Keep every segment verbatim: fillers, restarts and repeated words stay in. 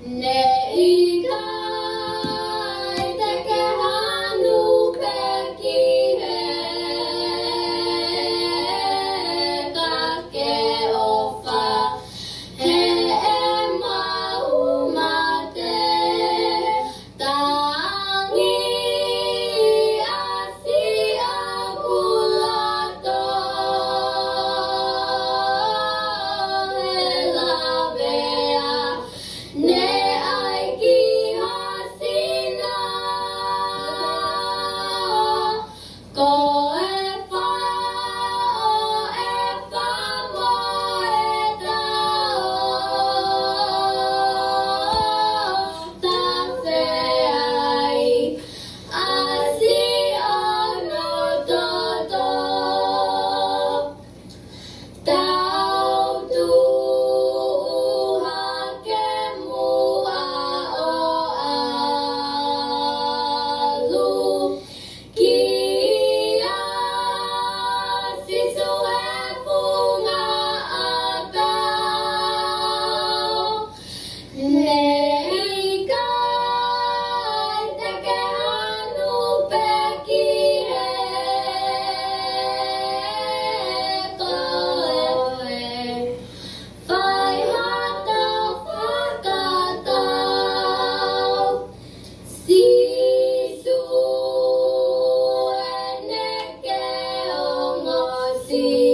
Ne ʻikai te ke hanu pē ki he ka ke ʻofa, he ʻe maʻu mate. Tangi ʻa siʻa pulato he lavea, ne ʻai ki ha sina. Ko e fā ʻo e fā mo e tau, ta feai ʻa siʻono toto. Tau tuʻu hake muʻa ʻo ʻalu kia Sīsū he funga ʻakau. Ne ʻikai te ke hanu pē ki he koe. Fai ha tau fakatau. Sīsū ʻene ke ongosia.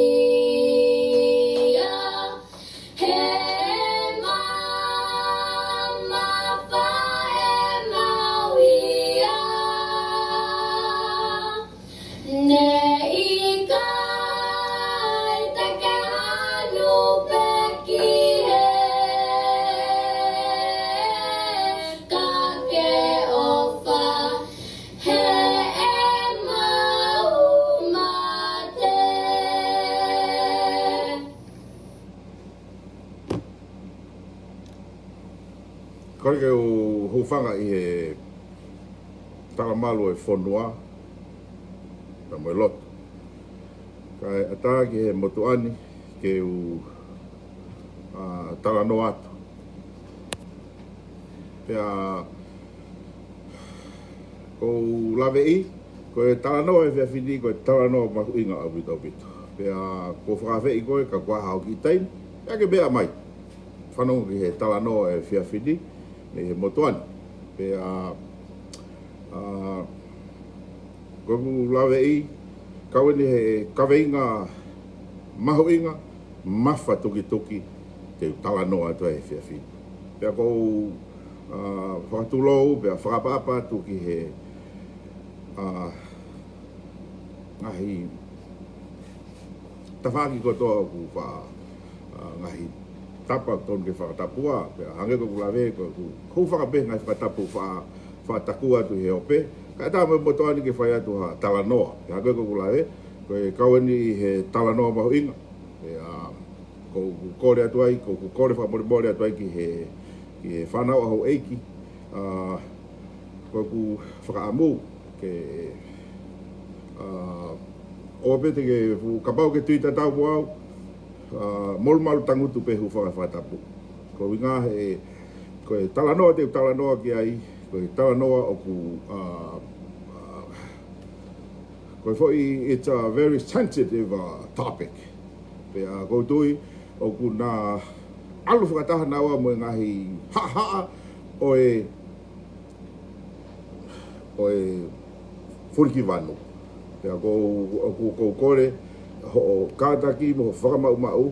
He mamafa e mau ia. Ne ʻikai te ke hanu pē ki he ka ke ʻofa, he ʻe maʻu mate. Kole ke u hūfanga ʻi he talamalu ʻo e fonua, pea mo e lotu. Kae ʻatā ki he motuʻa ni ke u, ā, talanoa atu. Pea ʻoku ou laveʻi, ko e talanoa he efiafi ni, ko e talanoa mahuʻinga ʻaupito ʻaupito. Pea ʻoku ou fakaafeʻi koe, kapau ʻoku ʻi ai haʻo kiʻi taimi, pea ke meʻa mai. Fanongo ki he talanoa he efiafi ni, mei he motuʻa ni. Pea, ā, ʻoku ou laveʻi, kau eni he kaveinga mahuʻinga, mafatukituki, te u talanoa atu ai he efiafi ni. Pea ʻoku ou, ā, fakatulou, pea fakaʻapaʻapa atu ki he, ā, ngaahi tafaʻaki kotoa ʻoku fa-, ā, ngaahi tapa ʻoku totonu ke fakatapua, pea hangē ko ʻeku lave, ko ʻeku hūfanga pē he ngaahi fakatapu fa-, fakatapu atu he ope, kae ʻatā mo e motuʻa ni ke fai atu ha talanoa. Pea hangē ko ʻeku lave, ko e kau eni he talanoa mahuʻinga, pea ʻoku ou kole atu ai, ʻoku ou kole fakamolemole atu ai ki he, ki he fānau ʻa houʻeiki, ā, ko ʻeku fakaʻamu ke, ā, ʻoua pē te ke fu-, kapau ʻoku ke tui tatau mo au, ā, molumalu tangutu pē, hūfanga he fakatapu. Ko e ʻuhinga he, ko e talanoa te u talanoa ki ai, ko e talanoa ʻoku, ā, ā, ko e foʻi, it's a very sensitive, ā, topic. Pea ʻoku ou tui ʻoku na ʻalu fakataha naua mo e ngaahi haʻahaʻa ʻo e, ʻo e fulikivanu. Pea ʻoku ou, ʻoku, ʻoku ou kole hoʻo kātaki mo hoʻo fakamaʻumaʻu,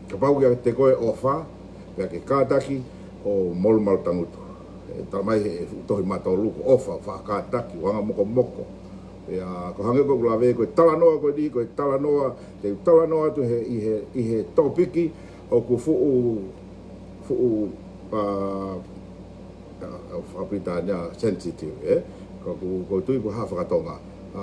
kapau ʻoku ʻiate koe ʻofa, pea ke kātaki ʻo molumalu tangutu. ʻE talamai he fuʻu tohi Maʻa Tolu ko e ʻofa, fakakātaki, anga mokomoko. Pea ko e hangē ko ʻeku lave, ko e talanoa ko eni, ko e talanoa, te u talanoa atu he, ʻi he, ʻi he tōpiki ʻoku fuʻu, fuʻu, ā, ā, ʻa, ʻa, ʻa Pilitānia sensitive, ē? Ka ʻoku, ʻoku ou tui ko e hā fakatonga, ā,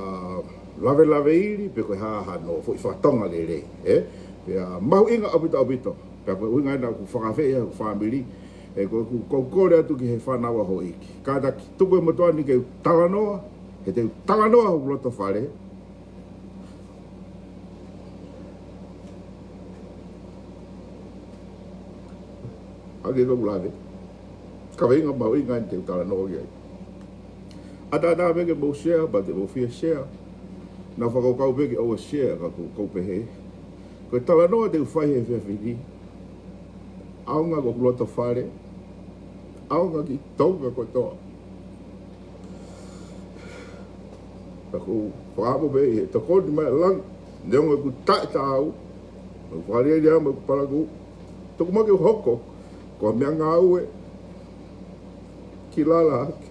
lavelaveili pe ko e hā hano foʻi fakatonga lelei, ē? Pea mahuʻinga ʻaupito ʻaupito. Pea ko e ʻuhinga ia naʻa ku fakaafeʻi ʻa e fāmili, ē, ʻoku, ʻoku ou kole atu ki he fānau ʻa houʻeiki. Kātaki, tuku e motuʻa ni ke u talanoa, he te u talanoa hoku loto fale. Hangē ko ʻeku lave. kaveinga mahuʻinga eni te u talanoa ki ai. ʻAtātā pē ke mou share, pea te mou fie share. Naʻa ku fakakaukau pē ke ʻoua share, ka ʻoku ou pehē, ko e talanoa te u fai he efiafi ni, ʻaonga ki hoku loto fale, ʻaonga ki Tonga kotoa. Naʻa ku fakaʻamu pē ʻi he tokoni mai ʻa langi, neongo ʻeku taʻetaau, ʻeku fakaʻaliʻali ʻa ʻeku palakū, tuku mai ke u hoko ko ha meʻangāue ki lala hake.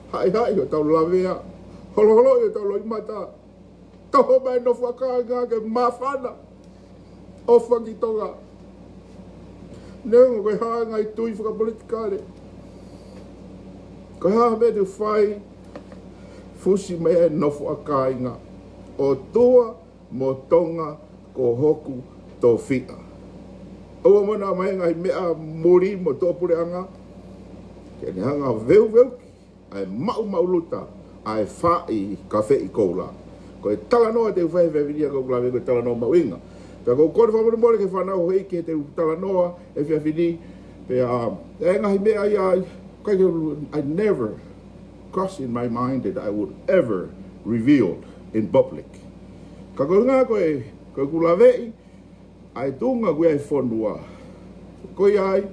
Haʻihaʻi hotau lavea, holoholoʻi hotau loʻimata, toho mai e nofo ʻa kāinga ke māfana, ʻofa ki Tonga. Neongo ko e hā e ngaahi tui fakapolitikale, ko e hā e meʻa te u fai, fusi mai e nofo ʻa kāinga. ʻOtua mo Tonga ko hoku tofiʻa. ʻOua mo naʻa ʻomai e ngaahi meʻa muli mo tuʻapuleʻanga ke ne hanga ʻo veuveuki ʻa e maʻumaʻuluta ʻa e faʻi kafeʻi koula. Ko e talanoa te u fai he efiafi ni, ʻa ʻoku ou lave ko e talanoa mahuʻinga. Pea ʻoku ou kole fakamolemole ki he fānau houʻeiki he te u talanoa he efiafi ni. Pea, ʻa e ngaahi meʻa ia, ʻikai ke u, I never crossed in my mind that I would ever reveal in public. Ka ko e ʻuhinga ko e, ko ʻeku laveʻi ʻa e tuʻunga ko ia e fonua. Ko ia ai,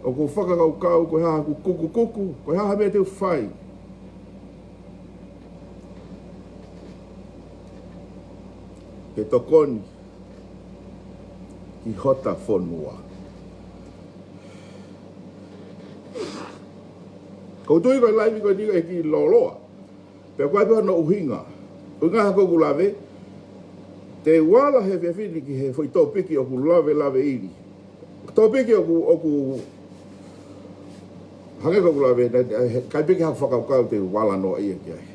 ʻoku ou fakakaukau ko e hā haʻaku kukukuku, ko e hā e meʻa te u fai ke tokoni ki hota fonua. ʻOku ou tui ko e laivi ko eni ʻoku kiʻi lōloa. Pea ʻoku ʻi ai pē hono ʻuhinga. ʻUhinga ʻa ʻeku lave, te u ala he efiafi ni ki he foʻi tōpiki ʻoku lavelave ʻili. Tōpiki ʻoku, ʻoku, hangē ko ʻeku lave, naʻe, naʻe, ʻikai pē ke u fakakaukau te u ala noa ia ki ai.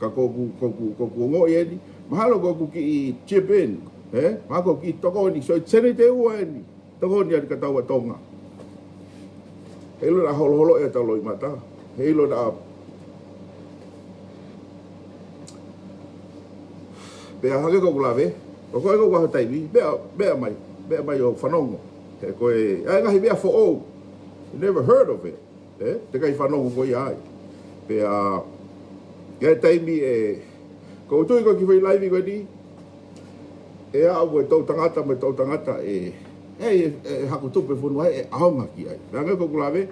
Ka ko ʻeku, ko ʻeku, ko ʻeku ongoʻi eni, mahalo ko ʻeku kiʻi chip in, ē? Mahalo ko ʻeku kiʻi tokoni, so e sēniti ʻe ua eni. Tokoni ʻa e kau Tonga. Heiʻilo naʻa holoholoʻi ʻetau loʻimata. Heiʻilo naʻa, pea hangē ko ʻeku lave, ʻoku ʻikai ko ha taimi, meʻa, meʻa mai, meʻa mai ʻo fanongo. He ko e, ʻa e ngaahi meʻa foʻou. You never heard of it. Ē? Teʻeki ai fanongo ko ia ai. Pea, ʻi he taimi ē, ʻoku ou tui ko e kiʻi foʻi laivi ko eni, ʻe aʻu ko e toʻutangata mo e toʻutangata ē, ē, ē, ē, haʻaku tupu he fonua ē, ʻe ʻaonga ki ai. Pea hangē ko ʻeku lave,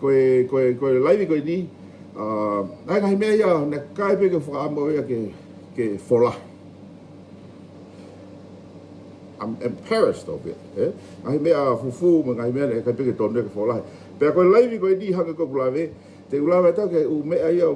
ko e, ko e, ko e laivi ko eni, ʻa, ʻa e ngaahi meʻa ia, naʻe ʻikai pē ke u fakaʻamu ia ke, ke folahi. I'm embarrassed of it, ē? Ngaahi meʻa fufū, mo e ngaahi meʻa naʻe ʻikai pē ke tonu ke folahi. Pea ko e laivi ko eni hangē ko ʻeku lave, te u lave atu ki he ʻū meʻa ia,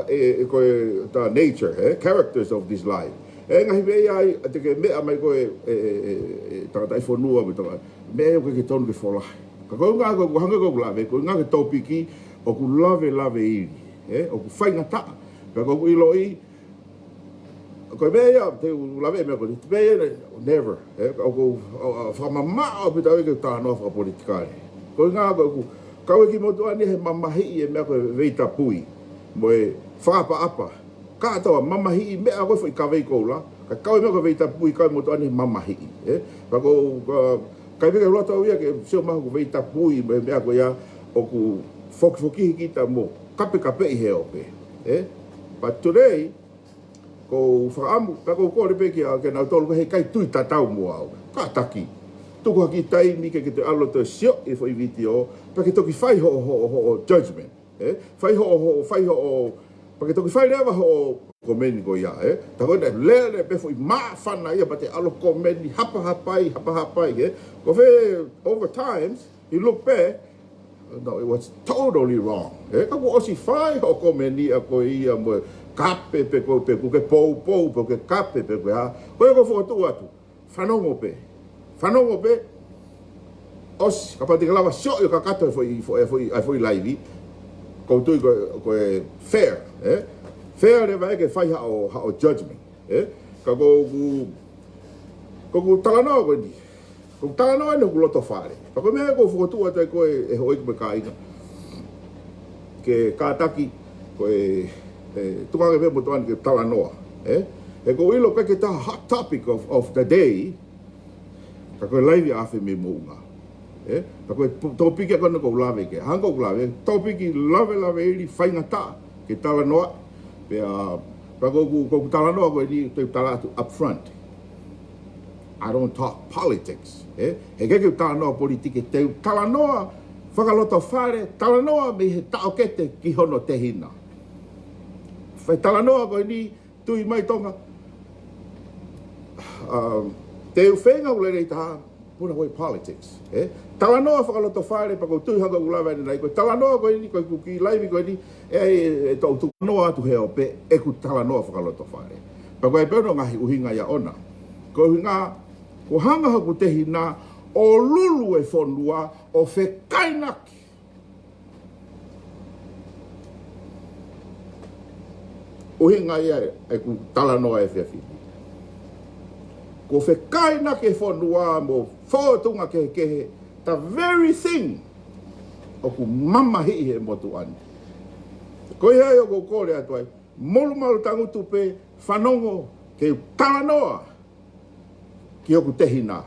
ē, ē, ko e ta nature, ē? Characters of this life. Ē, ngaahi meʻa ia ai, te ke meʻa mai ko e, ē, ē, ē, ē, tangataʻi fonua, mo e tangata, meʻa ia ʻoku ʻikai ke tonu ke folahi. Ka ko e ʻuhinga ko ʻeku hangē ko ʻeku lave, ko e ʻuhinga ko e tōpiki ʻoku lavelave ʻili, ē? ʻOku faingataʻa. Pea ʻoku ou ʻiloʻi, ko e meʻa ia, te u lave meʻa ko eni, te meʻa ia, never, ē, ʻoku ou, ʻo, ʻo, fakamamaʻo ʻaupito au ke u talanoa fakapolitikale. Ko e ʻuhinga ko ʻeku kau ʻi he kiʻi motuʻa ni he mamahiʻi e meʻa ko e veitapui, mo e fakaʻapaʻapa. Kātoa mamahiʻi meʻa ko e foʻi kavei koula, ka kau e meʻa ko e veitapui, kau e motuʻa ni he mamahiʻi, ē. Pea ʻoku ou, ʻikai pē ke u loto au ia ke sio mai ko e veitapui, mo e meʻa ko ia ʻoku fokifokihi kita mo kapekapeʻi he ope, ē. But today, ʻoku ou fakaʻamu, pea ʻoku ou kole pē kia, kia nautolu ko ē he ʻikai tui tatau mo au. Kātaki. Tuku ha kiʻi taimi ke, ke toe ʻalu ʻo toe sio ʻi he foʻi vitiō, pea ke toki fai hoʻo, hoʻo, hoʻo judgment. Ē? Fai hoʻo, hoʻo, fai hoʻo, pea ke toki fai leva hoʻo komeni ko ia, ē? Tā ko ē naʻe lele pē foʻi māfana ia, pea te ʻalu ʻo komeni, hapahapai, hapahapai, ē? Ko fē, over times, you look back, no, it was totally wrong. Ē, ka kuo ʻosi fai hoʻo komeni ʻa koe ia mo e kape pē ko ē, pē kuo ke poupou, pē kuo ke kape, pē kuo ke hā. Ko ia ʻoku ou fokotuʻu atu. Fanongo pē. Fanongo pē. ʻOsi, kapau te ke lava sio ʻo kakato e foʻi, foʻi, foʻi, ʻa e foʻi laivi. ʻOku ou tui ko, ko e fair, ē? Fair leva ē ke fai haʻo, haʻo judgment, ē? Ka ko ʻeku, ko ʻeku talanoa ko eni. Ko ʻeku talanoa eni ʻoku loto fale. Pea ko e meʻa ʻoku ou fokotuʻu atu ai ko ē, ʻe houʻeiki mo e kāinga, ke kātaki, ko e, ē, tuku ange pē motuʻa ni ke talanoa, ē? He ʻoku ou ʻilo ʻikai ke taha hot topic of, of the day, ka ko e laivi ʻa e afe mei Moʻunga. ē? Pea ko e po-, tōpiki ko ena ʻoku ou lave ki ai. Hangē ko ʻeku lave, tōpiki lavelaveʻili faingataʻa ke talanoa. Pea, pea ko ʻeku, ko ʻeku talanoa ko eni, te u tala atu up front. I don't talk politics, ē? He ʻikai ke u talanoa politiki, te u talanoa fakalotofale, talanoa mei he taʻokete ki hono tehina. Fai talanoa ko eni, tui mai Tonga. Um, te u feinga ʻo lele ʻi taha, puna ko e politics, ē? Talanoa fakalotofale, pea ko e tui hangē ko ʻeku lave ʻanenai, ko e talanoa ko eni, ko ʻeku kiʻi laivi ko eni, ʻe, ʻe, ʻe toʻu tuku noa atu he ope, ʻeku talanoa fakalotofale. Pea ko e pē hono ngaahi ʻuhinga ia ʻona. Ko e ʻuhinga, ko e hanga ʻe hoku tehina ʻo lulu e fonua, ʻo fekainaki. ʻUhinga ia ʻeku talanoa he efiafi ni. Ko e fekainaki e fonua mo e fōtunga kehekehe, the very thing ʻoku mamahiʻi he motuʻa ni. Ko ia ai ʻoku ou kole atu ai, molumalu tangutu pē, fanongo ke u talanoa ki hoku tehina.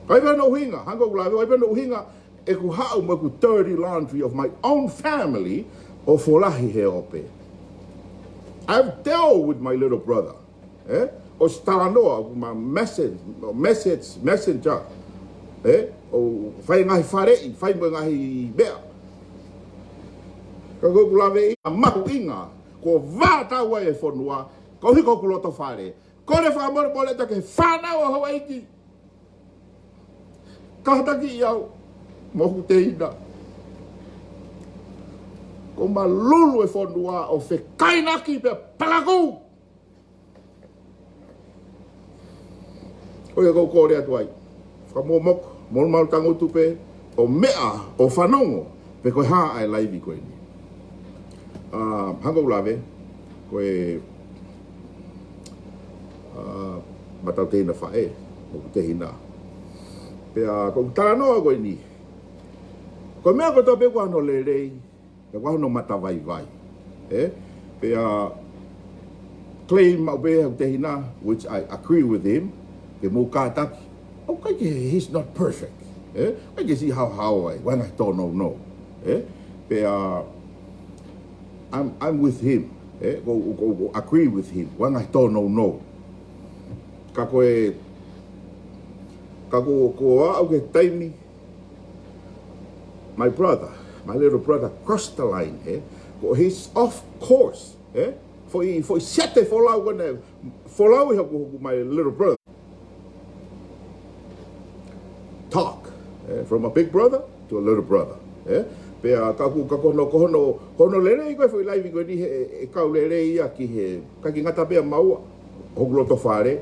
ʻOku ʻi ai pē hono ʻuhinga, hangē ko ʻeku lave, ʻoku ʻi ai pē hono ʻuhinga ʻeku haʻu mo ʻeku dirty laundry of my own family ʻo folahi he ope. I've dealt with my little brother, ē? ʻOsi talanoa, ʻoku ma message, message, messenger, ē? ʻO fai ngaahi faleʻi, fai mo e ngaahi meʻa. Ka ko ʻeku lave ia mahuʻinga, ko e vātau ai e fonua, ko e hiko ʻoku loto fale. Kole fakamolemole atu ki he fānau ʻa houʻeiki. Kātaki au mo hoku tehina. Ko ma lulu e fonua ʻo fekainaki pea palakū. Ko ia ʻoku ou kole atu ai. Fakamomoko, molumalu tangutu pē, ʻo meʻa, ʻo fanongo, pe ko e hā ʻa e laivi ko eni. ʻA, hangē ko ʻeku lave, ko e, ʻa, ma tau tehina faʻē, mo hoku tehina. Pea, ko ʻeku talanoa ko eni. Ko e meʻa kotoa pē ʻoku ʻi ai hono lelei, pea ʻoku ʻi ai hono matavaivai. Ē? Pea claim maʻu pē hoku tehina, which I agree with him, ke mou kātaki. ʻOku ʻikai ke, he's not perfect. Ē? ʻIkai ke siʻi haohaoa ai, ʻoku ʻi ai e ngaahi tōnounou. Ē? Pea, I'm, I'm with him. Ē? ʻOku, ʻoku, ʻoku agree with him. ʻOku ʻi ai e ngaahi tōnounou. Ka ko e, ka ko, ko e aʻu ki he taimi, my brother, my little brother crossed the line, ē? Ko, he's off course, ē? Foʻi, foʻi sete folau ko ena, folau ʻi hoku, hoku my little brother. Talk, ē? From a big brother to a little brother, ē? Pea ka ʻoku, ka ko hono, ko hono, ko hono lelei ko e foʻi laivi ko eni he, ʻe, ʻe kau lelei ia ki he, ʻikai ke ngata pē ia maua, hoku loto fale,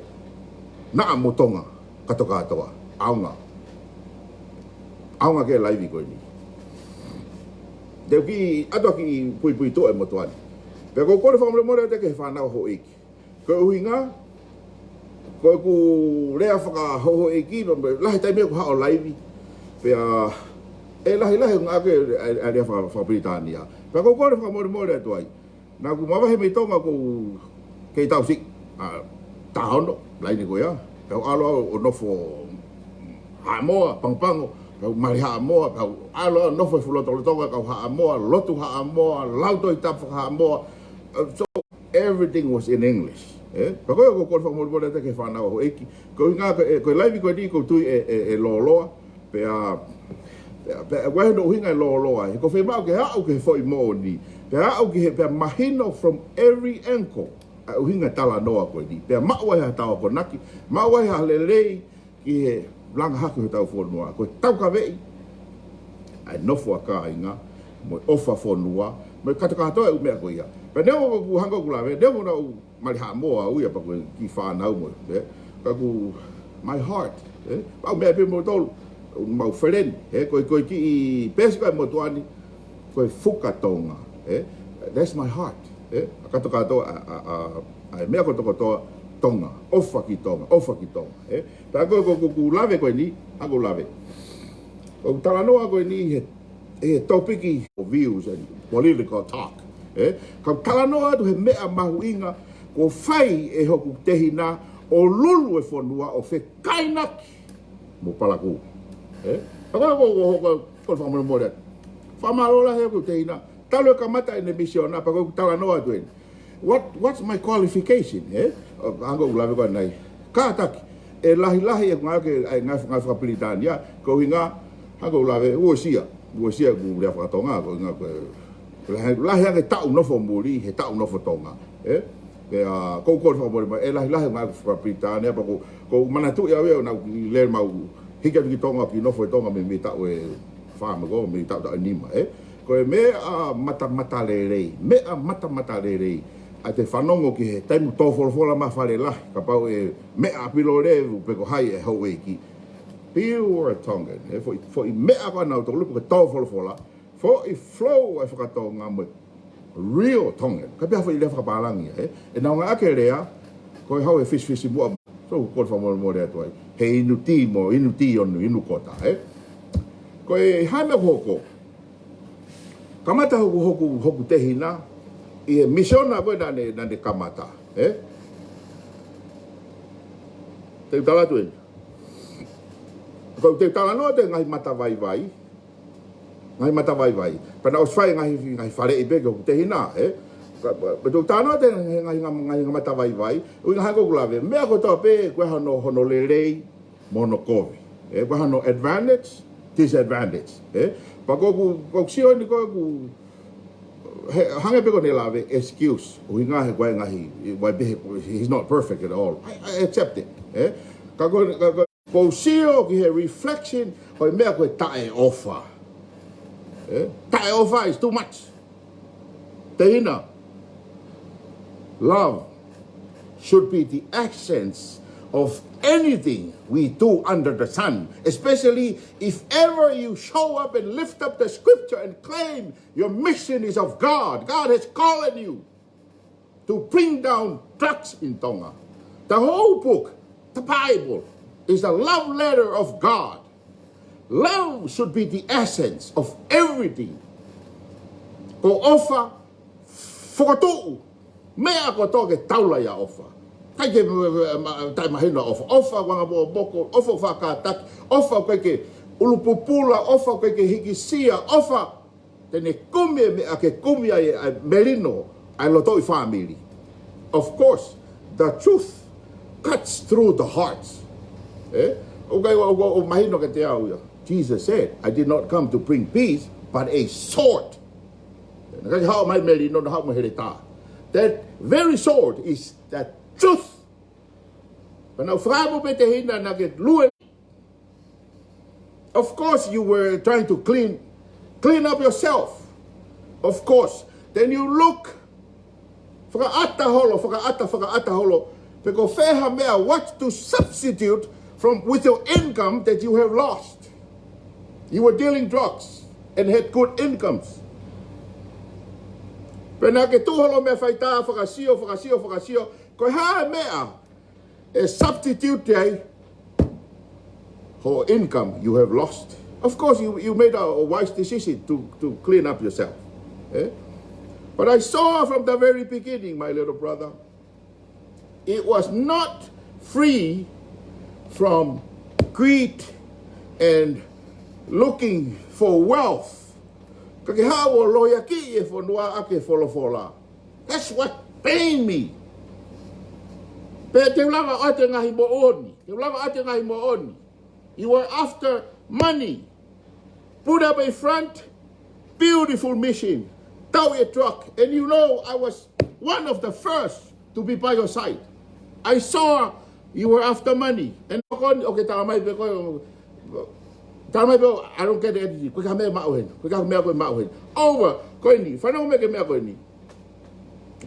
naʻa mo Tonga kātoa kātoa, ʻaonga. ʻAonga ki he laivi ko eni. Te u kiʻi ʻatu ʻa e kiʻi puipuituʻa e motuʻa ni. Pea ʻoku ou kole fakamolemole atu ki he fānau ʻa houʻeiki. Ko e ʻuhinga, ko ʻeku lea fakahouhouʻeiki, pea mo e lahi taimi ʻoku haʻu ʻo laivi. Pea, ʻe lahilahi ʻa e, ʻa e, ʻa e lea faka-, fakapilitānia. Pea ʻoku ou kole fakamolemole atu ai. Naʻa ku mavahe mei Tonga ʻoku ou kei tausi, ʻa, taha ono, laine ko ia. Pea u ʻalu au ʻo nofo Haʻamoa, Pago Pago, pea u mali Haʻamoa, pea u ʻalu au ʻo nofo he fuʻu lotolotonga kau Haʻamoa, lotu Haʻamoa, lau Tohi Tapu faka-Haʻamoa. Uh, so everything was in English. Ē? Pea ko ia ʻoku ou kole fakamolemole atu ki he fānau ʻa houʻeiki. Ko e ʻuhinga ko e, ko e laivi ko eni ʻoku ou tui ʻe, ʻe, ʻe lōloa. Pea, pea, pea, ʻoku ʻi ai hono ʻuhinga e lōloa, he ʻoku fiemaʻu ke aʻu ki he foʻi moʻoni. Pea aʻu ki he, pea mahino from every angle ʻa e ʻuhinga talanoa ko eni. Pea maʻu ai ha tau akonaki, maʻu ai ha lelei ki he langa hake hotau fonua. Ko e taukaveʻi ʻa e nofo ʻa kāinga, mo e ʻofa fonua, mo e kātoa kātoa e ʻū meʻa ko ia. Pea neongo ʻoku hangē ko ʻeku lave, neongo naʻa ku mali Haʻamoa au ia pea ko e kiʻi fānau mo, ē? Ka ko my heart, ē? Mau meʻa pē mo tolu, mau feleni, ē? Ko e, ko e kiʻi peesi ko e motuʻa ni, ko e fuka Tonga, ē? That's my heart, ē? ʻA kātoa kātoa, ʻa, ʻa, ʻa, ʻa e meʻa kotoa kotoa Tonga, ʻofa ki Tonga, ʻofa ki Tonga, ē? Pea ko, ko, ko, ko ʻeku lave ko eni, ʻa ʻeku lave. Ko ʻeku talanoa ko eni he, he topiki ʻo views and political talk. Ē? Ka u talanoa atu he meʻa mahuʻinga, ko e fai ʻe hoku tehina ʻo lulu e fonua ʻo fekainaki mo palakū. Ē? Ko, ko, ko, ko, ko, ko, fakamolemole atu. Fakamālō lahi ʻaʻaku ki he tehina. Talu e kamata ʻene misiona, pea ko ʻeku talanoa atu eni. What, what's my qualification, eh? ʻO, hangē ko ʻeku lave ko ē ʻanenai. Kātaki, ʻe lahilahi ʻeku ngāue ki he, ʻa e ngaahi, ngaahi fakapilitānia, ko e ʻuhinga, hangē ko ʻeku lave, uesia. Uesia ʻeku lea fakatonga, ko e ʻuhinga ko e, lahi, lahi ange taʻu nofo muli, he taʻu nofo Tonga, eh? Pea, ko e kole fakamolemole, ʻe lahilahi ʻeku ngāue fakapilitānia, pea ko, ko e manatuʻi ʻaʻaku ia, naʻá ku lele mai, hiki atu ki Tonga, kiʻi nofo ʻi Tonga mei, mei taʻu ʻe fā mai ko ē, mei taʻu, taʻu ʻe nima, eh? Ko e meʻa matamatalelei, meʻa matamatalelei, ʻa e te fanongo ki he taimi ʻoku tō folofola mai Fale Lahi, kapau ʻe meʻa ʻa Pilolevu pe ko hai e houʻeiki. Pure Tongan, eh? Foʻi, foʻi meʻa ko ē naʻa nau tō lupe ko e tō folofola, foʻi flow ʻa e fakatonga mo e real Tongan. Ka pea foʻi lea fakapālangi, eh? ʻE nau ngāueʻaki e lea, ko e hau e fisifisimuʻa. So, kole fakamolemole atu ai. He inu tī mo, inu tī ʻo inu, inu kota, eh? Ko e hā e meʻa ʻoku hoko. Kamata hoku, hoku, hoku tehina, ʻi he misiona ko ē naʻá ne, naʻá ne kamata, eh? Te u tala atu eni. Ko e te u talanoa atu e ngaahi matavaivai, ngaahi matavaivai. Pea naʻe ʻosi fai e ngaahi, ngaahi faleʻi pē ki hoku tehina, eh? Ka, ka, ka te u talanoa atu e ngaahi, ngaahi, ngaahi, ngaahi matavaivai, ʻuhinga hangē ko ʻeku lave, meʻa kotoa pē, ko e hono, hono lelei, mo hono kovi. Eh, ko e hono advantage, disadvantage. Eh? Pea ko ʻeku, ko ʻeku sio eni ko ʻeku, he, hangē pē ko ʻene lave, excuse. ʻUhinga he ko e ngaahi, ʻi, wai pē he, he's not perfect at all. I, I accept it. Eh? Ka ko, ka, ka, ko ʻeku sio ki he reflection, ko e meʻa ko e taʻeʻofa. Eh? Taʻeʻofa is too much. Tehina, love should be the essence of anything we do under the sun, especially if ever you show up and lift up the scripture and claim your mission is of God. God has called you to bring down drugs in Tonga. The whole book, the Bible, is a love letter of God. Love should be the essence of everything. Ko e ʻofa, fokotuʻu meʻa kotoa ke taula ia ʻofa. ʻIkai ke, ma, ma, taʻemahino ʻofa. ʻOfa ʻoku anga mokomoko, ʻofa ʻoku fakakātaki, ʻofa ʻoku ʻikai ke ʻulupupula, ʻofa ʻoku ʻikai ke hikisia, ʻofa te ne kumi e meʻa ke kumi ai ʻa e melino ʻa e lotoʻi fāmili. Of course, the truth cuts through the hearts. Eh? ʻOku ʻikai, ʻoku, ʻoku, ʻoku mahino kiate au ia. Jesus said, "I did not come to bring peace, but a sword." Naʻe ʻikai ke haʻu mai e melino, naʻe haʻu mai e heletā. That very sword is the truth. Pea naʻá ku fakaʻamu pē, tehina, naʻá ke lue. Of course you were trying to clean, clean up yourself. Of course. Then you look, fakaʻata holo, fakaʻata, fakaʻata holo. Pe ko fē ha meʻa, what to substitute from, with your income that you have lost. You were dealing drugs and had good incomes. Pea naʻá ke tuʻu holo mei faitā, fakasio, fakasio, fakasio. Ko e hā e meʻa ʻe substitute ai hoʻo income you have lost. Of course, you, you made a, a wise decision to, to clean up yourself. Eh? But I saw from the very beginning, my little brother, it was not free from greed and looking for wealth. Ka ke haʻu ʻo lohiakiʻi e fonua ʻaki e folofola. That's what pained me. Pea te u lava ʻo ʻoatu e ngaahi moʻoni. Te u lava ʻo ʻoatu e ngaahi moʻoni. You were after money. Put up a front, beautiful mission. Tauʻi e truck. And you know, I was one of the first to be by your side. I saw you were after money. And ko eni, ʻoku ke tala mai pē ko e, tala mai pē, "I don't get anything." Ko e hā e meʻa ʻoku maʻu heni. Ko e hā e meʻa ʻoku maʻu heni. Over. Ko eni. Fanongo mai ki he meʻa ko eni.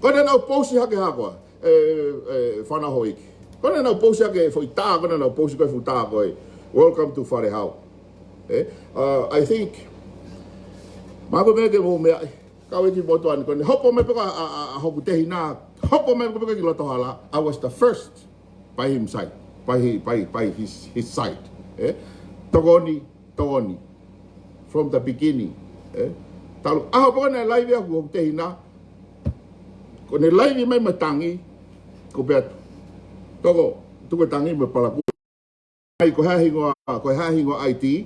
Ko ena naʻá ku pousi hake hako, ē, ē, fānau houʻeiki. Ko ena naʻá ku pousi hake foʻi tā, ko ena naʻá ku pousi ko e fuʻu tā ko e, "Welcome to Falehau." Eh, uh, I think, mahalo ko e meʻa ke mou meaʻi, kau eki motuʻa ni, ko eni hopo mai pē ko ē ʻa, ʻa, ʻa hoku tehina, hopo mai pē ko ē ki loto hala, I was the first by his side, by his, by, by his, his side. Eh? Tokoni, tokoni. From the beginning. Eh? Talu, ʻaho pē ko ē naʻe laivi ai hoku tehina, ko ʻene laivi mai mo e tangi, ko e pehē atu, "Toko, tuku e tangi mo e palakū." Ai, ko e hā e hingoa, ko e hā e hingoa ʻaitī,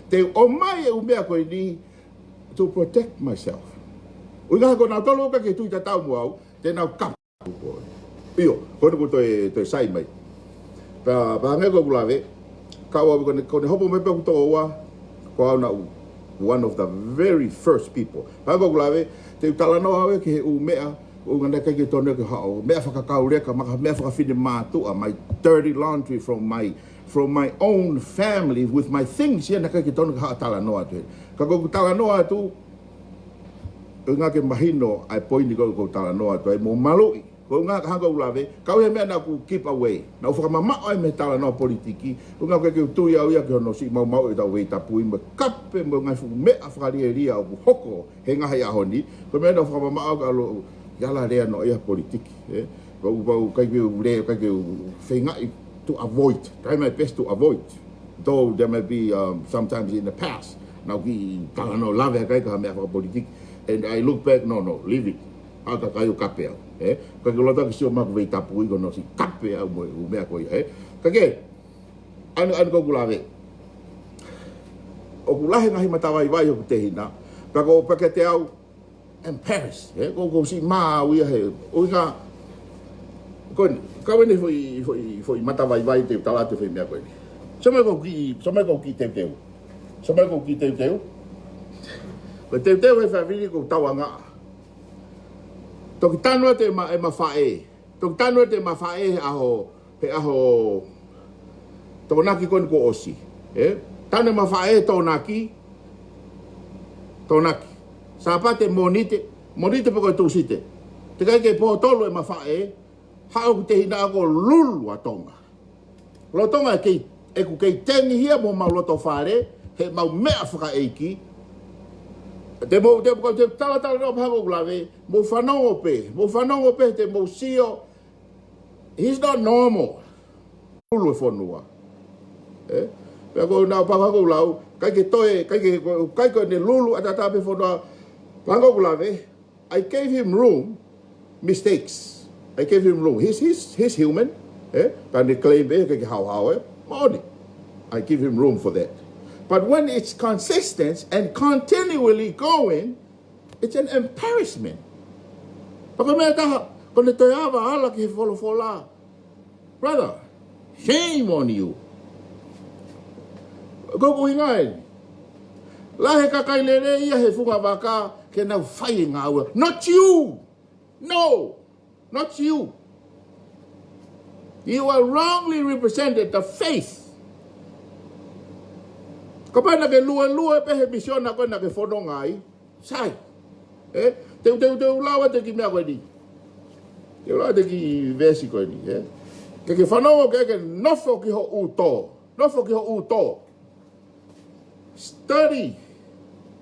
Te u ʻomai e ʻū meʻa ko eni to protect myself. ʻUhinga ko nautolu ʻoku ʻikai ke tui tatau mo au, te nau kapu. ʻIo, ko eni ʻoku toe, toe sai mai. Pea, pea hangē ko ʻeku lave, ka ʻoku ou, ko ʻene, ko ʻene hopo mai pē ʻeku tokoua, ko au naʻa ku one of the very first people. Pea hangē ko ʻeku lave, te u talanoa au ia ki he ʻū meʻa, ʻoku ʻikai ke tonu ke haʻu, meʻa fakakauleka, mo e meʻa fakafinemātuʻa, my dirty laundry from my, from my own family with my things, ia naʻe ʻikai ke tonu ke haʻu talanoa atu. Ka ko ʻeku talanoa atu, ʻuhinga ke mahino ʻa e poini ko ē ʻoku ou talanoa atu ai mo maluʻi. Ko e ʻuhinga hangē ko ʻeku lave, ka ʻoku ʻi ai e meʻa naʻa ku keep away. Naʻa ku fakamamaʻo ai mei he talanoa politiki. ʻUhinga ʻoku ʻikai ke u tui au ia ki hono siʻi maumauʻi ʻetau vei tapui mo e kape mo e ngaahi fuʻu meʻa fakalielia ʻoku hoko he ngaahi ʻaho ni. Ko e meʻa naʻa ku fakamamaʻo au ka lo, ʻikai ala lea noa ia politiki, ē? Pea u, pea u ʻikai ke u lea, ʻikai ke u feingaʻi to avoid. Try my best to avoid. Though there may be, um, sometimes in the past, naʻa ku kiʻi talanoa lave hake ai ki ha meʻa fakapolitiki. And I look back, no, no, leave it. ʻA e kakai ʻoku kape au, ē? ʻIkai ke u loto ke sio mai ki he vei tapui ko hono siʻi kape au mo e ʻū meʻa ko ia, ē? Ka ke, ʻa eni, ʻa eni ko ʻeku lave. ʻOku lahi e ngaahi matavaivai ʻoku tehina. Pea ko, pea kiate au, embarrassed, ē? Ko, ko e siʻi maau ia he, ʻuhinga, ko eni, ka ʻoku ʻi ai e foʻi, foʻi, foʻi matavaivai te u tala atu e foʻi meʻa ko eni. Sio mai ko e kiʻi, sio mai ko e kiʻi teuteu. Sio mai ko e kiʻi teuteu. Ko e teuteu he fāmili ʻoku ou tauangaʻa. Toki tanu atu ʻema, ʻema faʻē. Toki tanu atu ʻema faʻē he ʻaho, he ʻaho Tokonaki ko eni kuo ʻosi, ē? Tanu ʻema faʻē Tokonaki, Tokonaki. Sāpate, Mōnite, Mōnite pe ko e Tūsite. Teʻeki ai ke pō tolu ʻema faʻē, haʻu ʻoku tehina ʻoku lulu ʻa Tonga. Lolotonga e kei, ʻeku kei tengihia mo homau loto fale, heʻemau meʻa fakaʻeiki. Te mou, te mou, te talatala no paha ʻoku lave, mou fanongo pē, mou fanongo pē, te mou sio, he's not normal. Lulu e fonua. Ē? Pea ko e ʻuhinga paha ʻoku ou lau, ʻikai ke toe, ʻikai ke, ʻikai ko ʻene lulu ʻataʻatā pē fonua, paha ʻoku ou lave, I gave him room, mistakes. I gave him room. He's, he's, he's human. Ē? Ka ne claim ē, ʻikai ke haohaoa, ē? Moʻoni. I give him room for that. But when it's consistent and continually going, it's an embarrassment. Pea ko e meʻa ʻe taha, ko ʻene toe ava ala ki he folofola. Brother, shame on you. Ko ʻeku ʻuhinga eni. Lahi e kakai lelei ia he funga vaka ke nau fai e ngāue. Not you. No, not you. You are wrongly represented the faith. Kapau naʻa ke luelue pē he misiona ko ē naʻa ke fononga ai, sai. Ē? Te u, te u, te u lau atu e kiʻi meʻa ko eni. Te u lau atu e kiʻi veesi ko eni, ē? Ke ke fanongo, ke ke nofo ki ho ʻū tō. Nofo ki ho ʻū tō. Study,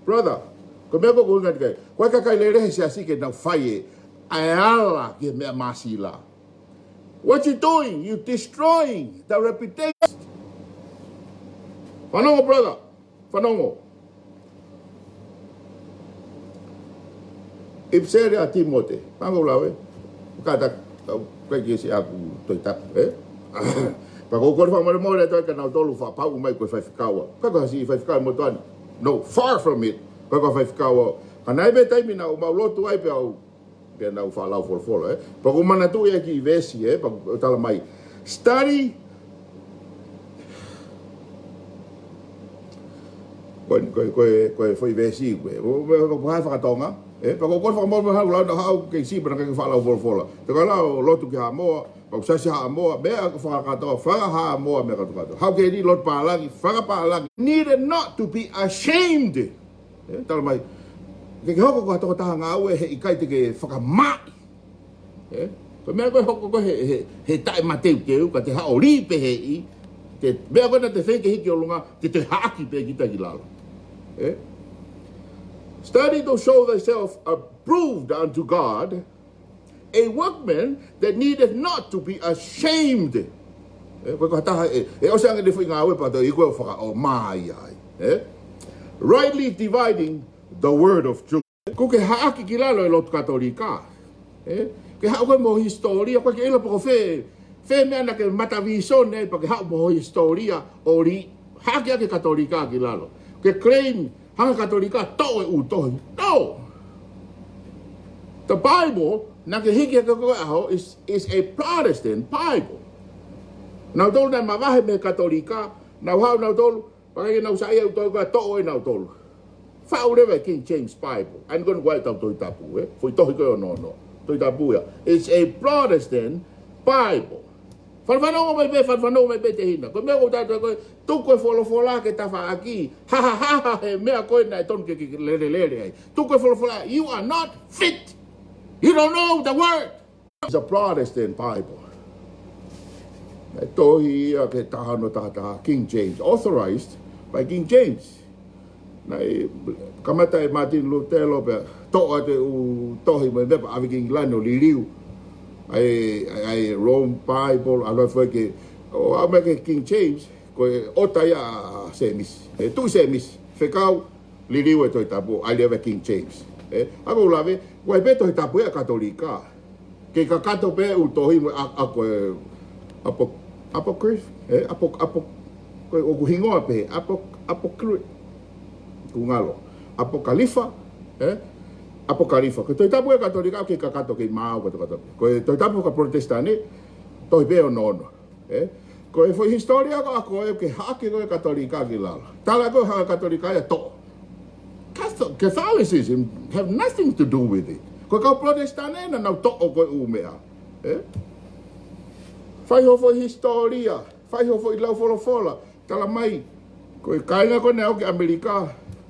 brother. Ko e meʻa ko ē ʻoku ou ʻuhinga ki ai. Ko e kakai lelei he siasi ke nau fai e, ʻa e ala ki he meʻa māsila. What you doing? You destroying the reputation. Fanongo, brother. Fanongo. ʻIpiseli ʻa Tīmote. Paha ʻoku ou lau ē. Kātaki, ʻikai ke siʻaku Tohi Tapu, ē? Pea ʻoku ou kole fakamolemole atu ai kia nautolu ʻoku fakapapauʻi mai ko e faifekau au. ʻIkai ko ha siʻi faifekau motuʻa ni. No, far from it. ʻIkai ko ha faifekau au. Ka naʻe ʻi ai e taimi naʻa mau lotu ai pea u Pea naʻa ku faʻa lau folofola, ē? Pea ʻoku ou manatuʻi e kiʻi veesi, ē? Pea ʻoku tala mai, study. Ko e, ko e, ko e, ko e foʻi veesi ko ē. ʻO, ʻo, ʻo, ʻo, ʻo, fakatonga, ē? Pea ʻoku ou kole fakamolemole, ʻoku ou lau naʻa haʻu kei siʻi pea naʻe ʻikai ke faʻa lau folofola. Te u kau lau lotu ki Haʻamoa, pea u siasi Haʻamoa, meʻa fakakātoa, faka-Haʻamoa, meʻa kātoa kātoa. Haʻu ki heni lotu pālangi, fakapālangi. Needed not to be ashamed. Ē, tala mai, ke ke hoko ko ha tokotaha ngāue he ʻikai te ke fakamaʻi. Ē, ko e meʻa ko ē hoko ko ē he, he, he taʻemateuteu, ka te haʻu ʻo lī pē he ʻi, te, meʻa ko ē naʻa te feinga ke hiki ʻolunga, te te haʻaki pē kita ki lalo. Ē? Study to show thyself approved unto God, A workman that needeth not to be ashamed. Eh, ko e taha ʻe, ʻe ʻosi ange ʻene foʻi ngāue pea toe ʻikai ke fakaʻomai ai. Eh? Rightly dividing the word of truth. ʻOku ke haʻaki ki lalo e lotu Katolika. Eh? Ke haʻu koe mo e hisitōlia, ʻoku ke ʻilo pe ko fē, fē meʻa naʻa ke mata vīsone ai pea ke haʻu mo e hisitōlia ʻo li haʻaki ʻaki e Katolika ki lalo. Ke claim, hanga Katolika toʻo e ʻū tohi. No! The Bible, naʻa ke hiki ʻaki ko e ʻaho, is, is a Protestant Bible. Nautolu naʻe mavahe mei he Katolika, nau haʻu nautolu, pea ʻikai ke nau saiʻia ʻū tohi ko ē ʻo toʻo ʻe nautolu. Faʻu leva e King James Bible. ʻA eni ko eni ʻoku ʻi ai ʻetau Tohi Tapu, eh? Foʻi tohi ko ē ʻo nō nō. Tohi Tapu ia. It's a Protestant Bible. Fanongo mai pē, fanongo mai pē Tehina. Ko e meʻa ʻoku ou tala atu ko ē, tuku e folofola ke tafaʻaki. Ha, ha, ha, ha, he meʻa ko ē naʻe tonu ke, ke, ke lele, lele ai. Tuku e folofola, you are not fit. You don't know the word. It's a Protestant Bible. Naʻe tohi ia ki he taha ono taha taha, King James, authorized by King James. Naʻe kamata ʻe Martin Luther pea toʻo atu e ʻū tohi mo e meʻa pea ʻave ki ʻIngilani ʻo liliu. ʻA e, ʻa e, ʻa e Rome Bible, ʻalu hifo ki he, ʻo aʻu mai ki he King James, ko e ʻota ia ʻa Sēmisi. ʻE tuʻu Sēmisi, fekau, liliu e Tohi Tapu, ʻai leva e King James. Eh, ʻa ia ʻoku ou lave, ʻoku ʻi ai pē Tohi Tapu ia ʻa e Katolika. Kei kakato pē ʻū tohi mo e ʻa, ʻa ko e apo-, apocryph, eh, apo-, apo-, ko e ʻoku hingoa pē, apo-, apocryph, ʻoku ngalo, Apokalifa, eh, Apokalifa. Ko e Tohi Tapu ia ʻa e Katolika, kei kakato, kei maau, kakato, kakato. Ko e Tohi Tapu faka-Protestant, tohi pē ʻe ono ono. Eh? Ko e foʻi hisitōlia ko ē ʻoku ke haʻaki ko ē Katolika ki lalo. Tala ko ē hanga Katolika ia ʻo toʻo. Catho-, Catholicism have nothing to do with it. Ko e kau Protestant ē naʻa nau toʻo ko ē ʻū meʻa. Eh? Fai hoʻo foʻi hisitōlia, fai hoʻo foʻi lau folofola, tala mai, ko e kāinga ko ē naʻe ō ki ʻAmelika,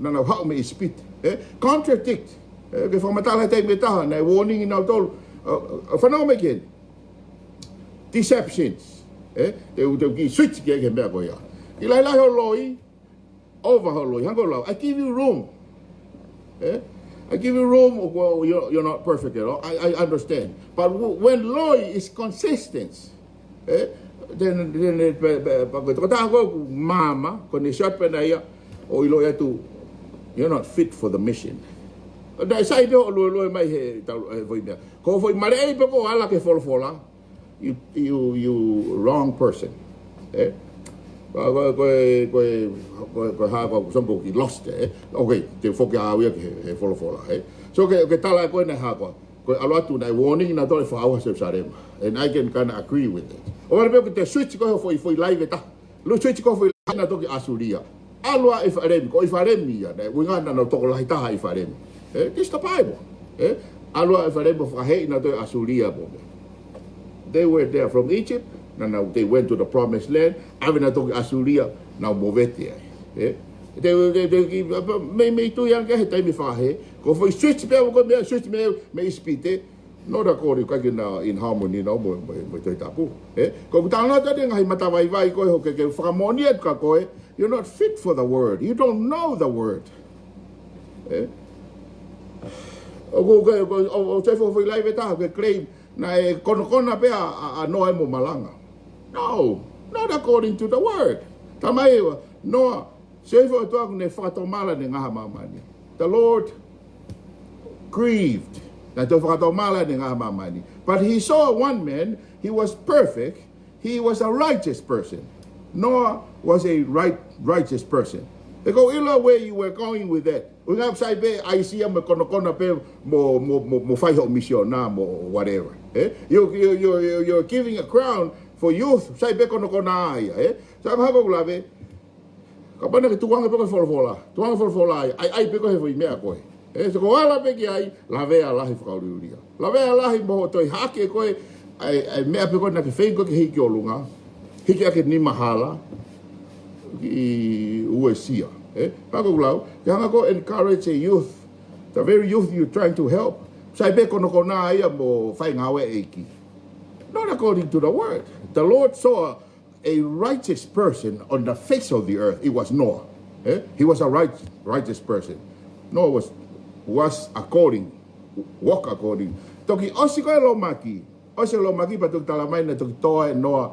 naʻa nau haʻu mei ʻIsipite. Eh? Contradict. Eh, ke fakamatala he taimi ʻe taha, naʻe warning ʻi nautolu. Uh, uh, fanongo mai ki heni. Deceptions. Eh? Te u, te u kiʻi switch ki he, ki he meʻa ko ia. Kiʻi lahilahi hoʻo loi, over hoʻo loi. Hangē ko e lau, I give you room. Eh? I give you room, well, you're, you're not perfect at all. I, I understand. But w-, when loi is consistent, eh? Then, then, eh, pe, pe, pe, ko e tokotaha ko ē ʻoku maama, ko ʻene shot pē ʻana ia, ʻo ʻiloʻi atu, you're not fit for the mission. Naʻe sai pē hoʻo luelue mai he tau, he foʻi meʻa. Ko e foʻi maleʻei pē ko ē ʻo ala ki he folofola, you, you, you wrong person. Eh? Ko, ko, ko, ko, ko, ko e hā ko ē, so ko e kiʻi lost, eh? Okay, te u foki au ia ki he, he folofola, eh? So ke, ke tala ko ē naʻe hā ko ē, ko e ʻalu atu naʻe warning nautolu ʻe fakaʻauha Selusalema. And I can kinda agree with it. ʻOua naʻa pehē ke te switch ko ē hoʻo foʻi, foʻi live ʻe taha. Lu switch ko ē foʻi live nautolu ki ʻAsulia. ʻAlu ʻa ʻEfalemi, ko ʻEfalemi ia, naʻe ʻuhinga naʻa nau tokolahi taha ʻa ʻEfalemi. Eh, this the Bible. Eh, ʻalu ʻa ʻEfalemi ʻo fakaheeʻi nautolu ʻe ʻAsulia mo e meʻa. They were there from Egypt, naʻa nau, they went to the promised land, ʻave nautolu ki ʻAsulia, nau movete ai. Eh, they, they, they, mei, mei tui ange he taimi fakahē, ko e foʻi switch pē ko ē mei, switch mei, mei ʻIsipite, not according, ʻikai ke na in harmony nau mo, mo, mo e Tohi Tapu. Eh? Ko ʻeku talanoa atu ʻa e ngaahi matavaivai ko ē ʻoku ke, ke fakamoʻoni atu kia koe, you're not fit for the word. You don't know the word. Eh? ʻOku ke, ʻo, ʻo, ʻo te foʻi live ʻe taha, ke claim naʻe konakona pē ʻa, ʻa, ʻa Noa mo e malanga. No, not according to the word. Tala mai ʻe Noa, sio hifo ʻOtua kuo ne fakatomala ʻene ngaahi ʻa māmani. The Lord grieved. Naʻe toe fakatomala ʻene ngaahi ʻa māmani. But he saw one man, he was perfect, he was a righteous person. Noah was a right, righteous person. He ʻoku ou ʻilo where you were going with that. ʻUhinga sai pē ʻaisi ia mo e konakona pē mo, mo, mo, mo fai hoʻo misiona mo whatever. Eh? You, you, you, you, you're giving a crown for youth, sai pē konakona ia, eh? Sai pē hako lave, kapau naʻa ke tukuange pē ko e folofola. Tukuange folofola ai, ʻai, ʻai pē ko ē he foʻi meʻa ko ē. Eh, so ko e ala pē ki ai, lavea lahi fakaʻuliʻulia. Lavea lahi mo hoʻo toe hake ko ē, ʻai, ʻai meʻa pē ko ē naʻa ke feinga ko ē ke hiki ʻolunga. Hiki ʻaki e nima hala, ʻi uesia. Eh, pea ʻoku ou lau, ke hanga ko ē encourage a youth, the very youth you're trying to help. Sai pē konakona ia mo fai ngāue ʻa e ʻEiki. Not according to the word. The Lord saw a righteous person on the face of the earth. It was Noah. Eh? He was a right, righteous person. Noah was, was according, walk according Toki ʻosi ko ē lōmaki, ʻosi lōmaki pea toki talamai naʻe toki toa ʻe Noa,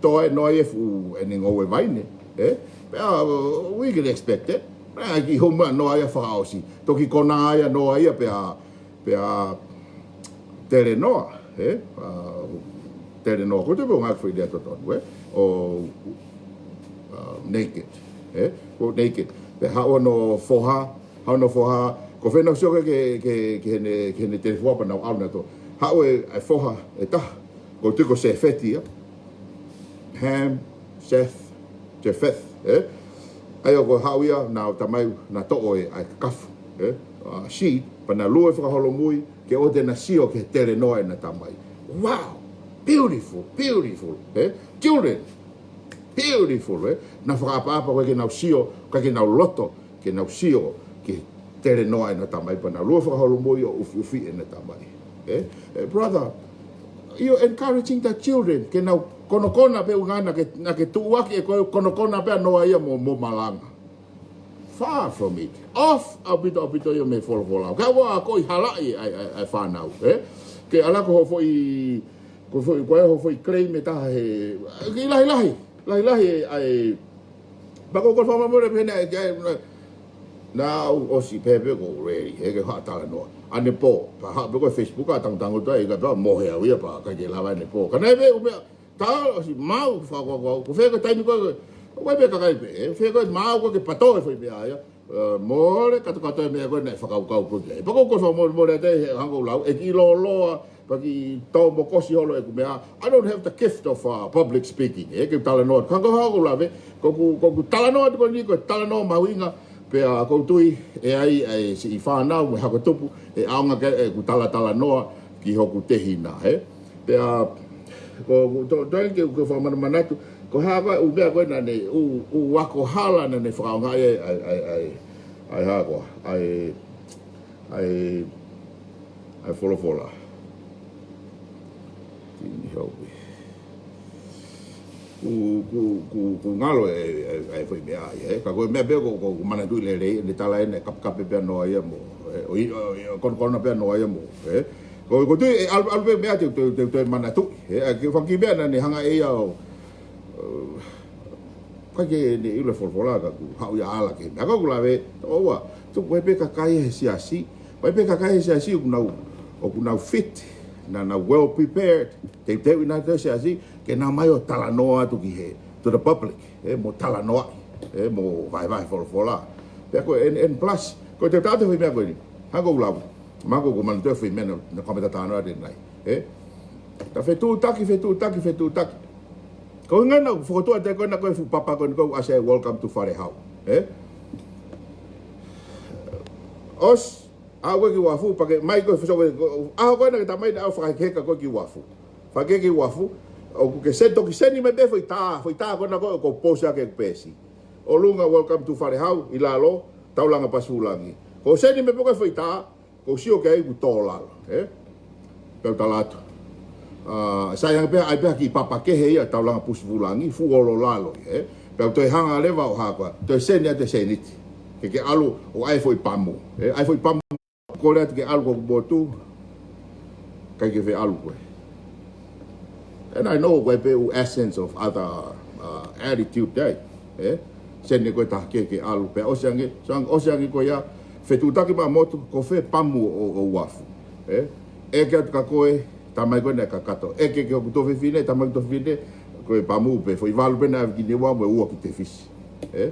toa ʻe Noa ia e fuʻu ʻene ngoue vaine, ē? Pea, uh, we can expect it. Pea ki homa Noa ia fakaʻosi. Toki kona ia Noa ia pea, pea tele noa, ē? Uh, tele noa. Ko te pē ngaahi foʻi lea totonu, ē? ʻO, uh, naked, ē? Ko naked. Pea haʻu hono foha, haʻu hono foha, ko fē naʻa nau sio ki he, ki he, ki heʻene, ki heʻene telefua pea nau ʻalu nautolu. Haʻu e, e foha ʻe taha, ko tui ko Sefeti ia. Ham, Seth, Japheth, ē? ʻA ia ko e haʻu ia, naʻa tamai, naʻa toʻo e, ʻa e kakafu, ē? Uh, seed, pea naʻa lue fakaholomui, ke ʻoua te na sio ki he tele noa ʻena tamai. Wow! Beautiful, beautiful, ē? Children, beautiful, ē? Naʻa fakaʻapaʻapa ko ē ke nau sio, ka ke nau loto, ke nau sio ki he tele noa ʻena tamai pea nau lue fakaholomui ʻo ʻufiʻufi ʻena tamai. Ē? Eh, brother, you're encouraging the children ke nau konokona pē ʻuhinga naʻa ke, naʻa ke tuʻuaki ʻe koe konokona pē ʻa Noa ia mo, mo malanga. Far from it. Off ʻaupito, ʻaupito ia mei he folofola. Ka ua ko i halaʻi ʻa e, ʻa e, ʻa e fānau, ē? Ke ala ko hoʻo foʻi, ko hoʻo foʻi, ko hoʻo foʻi claim ʻe taha he, ki lahilahi, lahilahi ʻa e, pea ko e kole fakamolemole pē naʻe, ke, naʻa, naʻa ku ʻosi pehē pē ko e ready, he ke haʻu talanoa. ʻAnepō, pea haʻu pē ko e Facebook ʻa tangutangu toe, ʻikai pea mohe au ia pea ʻikai ke lava ʻanepō. Ka naʻe pē ʻū meʻa, tā ʻosi maʻu fakakoakoa, ko fē ko e taimi ko ē, ko e pē kakai pē, ē, fē ko e maʻu ko ē ke pato e foʻi meʻa ia. Uh, mole, katokato e meʻa ko ē naʻe fakakaukau ko ē ki ai. Pea ko e kole fakamolemole atu he hangē ko ʻeku lau, ʻeku kiʻi lōloa, pea kiʻi tō mo kosi holo ʻeku meʻa. I don't have the gift of, uh, public speaking, ē, ke talanoa. Hangē ko ʻeku lave, ko ʻeku, ko ʻeku talanoa atu ko eni, ko e talanoa mahuʻinga, pea ʻoku ou tui ʻe ʻi ai e siʻi fānau mo e hako tupu ʻe ʻaonga ki ai ʻeku talatalanoa ki hoku tehina, ē? Pea, ko, ko, to, to, ke, ke fakamanamanatu, ko e hā ko ē ʻū meʻa ko ē naʻa ne, ʻū, ʻū ako hala naʻa ne fakaʻaongaʻi ʻa e, ʻa e, ʻa e, ʻa e hā ko ē, ʻa e, ʻa e, ʻa e folofola. Tini hau. Ku, ku, ku, ku ngalo e, e, e foʻi meʻa ia, ē. Ka ko e meʻa pē ko, ko, ko manatuʻi lelei, ne tala ʻene kapekape pē ʻa Noa ia mo, ē, ʻo i, ʻo i, ʻo konokona pē ʻa Noa ia mo, ē. Ko, ko tui, ʻe, ʻalu, ʻalu pē meʻa te, te, te, te manatuʻi, ē. ʻA e kiʻi fanga kiʻi meʻa naʻa ne hanga ʻe ia ʻo, ē, ʻikai ke ne ʻilo e folofola ka ku haʻu ia ʻo ala ki he meʻa. Ka ʻoku lave, ʻoua, tuku ʻi ai pē kakai he siasi, ʻi ai pē kakai he siasi ʻoku nau, ʻoku nau fit, naʻa nau well prepared, teuteuʻi nautolu he siasi, ke nau mai ʻo talanoa atu ki he, to the public, ē, mo talanoaʻi, ē, mo vahevahe folofola. Pea ko e, and, and plus, ko e te tau te foʻi meʻa ko eni, hangē ko ʻeku lau, mahalo ʻoku manatuʻi e foʻi meʻa naʻa, naʻa ku kamata talanoa atu ʻanenai, ē? Ta fetuʻutaki, fetuʻutaki, fetuʻutaki. Ko e ʻuhinga naʻa ku fokotuʻu atu ko ena ko e fuʻu papa ko eni ko ē ʻoku ʻasi ai e Welcome to Falehau, ē? ʻOsi, ʻalu ko ē ki uafu, pea ke mai ko e fuso ko ē, ko, ʻaho ko ē naʻa ke tamai naʻa ʻalu fakahekeheka ko ē ki uafu. Fakahekeheka ki uafu, ʻoku ke send, toki send mai pē foʻi tā, foʻi tā ko ena ko ē ʻoku ou post ʻaki ʻeku peesi. ʻOlunga Welcome to Falehau, ʻi lalo, Taulanga Pasifululangi. Ko e send mai pē ko ē foʻi tā, ʻoku ou sio ki ai ʻoku tō lalo, ē? Pea u tala atu. ʻA, sai ange pē, ʻai pē ha kiʻi papa kehe ia Taulanga Pasifululangi, fuʻu olo lalo ia, ē? Pea u toe hanga leva ʻo hā ko ā, toe send atu e sēniti. Ke ke ʻalu ʻo ʻai e foʻi pamu, ē? ʻAi e foʻi pamu, kole atu ke ʻalu ki hoku motu, ʻikai ke fie ʻalu koe. And I know ko e pē ʻū essence of other, uh, attitude ai, ē? Send ʻe koe taha kehe ke ʻalu, pea ʻosi ange, so ange, ʻosi ange ko ia, fetuʻutaki maʻa motu, ko fē pamu ʻo, ʻo uafu, ē? ʻEke atu kia koe, tamai ko ē naʻe kakato. ʻEke ki hoku tuofefine, tamai tuofefine, ko e pamu pē, foʻi valu pē naʻe ʻave ki Niua mo e ua ki Tefisi, ē?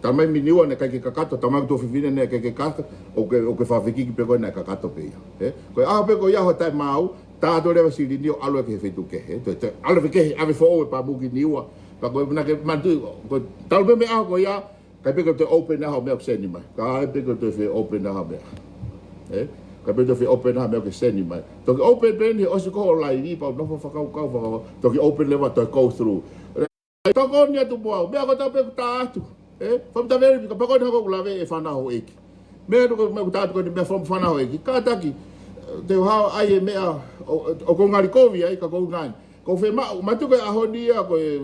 Tamai mei Niua naʻe ʻikai ke kakato, tamai tuofefine naʻe ʻikai ke kakato, ʻoku ke, ʻoku ke fakafekiki pē ko ē naʻe kakato pē ia, ē? Ko e ʻaho pē ko ia hoʻo taʻemaau, tā atu leva e silini ʻo ʻalu ki he feituʻu kehe, toe, toe, ʻalu ki he, ʻave foʻou e pamu ki Niua. Pea ko e naʻa ke manatuʻi, ko e talu pē mei he ʻaho ko ia, ʻikai pē ke toe open ha meʻa ʻoku send mai. ʻIkai pē ke toe fie open ha meʻa. Ē? ʻIkai pē toe fie open ha meʻa ʻoku ke send mai. Toki open pē eni he ʻosi ko ē hoʻo live, pea u nofo fakakaukau, fakakaukau. Toki open leva toe go through. ʻAi tokoni atu mo au, meʻa ko ē ʻoku tau pē ʻoku tā atu. Ē? From the very beginning, pea ko eni hangē ko ʻeku lave e fānau houʻeiki. Meʻa ʻoku, meʻa ʻoku tā atu ko eni meʻa from fānau houʻeiki. Kātaki, te u hao ai e meʻa, ʻo, ʻo, ʻoku ou ngali kovi ai, ka ʻoku ou ngaahi. ʻOku ou fiemaʻu, manatuʻi ko e ʻaho ni ia ko e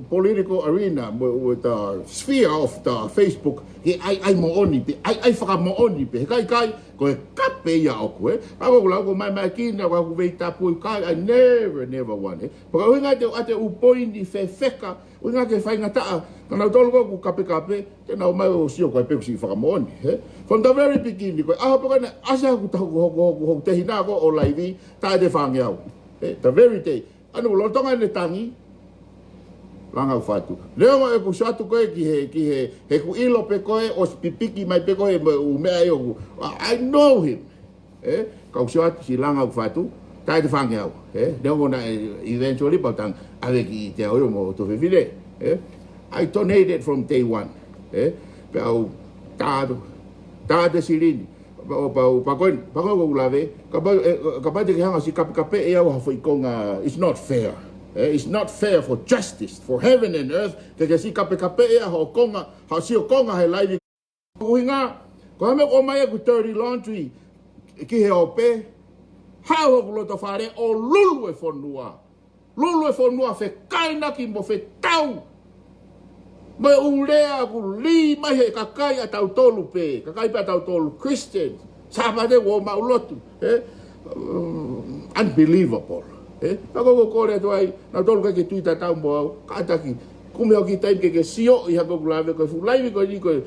political arena, mo, with the sphere of the Facebook, ke ʻai, ʻai moʻoni pē, ʻai, ʻai fakamoʻoni pē, he ʻikai, ʻikai, ko e kap pē ia ʻoku, ē? Ka ʻoku ou lau ko e maimai kina, ko ʻeku vei tapu ʻi kai, I never, never want, ē? Pea ko e ʻuhinga te u ʻoatu e ʻū poini fefeka, ʻuhinga ke faingataʻa, ka nautolu ko ʻeku kapekape, te nau ō mai ʻo sio ko e pē kuo ʻosi fakamoʻoni, ē? From the very beginning, ko e ʻaho pē ko ē naʻe ʻasi ai hoku, hoku, hoku, hoku, hoku tehina ko ē ʻo laivi, taʻe te fāngeau. Ē, the very day. ʻAna ʻoku lolotonga ʻene tangi, langa ʻeku fatu. Neongo ʻeku sio atu ko ē ki he, ki he, he ʻoku ʻilo pē ko ē ʻosi pipiki mai pē ko ē mo e ʻū meʻa ʻe ʻoku. I, I know him. Ē, ka u sio atu siʻi langa ʻeku fatu, taʻe te fāngeau. Ē, neongo naʻe eventually pau tangi, ʻave ki te au mo tuofefine. Ē, I donated from day one. Ē, pea u tā atu, tā atu e silini. Pea, pea, pea ko eni, pea ko eni ʻoku ou lave, kapau, ē, kapau te ke hanga ʻo siʻi kapekapeʻi au ha foʻi konga, it's not fair. Ē, it's not fair for justice, for heaven and earth, ke ke siʻi kapekapeʻi au ha konga, ha sio konga he laivi. ʻUhinga, ko e hā e meʻa ʻoku ʻomai ʻeku dirty laundry ki he ope, haʻu hoku loto fale ʻo lulu e fonua. Lulu e fonua fekāinaki mo fetau. Mo e ʻū lea ʻoku lī mai he kakai ʻatautolu pē, kakai pē ʻatautolu Christian. Sāpate ʻoku maʻu lotu, ē? Um, unbelievable, ē? Ka ko ʻeku kole atu ai, nautolu ʻikai ke tui tatau mo au, kātaki, kumi hoʻo kiʻi taimi ke ke sio ʻi he ʻoku ou lave ko e fuʻu laivi ko eni ko e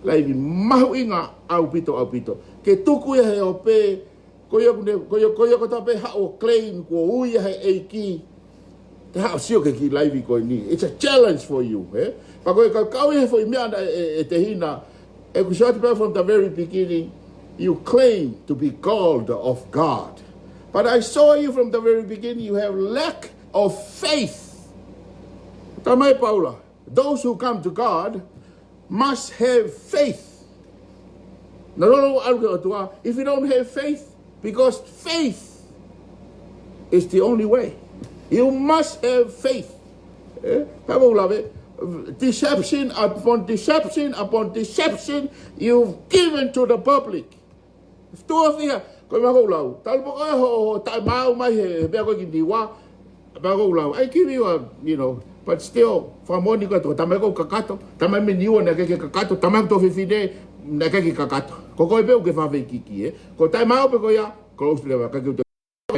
laivi mahuʻinga ʻaupito, ʻaupito. Ke tuku ia he ope, ko ia ʻoku ne, ko ia, ko ia ko e taha pē haʻu ʻo claim kuo ui ia he ʻEiki. Te haʻu ʻo sio ki he kiʻi laivi ko eni. It's a challenge for you, ē? Pea ko e kaukau ia he foʻi meʻa naʻe, ʻe, ʻe tehina. ʻOku sio atu pē from the very beginning, you claim to be called of God. But I saw you from the very beginning, you have lack of faith. Talamai ʻe Paula, those who come to God must have faith. Naʻa lolo ʻalu ki he ʻOtua, if you don't have faith, because faith is the only way. You must have faith. Ē? Pea ʻoku ou lave, deception upon deception upon deception you've given to the public. Tuʻo fiha, ko e meʻa ʻoku ou lau. Talu pē ko e ho, ho taʻemaau mai he, he meʻa ko ē ki Niua. Pea ʻoku ou lau. I give you a, you know, but still, fakamoʻoni ko e toko talamai ʻoku kakato. Talamai mei Niua naʻe ʻikai ke kakato. Talamai tuofefine naʻe ʻikai ke kakato. Ko koe pē ʻoku ke fafeikiki, ē. Ko e taʻemaau pē ko ia, close leva, ʻikai ke u toe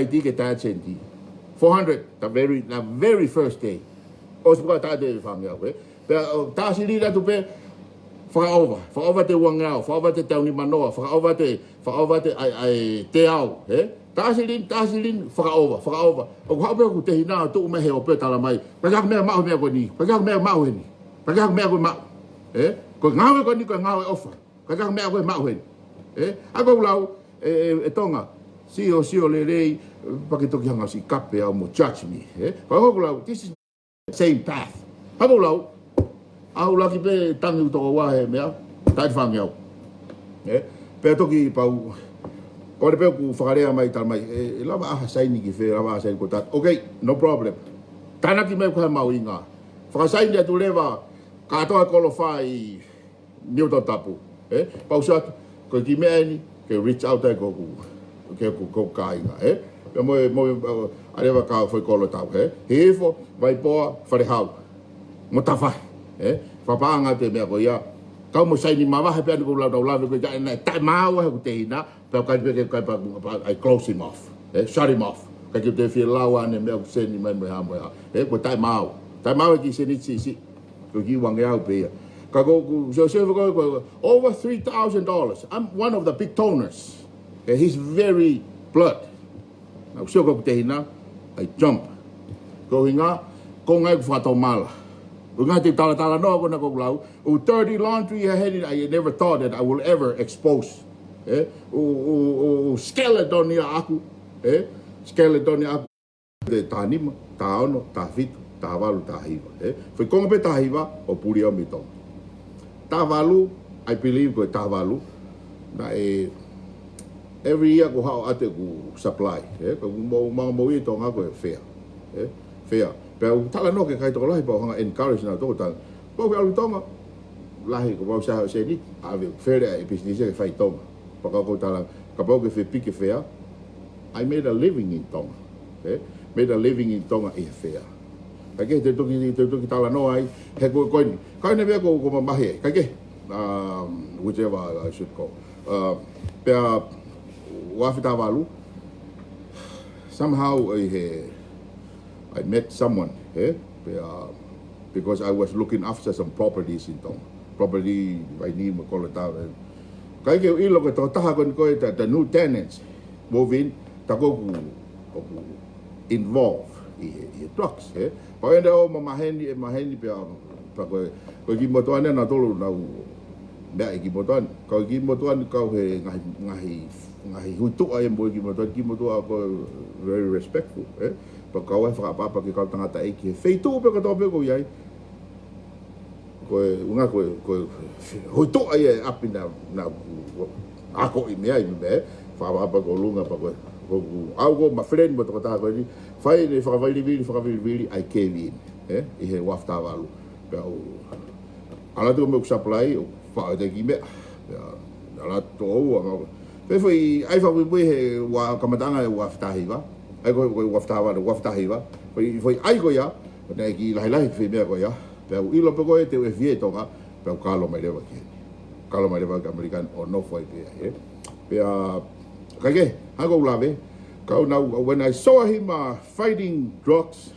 ʻai tike taha senti. Four hundred, the very, the very first day. ʻOsi pē ko e taʻe te fāngeau, ē. Pea, ʻo, tā silini atu pē, fakaʻova, fakaʻova ʻe uangeau, fakaʻova ʻe teau nimanoa, fakaʻova ʻe, fakaʻova ʻe, ʻai, ʻai, teau, ē? Tā silini, tā silini, fakaʻova, fakaʻova. ʻOku haʻu pē hoku tehina ʻo tuʻu mai he ope ʻo talamai, ʻikai ke ʻi ai ha meʻa maʻu he meʻa ko eni, ʻikai ke ʻi ai ha meʻa maʻu heni, ʻikai ke ʻi ai ha meʻa ko ē maʻu. Ē? Ko e ngāue ko eni, ko e ngāue ʻofa. ʻIkai ke ʻi ai ha meʻa ko ē maʻu heni. Ē? ʻA ia ʻoku ou lau, ē, ē, ē Tonga, sio, sio lelei, pea ke toki hanga ʻo siʻi kape au mo judge me, ē? Pea ʻoku ou lau, this is same path. ʻA ia ʻoku ou lau, ʻa ia ʻoku laki pē tangi ʻoku toko ua he meʻa, taʻe te fāngeau. Ē? Pea toki pau, ʻoua pē ʻoku fakalea mai, talamai, ē, ʻe lava ʻa e saini ki fē, lava ʻa e saini ko tata. Okay, no problem. Tānaki mai ko e mahuʻinga. Fakasaini atu leva, kātoa e koloa ʻi Niutonu Tapu. Ē? Pea u sio atu, ko e kiʻi meʻa eni, ke reach out ai ki hoku, ki hoku, ki hoku kāinga, ē? Pea mo e, mo e, ʻa, ʻa leva ka foʻi kolo tau, ē? Hihifo, Vaipoa, Falehau. Mo Tafahi, ē? Fakapaʻanga atu e meʻa ko ia. Kau mo saini mavahe pē ʻa eni ʻoku ou lau, lau lave ko ia, naʻe taʻemaau ai hoku tehina, pea ʻikai pē ke, ʻikai pē, pea, I close him off. Ē, shut him off. ʻIkai ke u toe fie lau ʻa e meʻa ʻoku send mai mo e hā mo e hā. Ē, ko e taʻemaau. Taʻemaau e kiʻi sēniti siʻisiʻi. Ko e kiʻi uangeau pē ia. Ka ko, ko, so, so, ko, ko, over three thousand dollars. I'm one of the big donors. Ē, he's very blood. Naʻa ku sio ko ʻeku tehina, I jump. Ko e ʻuhinga, ko e ngaahi fakatomala. Ko e ngaahi te talatalanoa ko ena ʻoku ou lau, ʻū dirty laundry ʻa heni, I never thought that I will ever expose. Ē? ʻŪ, ʻū, ʻū, ʻū skeleton ia ʻaʻaku. Ē? Skeleton ia ʻaʻaku. Te taha nima, taha ono, taha fitu, taha valu, taha hiva. Ē? Foʻi konga pē taha hiva, ʻo puli au mei Tonga. Taha valu, I believe ko e taha valu. Naʻe, every year ʻoku haʻu atu ʻeku supply. Ē? Ko ʻeku mo, mo, mo i Tonga ko e fea. Ē? Fea. Pea u talanoa ki he kakai tokolahi pea u hanga ʻo encourage nautolu tala. Pau ke ʻalu ki Tonga. Lahi ko pau sa seni. ʻAve fele ʻa e business ke fai Tonga. Pea ka ʻoku ou tala. Kapau ke fepiki fea. I made a living in Tonga. Ē? Made a living in Tonga ʻi he fea. Kae kehe te u toki, te u toki talanoa ai. He ko, ko eni. Ka ʻi ai e meʻa ʻoku, ʻoku ou mamahi ai. Kae kehe. Um, whichever I should go. Uh, pea Ua afe taha valu, somehow I, he, I met someone, eh? Pea, because I was looking after some properties in Tonga. Property, vaini mo e kolo tā, eh. Kae ʻikai ke u ʻilo ko e tokotaha ko eni ko e, the, the new tenants move in, tā ko ē ʻoku, ʻoku involve ʻi he, ʻi he drugs, eh? Pea ʻoku ʻi ai ʻo mamaheni, ʻe maheni pea, pea ko e, ko e kiʻi motuʻa ni nautolu nau meʻa ʻi he kiʻi motuʻa ni. Kau kiʻi motuʻa ni kau he ngaahi, ngaahi, ngaahi hui tuʻa ia mo e kiʻi motuʻa, kiʻi motuʻa ko e very respectful, eh? Pea kau ai fakaʻapaʻapa ki he kau tangataʻeiki he feituʻu pē kotoa pē ʻoku ʻi ai. Ko e ʻuhinga ko e, ko e hui tuʻa ia ʻi ʻapi naʻa, naʻa ku ako ʻi meʻa ʻi meʻa, fakaʻapaʻapa ki ʻolunga pea ko e, ko ʻeku ʻalu ko ē ʻo ma friend mo e tokotaha ko eni, fai ʻene fakavilivili, fakavilivili, I cave in, eh? ʻI he ua afe taha valu. Pea u, ala atu mo ʻeku supply, ʻo faʻo ʻete kiʻi meʻa. Pea, ala atu ʻo ua, ma, pea foʻi, ʻai fakamuimui he ua kamataʻanga ʻi he ua afe taha hiva. ʻAi ko, ko e ua afe taha valu, ua afe taha hiva. Foʻi, foʻi ʻai ko ia, naʻe kiʻi lahilahi e kiʻi meʻa ko ia. Pea u ʻilo pē ko ē te u ʻefihia ʻi Tonga, pea u kalo mai leva ki heni. Kalo mai leva ki ʻAmelika ni ʻo nofo ai pē ai, eh? Pea, kae kehe, hangē ko ʻeku lave, kau nau, when I saw him, uh, fighting drugs,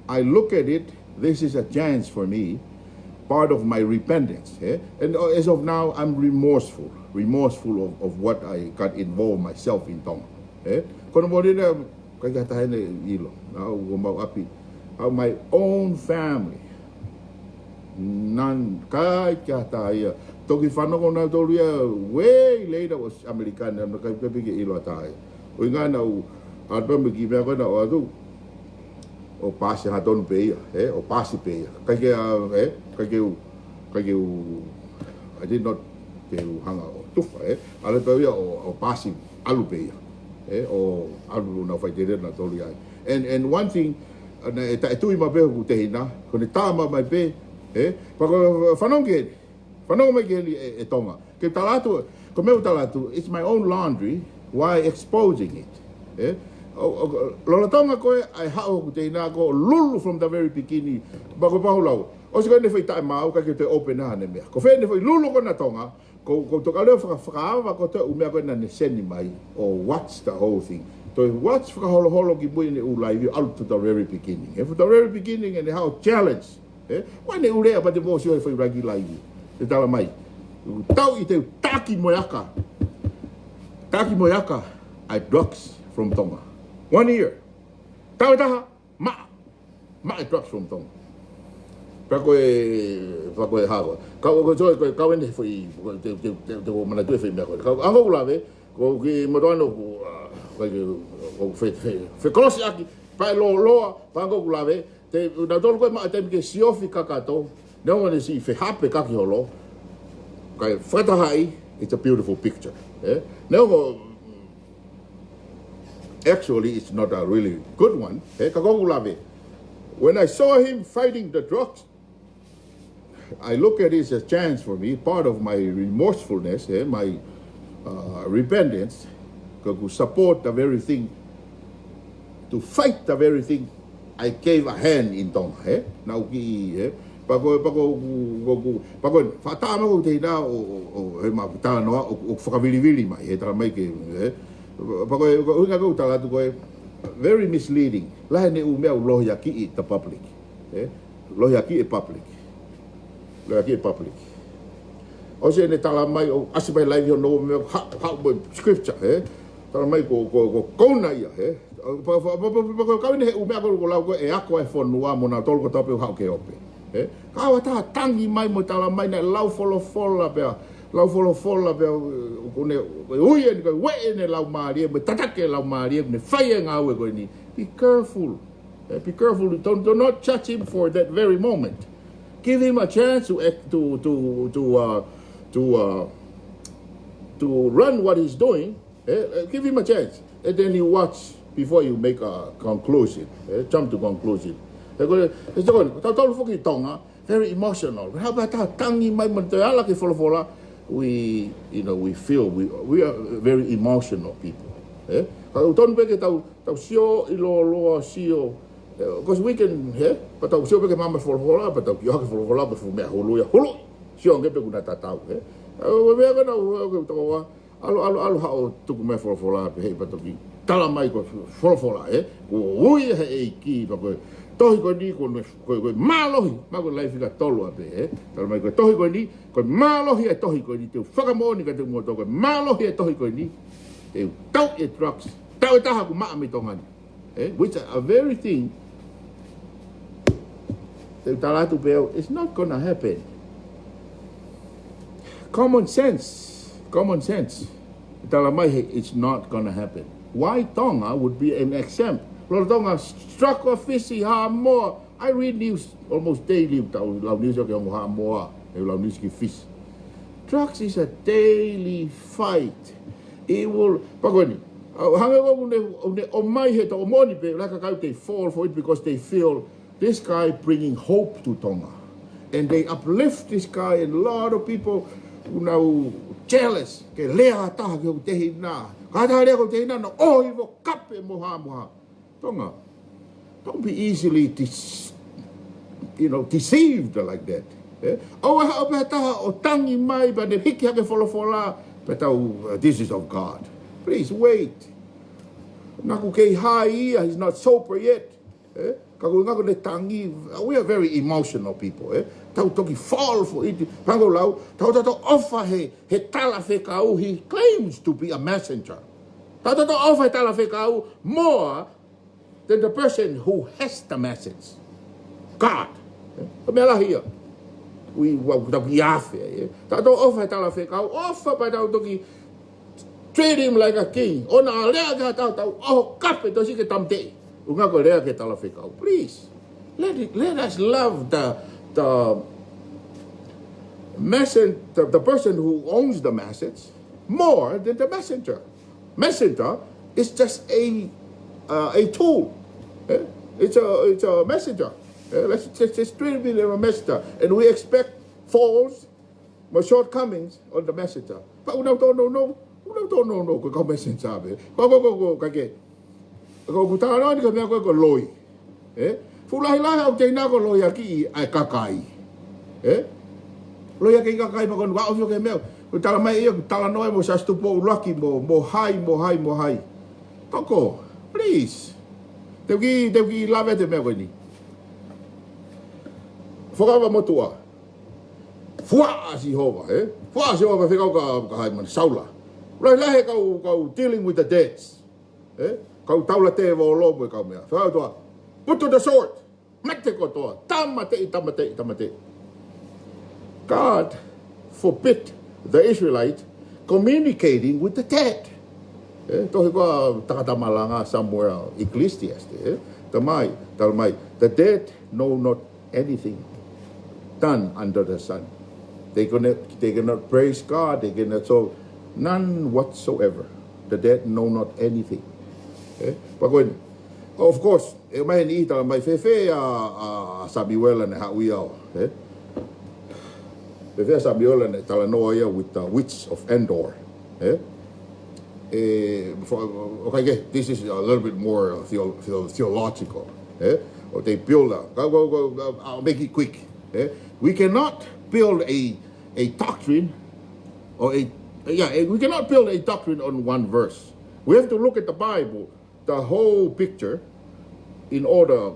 I look at it, this is a chance for me, part of my repentance, eh? And, uh, as of now, I'm remorseful, remorseful of, of what I got involved myself in Tonga, eh? Ko hono moʻoni naʻe ʻikai ke ʻi ai ha taha ʻe ʻilo, naʻa ku ʻi homau ʻapi, of my own family. None, ʻikai ke ʻi ai ha taha ia. Toki fanongo nautolu ia, way later ʻosi ʻAmelika ni, naʻe ʻikai pē ke ʻilo ha taha ia. ʻUhinga naʻa ku, ʻalu pē mo e kiʻi meʻa ko ē naʻa ku ʻoatu, ʻo paasi hangatonu pē ia, eh, ʻo paasi pē ia. ʻIkai ke, uh, eh, ʻikai ke u, ʻikai ke u, I did not, ke u hanga ʻo tufa, eh. ʻAlu pē ia ʻo, ʻo paasi ʻalu pē ia. Eh, ʻo ʻalu nau faʻiteliha nautolu ia. And, and one thing, uh, naʻe taʻetui maʻu pē hoku tehina, ko ʻene tā maʻu mai pē, eh, pea ko e fanongo ki heni, fanongo mai ki heni ʻe, ʻe Tonga. Ke tala atu, ko e meʻa ʻoku tala atu, it's my own laundry, why exposing it? Eh? ʻO, ʻo, lolotonga ko ē ʻa e haʻu hoku tehina ko e lulu from the very beginning, pea ko e pau lau. ʻOsi ko ʻene foʻi taʻemaau, ʻikai ke toe open ʻa ʻene meʻa. Ko fē ʻene foʻi lulu ko ena ʻa Tonga, ko, ko e toka leo faka-, fakaava ko e toe ʻū meʻa ko ē naʻa ne send mai, or what's the whole thing. Toe watch fakaholoholo kimui ʻene ʻū live, ʻalu to the very beginning. Eh, from the very beginning, ʻene haʻu ʻo challenge. Eh, ko ʻene ʻū lea pea te mou sio he foʻi ʻuluaki live. Te tala mai. Tau ʻi te u taki mo e aka. Taki mo e aka, ʻa e drugs from Tonga. One year. Taʻu ʻe taha, maʻa. Maʻa e drugs from Tonga. Pea ko e, pea ko e hā ko ē. Kau, ko e, ko e, kau ʻene foʻi, ko e, te, te, te, te u manatu e foʻi meʻa ko ē. Kau, hangē ko ʻeku lave, ko e kiʻi motuʻa ni ʻoku, uh, ko e, ko e fe, fe, fekolosi ʻaki, pea ʻe lōloa, pea hangē ko ʻeku lave, te, nautolu ko ē maʻa e taimi ke siofi kakato, neongo ʻene siʻi fehape kaki holo, kae fakatahaʻi, it's a beautiful picture. Eh? Neongo, actually, it's not a really good one. Eh? Ka ko ʻeku lave, when I saw him fighting the drugs, I look at it as a chance for me, part of my remorsefulness, eh, my, uh, repentance, ko ʻeku support the very thing, to fight the very thing I gave a hand in Tonga, eh? Naʻa ku kiʻi, eh? Pea ko, pea ko, ko, ko, pea ko, fakatātā mai ko ʻeku tehina ʻo, ʻo, ʻo, he ma talanoa, ʻo, ʻo fakavilivili mai, he tala mai ke, eh? Pea ko, ko, ʻuhinga ko ʻeku tala atu ko e, very misleading. Lahi ʻene ʻū meʻa ʻoku lohiakiʻi the public, eh? Lohiakiʻi e public. Lohiakiʻi e public. ʻOsi ʻene tala mai ʻo ʻasi mai live hono meʻa ha, ha, mo e scripture, eh? Tala mai ko, ko, ko e kouna ia, eh? Pea, pea, pea, pea, pea, pea, kau ʻi he ʻū meʻa ko, ko e lau ko e ako e fonua mo nautolu kotoa pē ʻoku haʻu ke ope. Eh? Ka ʻoua ʻe tangi mai mo tala mai naʻe lau folofola pea, lau folofola pea, ʻoku ne, ʻoku ui eni, ʻoku ueʻi ʻene laumālie, mo tataki e laumālie, mo ne fai e ngāue ko eni. Be careful. Eh, be careful. Don't, do not judge him for that very moment. Give him a chance to act, to, to, to, uh, to, uh, to run what he's doing. Eh, eh, give him a chance. And then you watch before you make a conclusion. Eh, jump to conclusion. Eh, ko e, eh, so, tautolu foki ʻi Tonga, very emotional. How about that? Tangi mai mo toe ala ki he folofola. We, you know, we feel, we, we are very emotional people. Eh? Ka ʻoku totonu pē ke tau, tau sio ʻi lōloa, sio. Eh, 'cause we can, eh? Pea tau sio pē ki he maama folofola, pea tau kiʻi ʻohake folofola, pea fuʻu meʻa hulu ia, hulu. Sio ange pē kuo na tatau, eh? Eh, ʻo e meʻa ko ena, ʻo, ʻo, ʻo, ʻo, ʻAlu, ʻalu, ʻalu haʻu ʻo tuku mai folofola pē he ʻikai pē toki tala mai ko e folofola, ē? Ko e ui ʻe he ʻEiki, pea ko e tohi ko eni ko e, ko e, ko e mālohi, ma ko e laiofika tolu ʻa pē, ē? Tala mai ko e tohi ko eni, ko e mālohi ʻa e tohi ko eni, te u fakamoʻoni kiate kimoutolu, ko e mālohi ʻa e tohi ko eni, te u tauʻi e drugs, tauʻi e taha ʻoku maʻa mei Tonga ni. Eh, which are very thing te u tala atu pē au, it's not gonna happen. Common sense, common sense. Tala mai he, it's not gonna happen. Why Tonga would be an exempt? Lolotonga struggle ʻa Fisi, Haʻamoa. I read news almost daily, tau lau news ʻo ke ongo Haʻamoa, ʻe lau news ki Fisi. Drugs is a daily fight. It will, pea ko eni, ʻa, hangē ko ʻene, ʻene ʻomai he tau moʻoni pē, like how they fall for it because they feel this guy bringing hope to Tonga. And they uplift this guy, and a lot of people who now jealous, ke lea ha taha ki hoku tehina. Ka ha taha lea ki hoku tehina, na ʻohi ʻo kape mo ha mo ha. Tonga, don't be easily dis-, you know, deceived like that. Eh? ʻOua ʻe haʻu pē ha taha ʻo tangi mai, pea ne hiki hake folofola, pea tau, uh, this is of God. Please wait. Naʻa ku kei hai ia, he's not sober yet. Eh? Ka ko e ʻuhinga ko ʻene tangi, we are very emotional people, eh? Tau toki fall for it. Pea ko e lau, tau, tau, tau ʻofa he, he talafekau, he claims to be a messenger. Tau, tau, tau ʻofa he talafekau more than the person who has the message. God. Eh? Ko e meʻa lahi ia. We, wa, tau ki afe, eh? Tau, tau ʻofa he talafekau, ʻofa pea tau toki treat him like a king. ʻOua naʻa lea ki ha taha, tau ʻoho kape, tau sio ki he tāmateʻi. ʻUhinga ko e lea ki he talafekau. Please, let it, let us love the, the messen-, the, the person who owns the message more than the messenger. Messenger is just a, uh, a tool. Eh? It's a, it's a messenger. Eh? Let's just, just treat him like a messenger. And we expect faults, my shortcomings on the messenger. But we don't, don't know, no. We don't, don't know, no. Ko e kau messenger pē. Ko, ko, ko, ko, ka ke. Ko, ko talanoa ni ka meʻa ko e ko e loi. Eh? Fuʻu lahilahi ʻoku teʻeki ai ke loi ʻaki ʻa e kakai. Eh? Loi ʻaki e kakai pea ko e ʻoku ʻofi ʻo ke meʻa. Ko e tala mai ia, ko e talanoa mo Siaosi Tupou ʻUluaki mo, mo hai, mo hai, mo hai. Toko, please. Te u kiʻi, te u kiʻi lave atu he meʻa ko eni. Fuakava motuʻa. Fuaʻa Sihova, eh? Fuaʻa Sihova fekau kia, kia Haimana, Saula. Lahilahi e kau, kau dealing with the dead. Eh? Kau taula tēvolo mo e kau meʻa. Fekau ʻOtua, put to the sword. Mate kotoa. Tāmateʻi, tāmateʻi, tāmateʻi. God forbid the Israelite communicating with the dead. Eh? Tohi ko e Tangata Malanga somewhere, Ecclesiastes, eh? Tala mai, tala mai, the dead know not anything done under the sun. They cannot, they cannot praise God, they cannot, so none whatsoever. The dead know not anything. Eh? Pea ko eni, of course, ʻe mai ni tala mai fēfē ʻa, ʻa, ʻa Samiuela naʻe haʻu ia ʻo, eh? Fēfē ʻa Samiuela naʻe talanoa ia with the witch of Endor, eh? Eh, for, okay, this is a little bit more, uh, theo-, theo-, theological, eh? Or they build up. Go, go, go, go, I'll make it quick, eh? We cannot build a, a doctrine, or a, yeah, a, we cannot build a doctrine on one verse. We have to look at the Bible, the whole picture, in order, uh,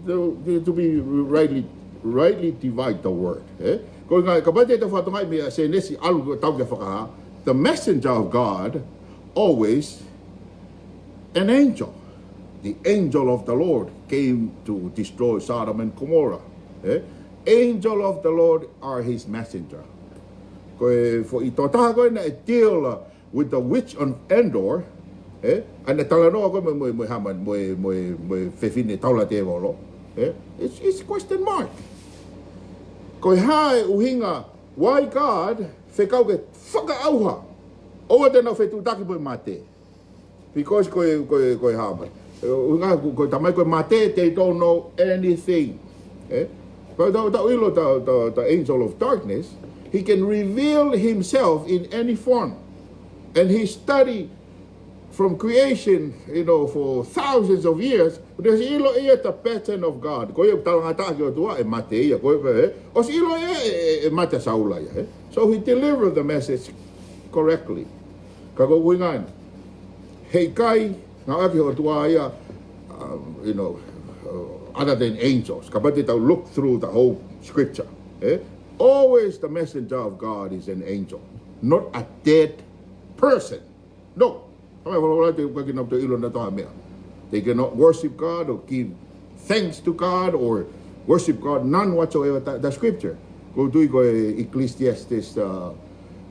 to, to be rightly, rightly divide the word, eh? Ko e ʻuhinga, kapau te tau fakatokangaʻi mei he Sēnesi ʻalu ʻo tau ki he Fakahā, the messenger of God, always an angel. The angel of the Lord came to destroy Sodom and Gomorrah, eh? Angel of the Lord are his messenger. Ko e foʻi tokotaha ko ē naʻe deal, uh, with the witch on Endor, eh? ʻA ʻene talanoa ko ē mo, mo, mo Haman, mo, mo, mo fefine taula tēvolo, eh? It's, it's question mark. Ko e hā e ʻuhinga, why God fekau ke fakaʻauha? ʻOua te nau fetuʻutaki mo e mate. Because ko e, ko e, ko e hā mai. ʻUhinga ko, ko e tala mai ko e mate, they don't know anything. Eh? But tau, tau ʻilo the, the, the angel of darkness, he can reveal himself in any form. And he study from creation, you know, for thousands of years, ʻosi ʻilo ia the pattern of God. Ko ia talangataʻa ki he ʻOtua, ʻe mate ia, ko ia, eh? ʻOsi ʻilo ia, ʻe, ʻe, ʻe mate Saula ia, eh? So he delivered the message correctly. Ka ko e ʻuhinga eni, heʻikai ngāueʻaki ʻe he ʻOtua ia, um, you know, uh, other than angels. Kapau te tau look through the whole scripture, eh? Always the messenger of God is an angel, not a dead person. No. Talamai ʻe he folofola ʻoku ʻikai ke nau toe ʻilo nautolu ha meʻa. They cannot worship God or give thanks to God or worship God, none whatsoever. The, the scripture. Ko e tui ko e Ecclesiastes, uh,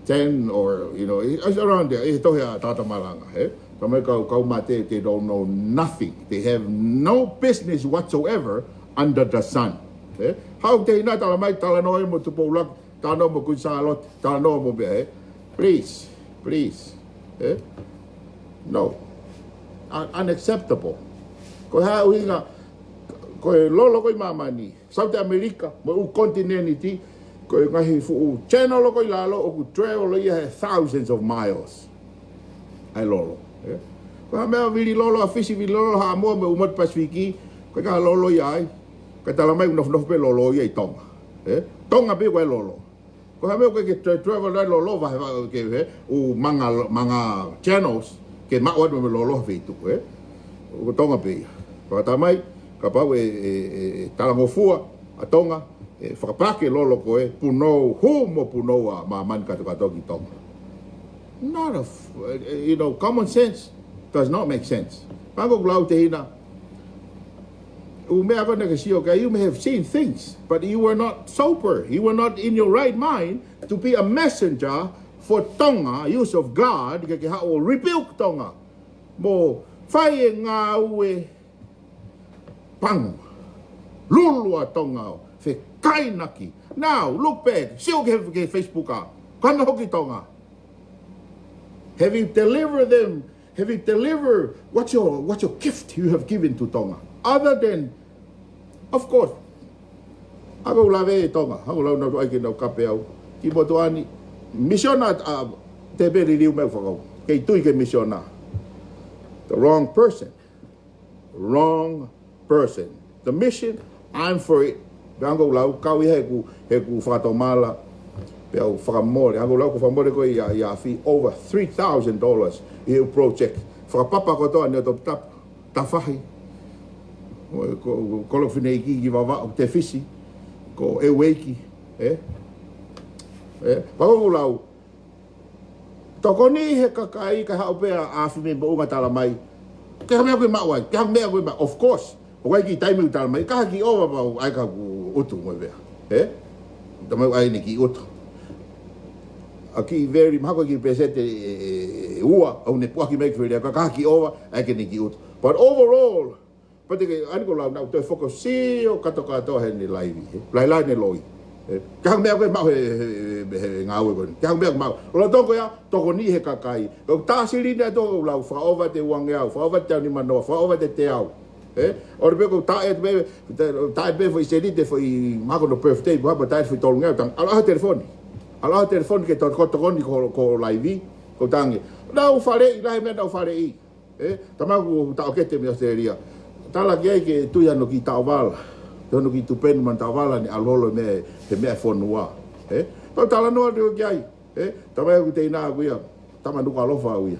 ten or, you know, it's around there. ʻI he tohi ʻa Tangata Malanga, eh? Talamai kau, kau mate, they don't know nothing. They have no business whatsoever under the sun. Eh? Haʻu ʻa e tehina, talamai, talanoa mo Tupou ʻUluaki, talanoa mo Kuini Sālote, talanoa mo pea, eh? Please, please. Eh? No. Un-, unacceptable. Ko e hā e ʻuhinga, ko e lolo ko ē ʻi māmani, South America, mo e ʻū continent, ko e ngaahi fuʻu channel ko ē ʻi lalo ʻoku travel ia he thousands of miles. ʻA e lolo, eh? Ko e hā e meʻa, vili lolo ʻa Fisi, vili lolo ʻa Haʻamoa mo e ʻū motu Pasifiki, ko e ka lolo ia ai. Ka talamai ʻoku nofonofo pē lolo ia ʻi Tonga. Eh? Tonga pē ko e lolo. Ko e hā e meʻa ʻoku ʻikai ke tra-, travel ʻa e lolo, vahe, vahe, ke, eh, ʻū manga, manga channels, ke maʻu atu mo e lolo ha feituʻu, eh? Ko Tonga pē ia. Pea talamai, kapau ʻe, ʻe, ʻe, ʻe talangofua ʻa Tonga, ʻe fakapake lolo ko ē, punou, hū mo punou ʻa māmani kātoa kātoa ki Tonga. Not a f-, uh, you know, common sense does not make sense. Pea ko e lau ʻa e tehina, ʻū meʻa ko ē naʻa ke sio ki ai, you may have seen things, but you were not sober. You were not in your right mind to be a messenger for Tonga, use of God, ke ke haʻu ʻo rebuke Tonga. Mo fai e ngāue pango. Lulu ʻa Tonga ʻo fekainaki. Now, look back. Sio ki he, ki he Facebook ā. Ko e hā e meʻa hoki ʻi Tonga? Have you delivered them? Have you delivered, what's your, what's your gift you have given to Tonga? Other than, of course, ʻa ʻeku lave ʻi Tonga, ʻa ʻeku lau naʻa tuʻu ai ke nau kape au. Ki motuʻa ni, misiona, uh, te pē liliu mai fakau. Kei tui ke misiona. The wrong person. Wrong person. The mission, I'm for it. Pea ʻoku ou lau, kau ia he ʻeku, he ʻeku fakatomala. Pea u fakamole. ʻOku ou lau ko e fakamole ko ē ia, ia fee over three thousand dollars ʻi he project. Fakapapa kotoa ni ʻo Toputapu, Tafahi. Ko, ko, ko Kolofineiki ki Vavaʻu, Tefisi. Ko ʻEueiki. Eh? Eh? Pea ʻoku ou lau, tokoni he kakai ka haʻu pē ʻa e afi mei moʻunga talamai. Ke hā e meʻa ʻoku ke maʻu ai, ke hā e meʻa ʻoku ke maʻu. Of course, ʻoku ʻi ai e kiʻi taimi ʻoku talamai, ka ha kiʻi ova pea ʻoku ʻai ka ku utu mo e meʻa. Eh? Talamai ʻai ʻene kiʻi utu. ʻA e kiʻi very, mahalo ko e kiʻi pēseti ʻe, ʻe, ʻe ua, ʻoku ne puʻaki mai ki fē lea, ka, ka ha kiʻi ova, ʻai ke ne kiʻi utu. But overall, pea te ke ani ko e lau naʻa ku toe fokosio kātoa kātoa heʻene laivi, he lailai ʻene loi. Eh, ke hā e meʻa ʻoku ke maʻu he, he, he, he ngāue ko eni. Ke hā e meʻa ʻoku ke maʻu. ʻO lau toko ia, tokoni he kakai. Ko e tā silini ʻa e toko lau, fakaʻova ʻe uangeau, fakaʻova ʻe teau nima noa, fakaʻova ʻe teau. Eh, ʻoua pē ko e taʻe pē, taʻe pē foʻi seniti, foʻi mahalo ko hono birthday, pea taʻe foʻi tolungeau, tang, ʻalu ʻa e telefoni. ʻAlu ʻa e telefoni ke toko, tokoni ko, ko e laivi, ko e tangi. Naʻa ku faleʻi, lahi e meʻa naʻa ku faleʻi. Eh, talamai ʻoku taʻokete mei ʻAositelēlia. Tala ki ai ke tui hano kiʻi taʻovala. Tui hano kiʻi tupenu manu taʻovala ni ʻalu holo mei he meʻa fonua. Eh, pea u talanoa atu ki ai. Eh, talamai ʻoku teina ʻaʻaku ia. Tama Nukuʻalofa au ia.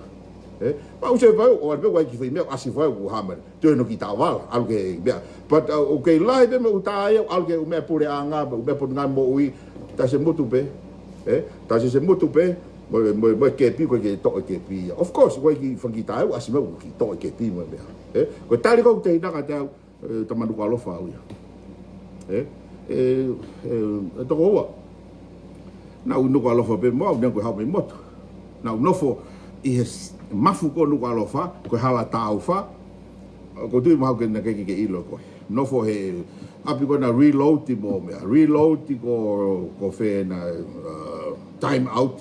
Eh, pea u sio pau, ʻoua pē ʻoku ʻi ai e kiʻi foʻi meʻa, ʻasi fau ʻoku hā mai. Tui hano kiʻi taʻovala, ʻalu ki he meʻa. But, uh, ʻoku kei lahi pē meʻa ʻoku tā ia, ʻalu ki he ʻū meʻa puleʻanga, ʻū meʻa potungāue moʻui, tā se mutu pē. Eh, tā se se mutu pē, mo, mo, mo e kepi, ko e ke toʻo e kepi ia. Of course, ko e kiʻi fanga kiʻi taʻu, ʻasi mai ʻoku kiʻi toʻo e kepi mo e meʻa. Eh, ko e tali ko ē ʻoku teina kiate au, eh, Tama Nukuʻalofa au ia. Eh, eh, eh, e tokoua. Naʻa ku Nukuʻalofa pē mo au, neongo ko e haʻu mei motu. Naʻa ku nofo ʻi he s-, mafu ko Nukuʻalofa, ko e hala Taufa. ʻOku ou tui mahalo ke naʻa ke ʻikai ke ʻilo koe. Nofo he ʻapi ko ena Reload mo e meʻa. Reload ko, ko fē ena, uh, Time Out.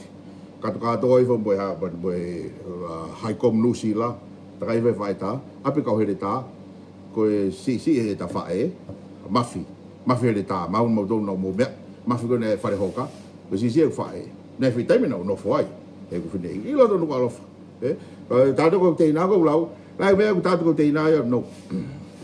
Kātoa kātoa ʻi fē mo e hā, mo e, uh, High Comm Nuʻusila. Takai fē faʻē tā, ʻapi kau heletā. Ko e siʻisiʻi heletā faʻē, mafi. Mafi heletā, maun mau tau nau mo meʻa. Mafi ko ena e fale hoka. Ko e siʻisiʻi e faʻē. Naʻe fai taimi naʻa ku nofo ai. ʻEku fineʻeiki. ʻI loto Nukuʻalofa. Eh? Ka tātou ko e teina ko e lau. Naʻe meʻa ko tātou ko e teina ia, no.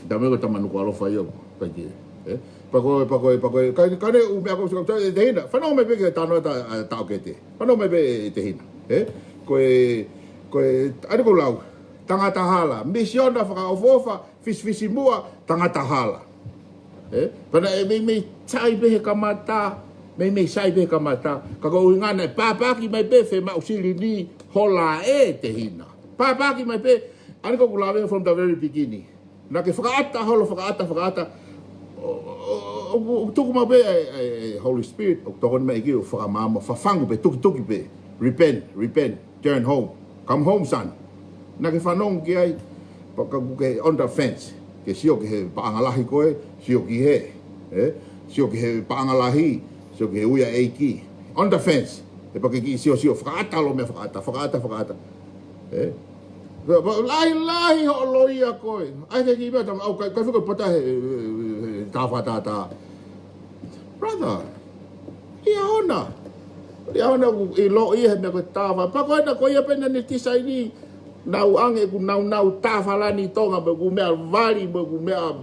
Talamai ko Tama Nukuʻalofa ia, ʻikai ke. Eh? Pea ko, pea ko, pea ko, ka, ka ne u meʻa ko e teina. Fanongo mai pē ki he talanoa ʻa e taʻokete. Fanongo mai pē ʻe tehina. Ē? Ko e, ko e, ʻa ia ko e lau, tangata hala. Misiona fakaʻofoʻofa, fisifisimuʻa, tangata hala. Ē? Pea naʻe meimei sai pē he kamata, meimei sai pē he kamata. Ka ko e ʻuhinga naʻe pāpāki mai pē, fiemaʻu silini, hola ʻe tehina. Pāpāki mai pē, ʻa ia ko ʻeku lave from the very beginning. Naʻa ke fakaʻata, holo fakaʻata, fakaʻata. ʻO, ʻo, ʻo, ʻo, ʻo tuku mai pē ʻa e, ʻa e, ʻa e Holy Spirit, ʻo tokoni mai ki he fakamaama, fafangu pē, tukituki pē. Repent, repent, turn home. Come home, son. Naʻa ke fanongo ki ai, pea ka kuo ke on the fence. Ke sio ki he paʻanga lahi ko ē, sio ki he, ē? Sio ki he paʻanga lahi, sio ki he ui ʻa e ʻEiki. On the fence. Ē, pea ke kiʻi sio, sio, fakaʻata ʻa e meʻa, fakaʻata, fakaʻata, fakaʻata. Ē? Pea, pea, lahi, lahi hoʻo loia koe. ʻAi ke kiʻi meʻa, tama, au, kai, kai fika pata he, he, he, he, tā fakatātā. Brother, Liahona. Liahona ʻoku ʻiloʻi he meʻa ko e tāfa. Pea ko ena ko ia pē naʻa ne tisaini, nau ʻange ʻeku naunau tāfalani Tonga, mo ʻeku meʻa vali, mo ʻeku meʻa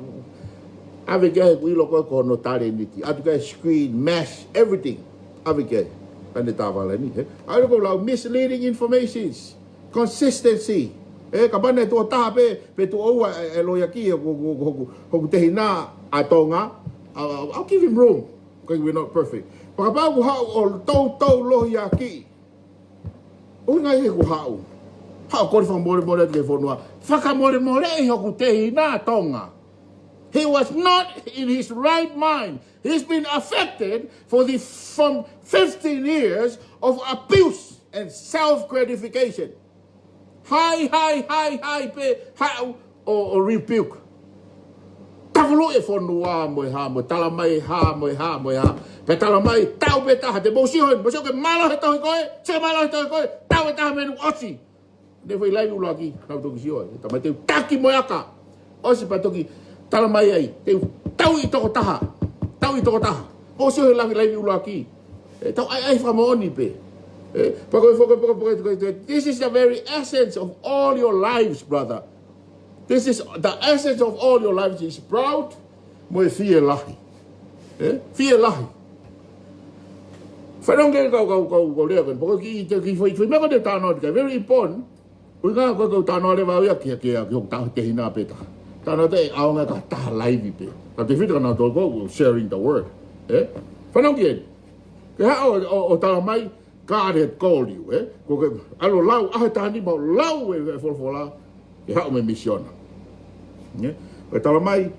ʻave ki ai ʻeku ʻilo ko ē ko hono talēniti. ʻAtu ki ai screen, mesh, everything. ʻAve ki ai. Ka ne tāfalani, ē? ʻA ia ko e lau misleading informations. Consistency. Ē, kapau naʻe tuʻo taha pē, pe tuʻo ua e, e loiaki, ʻoku, ʻoku, ʻoku, ʻoku, ʻoku tehina ʻa Tonga, I'll, I'll give him room. Because we're not perfect. Pea kapau ʻoku haʻu ʻo toutou loiaki. ʻUhinga ia ʻoku haʻu. Haʻu kole fakamolemole atu ki he fonua. Fakamolemoleʻi hoku tehina Tonga. He was not in his right mind. He's been affected for the, from fifteen years of abuse and self-gratification. Hai, hai, hai, hai pē, haʻu ʻo, ʻo rebuke. Tavulu e fonua mo e hā, mo e tala mai e hā, mo e hā, mo e hā. Pea tala mai, tau pē taha, te mou sio heni, mou sio ke mālohi e tohi ko ē, sio ke mālohi e tohi ko ē, tau e taha menu ʻosi. Ne fai laivi ʻuluaki, nau toki sio ai. Tama te u taki mo e aka. ʻOsi pea toki tala mai ai, te u tauʻi toko taha. Tauʻi toko taha. ʻOsi ʻo e laivi, laivi ʻuluaki. Ē, tau ʻai, ʻai fakamoʻoni pē. Ē, pea ko e, pea ko e, pea ko e, pea ko e, pea ko e, this is the very essence of all your lives, brother. This is the essence of all your lives is proud, mo e fielahi. Ē? Fielahi. Fanongo ki he kau, kau, kau, kau lea ko eni. Pea ko e kiʻi, kiʻi foʻi, foʻi meʻa ko ē te u talanoa ki ai. Very important. ʻUhinga ko e kau talanoa leva au ia ki, ki, ki hoku taha tehina pē taha. Talanoa te ʻaonga ka taha laivi pē. Ka te fita ka nau tō ko sharing the word. Ē? Fanongo ki heni. Ke haʻu ʻo, ʻo, ʻo tala mai, God had called you, ē? Ko ke ʻalu ʻo lau, ʻaho ʻe taha nima ʻo lau e, e folofola, ke haʻu mei he misiona. Ē? Ko e tala mai,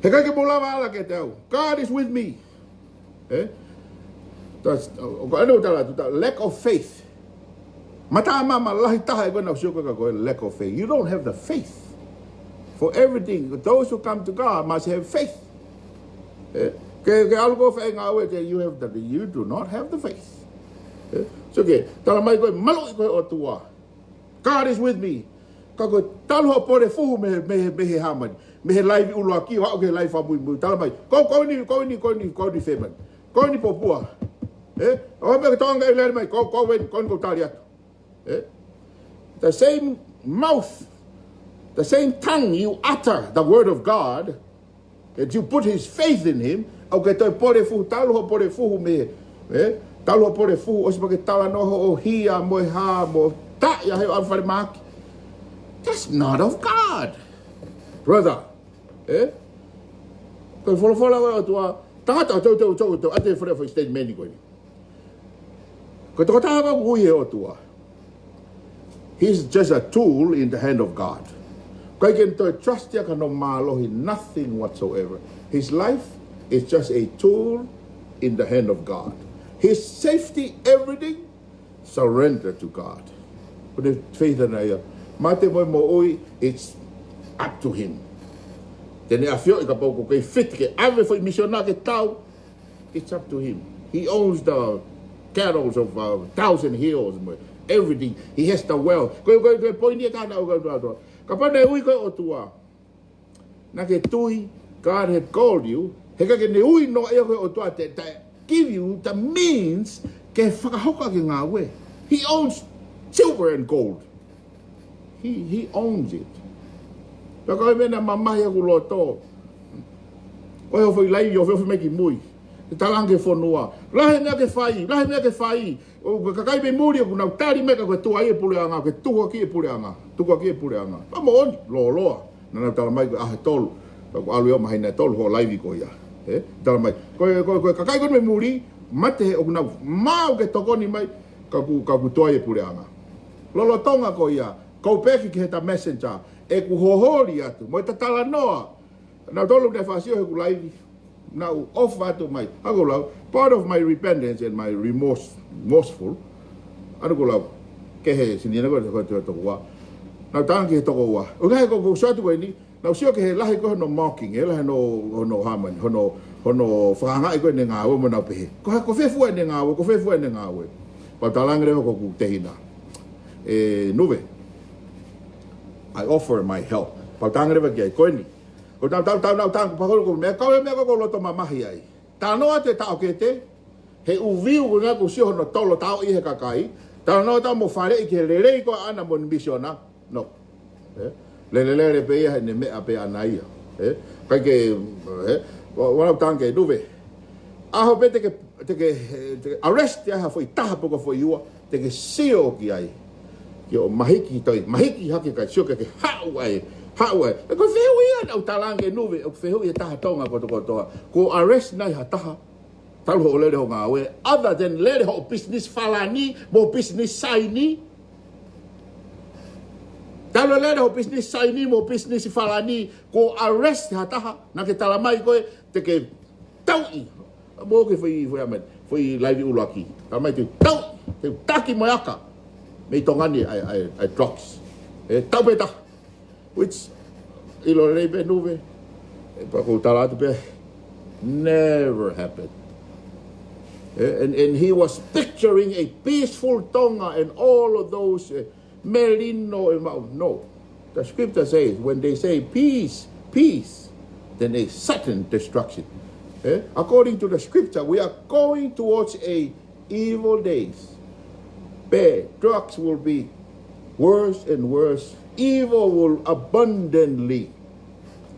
heʻikai ke mou lava ala kiate au. God is with me. Ē? Tas, ʻo, ʻo, ʻa ena ʻoku tala atu, the lack of faith. Mataʻamama lahi taha ʻi he ko ena ʻoku sio ko ē ka ko e lack of faith. You don't have the faith. For everything, those who come to God must have faith. Ē? Ke, ke ʻalu ko ē ʻo fai e ngāue ke, you have the, you do not have the faith. Ē? So ke, tala mai ko e maluʻi ko ē ʻOtua. God is with me. Ka ko e talu hoʻo pole fuhu mei he, mei he, mei he hāmani. Mei he laivi ʻuluaki, ʻo aʻu ki he laivi fakamuimui. Tala mai, ko, ko eni, ko eni, ko eni, ko eni fēmani. Ko eni pōpua. Ē? ʻO meʻa ke tōʻonga e lele mai, ko, ko eni, ko eni ʻoku tali atu. Ē? The same mouth, the same tongue you utter the word of God, that you put his faith in him, ʻoku ke toe pole fuhu, talu hoʻo pole fuhu mei, ē? Talu hoʻo pole fuhu, ʻosi pea ke talanoa hoʻo hia mo e hā, mo taʻi ʻa e ʻalu falemahaki. That's not of God, brother. Ē? Ko e folofola ʻa e ʻOtua, tangata ʻoku tau, tau, tau, tau, ʻa e folofola statement ko eni. Ko e tokotaha ʻoku ui ʻe he ʻOtua. He's just a tool in the hand of God. ʻIkai ke ne toe trust ia ki hono mālohi, nothing whatsoever. His life is just a tool in the hand of God. His safety, everything, surrender to God. Ko ʻene faith ʻana ia. Mate mo e moʻui, it's up to him. Te ne ʻafioʻi kapau ʻoku kei fit ke ʻave foʻi misiona ke tau, it's up to him. He owns the cattles of a thousand hills, everything. He has the wealth. Ko e, ko e, ko e poini ʻe taha naʻa ku ʻalu atu. Kapau naʻe ui koe ʻe he ʻOtua, naʻa ke tui, God had called you, heʻikai ke ne ui noa ia koe ʻe he ʻOtua te, te give you the means ke fakahoko ʻaki e ngāue. He owns silver and gold. He, he owns it. Pea ko e meʻa naʻe mamahi ʻaku loto. Ko e hā e foʻi laivi ʻoku ofi mai ki mui. Talaange ki he fonua, lahi e meʻa ke fai, lahi e meʻa ke fai. ʻO ko e kakai mei muli ʻoku nau tali mai ka ko e tuai e puleʻanga, ko e tukuakiʻi e puleʻanga, tukuakiʻi e puleʻanga. Pea moʻoni, lōloa. Naʻa nau tala mai ko e ʻaho ʻe tolu, ka ʻoku ʻalu ia ʻo mahina ʻe tolu hoʻo laivi ko ia. Ē? Tala mai, ko e, ko e, ko e kakai ko eni mei muli, mate he ʻoku nau maʻu ke tokoni mai, ka ʻoku, ka ʻoku tuai e puleʻanga. Lolotonga ko ia, ko u pehē ki he ta messenger, ʻeku holi atu, mo e ta talanoa, naʻa nau tolu ne fāsio he ʻeku laivi. Naʻa ku ʻofa atu mai. ʻA ia ko u lau, part of my repentance and my remorse, remorseful. ʻA ia ko u lau, ki he senior ko e, ko e, ko e toko ua. Naʻa ku talaange ki he toko ua. ʻO ngaahi ko, ko u sio atu ko eni, naʻa ku sio ki he lahi ko hono mocking, he lahi hono, hono hāmani, hono, hono fakaangaʻi ko ʻene ngāue mo nau pehē, ko e hā, ko fē fua ʻene ngāue, ko fē fua ʻene ngāue. Pea u talaange leva ki hoku tehina, ʻe Nuve, I offer my help. Pea u talaange leva ki ai, ko eni. Ko tau, tau, tau, tau, tau, pea ko e meʻa, ko e meʻa ko ē ʻoku ou loto mamahi ai. Talanoa atu e taʻokete, he ʻū view ko ē ʻoku ou sio hono tolo tau ʻi he kakai. Talanoa atu mo faleʻi ki he lelei ko ē ʻaʻana mo ʻene misiona. No. Ē? Lelelele pē ia heʻene meʻa pē ʻaʻana ia. Ē? ʻIkai ke, ē? Ua, ua lau tange Nuve. ʻAho pē te ke, te ke, te ke arrest ai ha foʻi taha pe ko e foʻi ua, te ke sio ki ai. Ke ʻo mahiki toi, mahiki hake kae sio ke ke haʻu ai, haʻu ai. ʻE ko e fehuʻi ia naʻa ku talaange Nuve, ʻoku fehuʻi e taha Tonga kotokotoa. Kuo arrest nai ha taha talu hoʻo lele hoʻo ngāue, other than lele hoʻo business falani, mo business saini. Talu lele hoʻo business saini, mo business falani, kuo arrest ha taha, naʻa ke tala mai ko ē, te ke tauʻi. Mo ke foʻi, foʻi ʻamanaki, foʻi laivi ʻuluaki. Tala mai te u tauʻi, te u taki mo e aka. Mei Tonga ni ʻa e, ʻa e, ʻa e drugs. Ē, tau pē taha. Which, ʻilo lelei pē Nuve. Ē, pea ko u tala atu pē, never happened. Ē, and, and he was picturing a peaceful Tonga and all of those, ē, melino ʻe maʻu. No. The scripture says, when they say peace, peace, then a sudden destruction. Ē? According to the scripture, we are going towards a evil days. Bad drugs will be worse and worse. Evil will abundantly.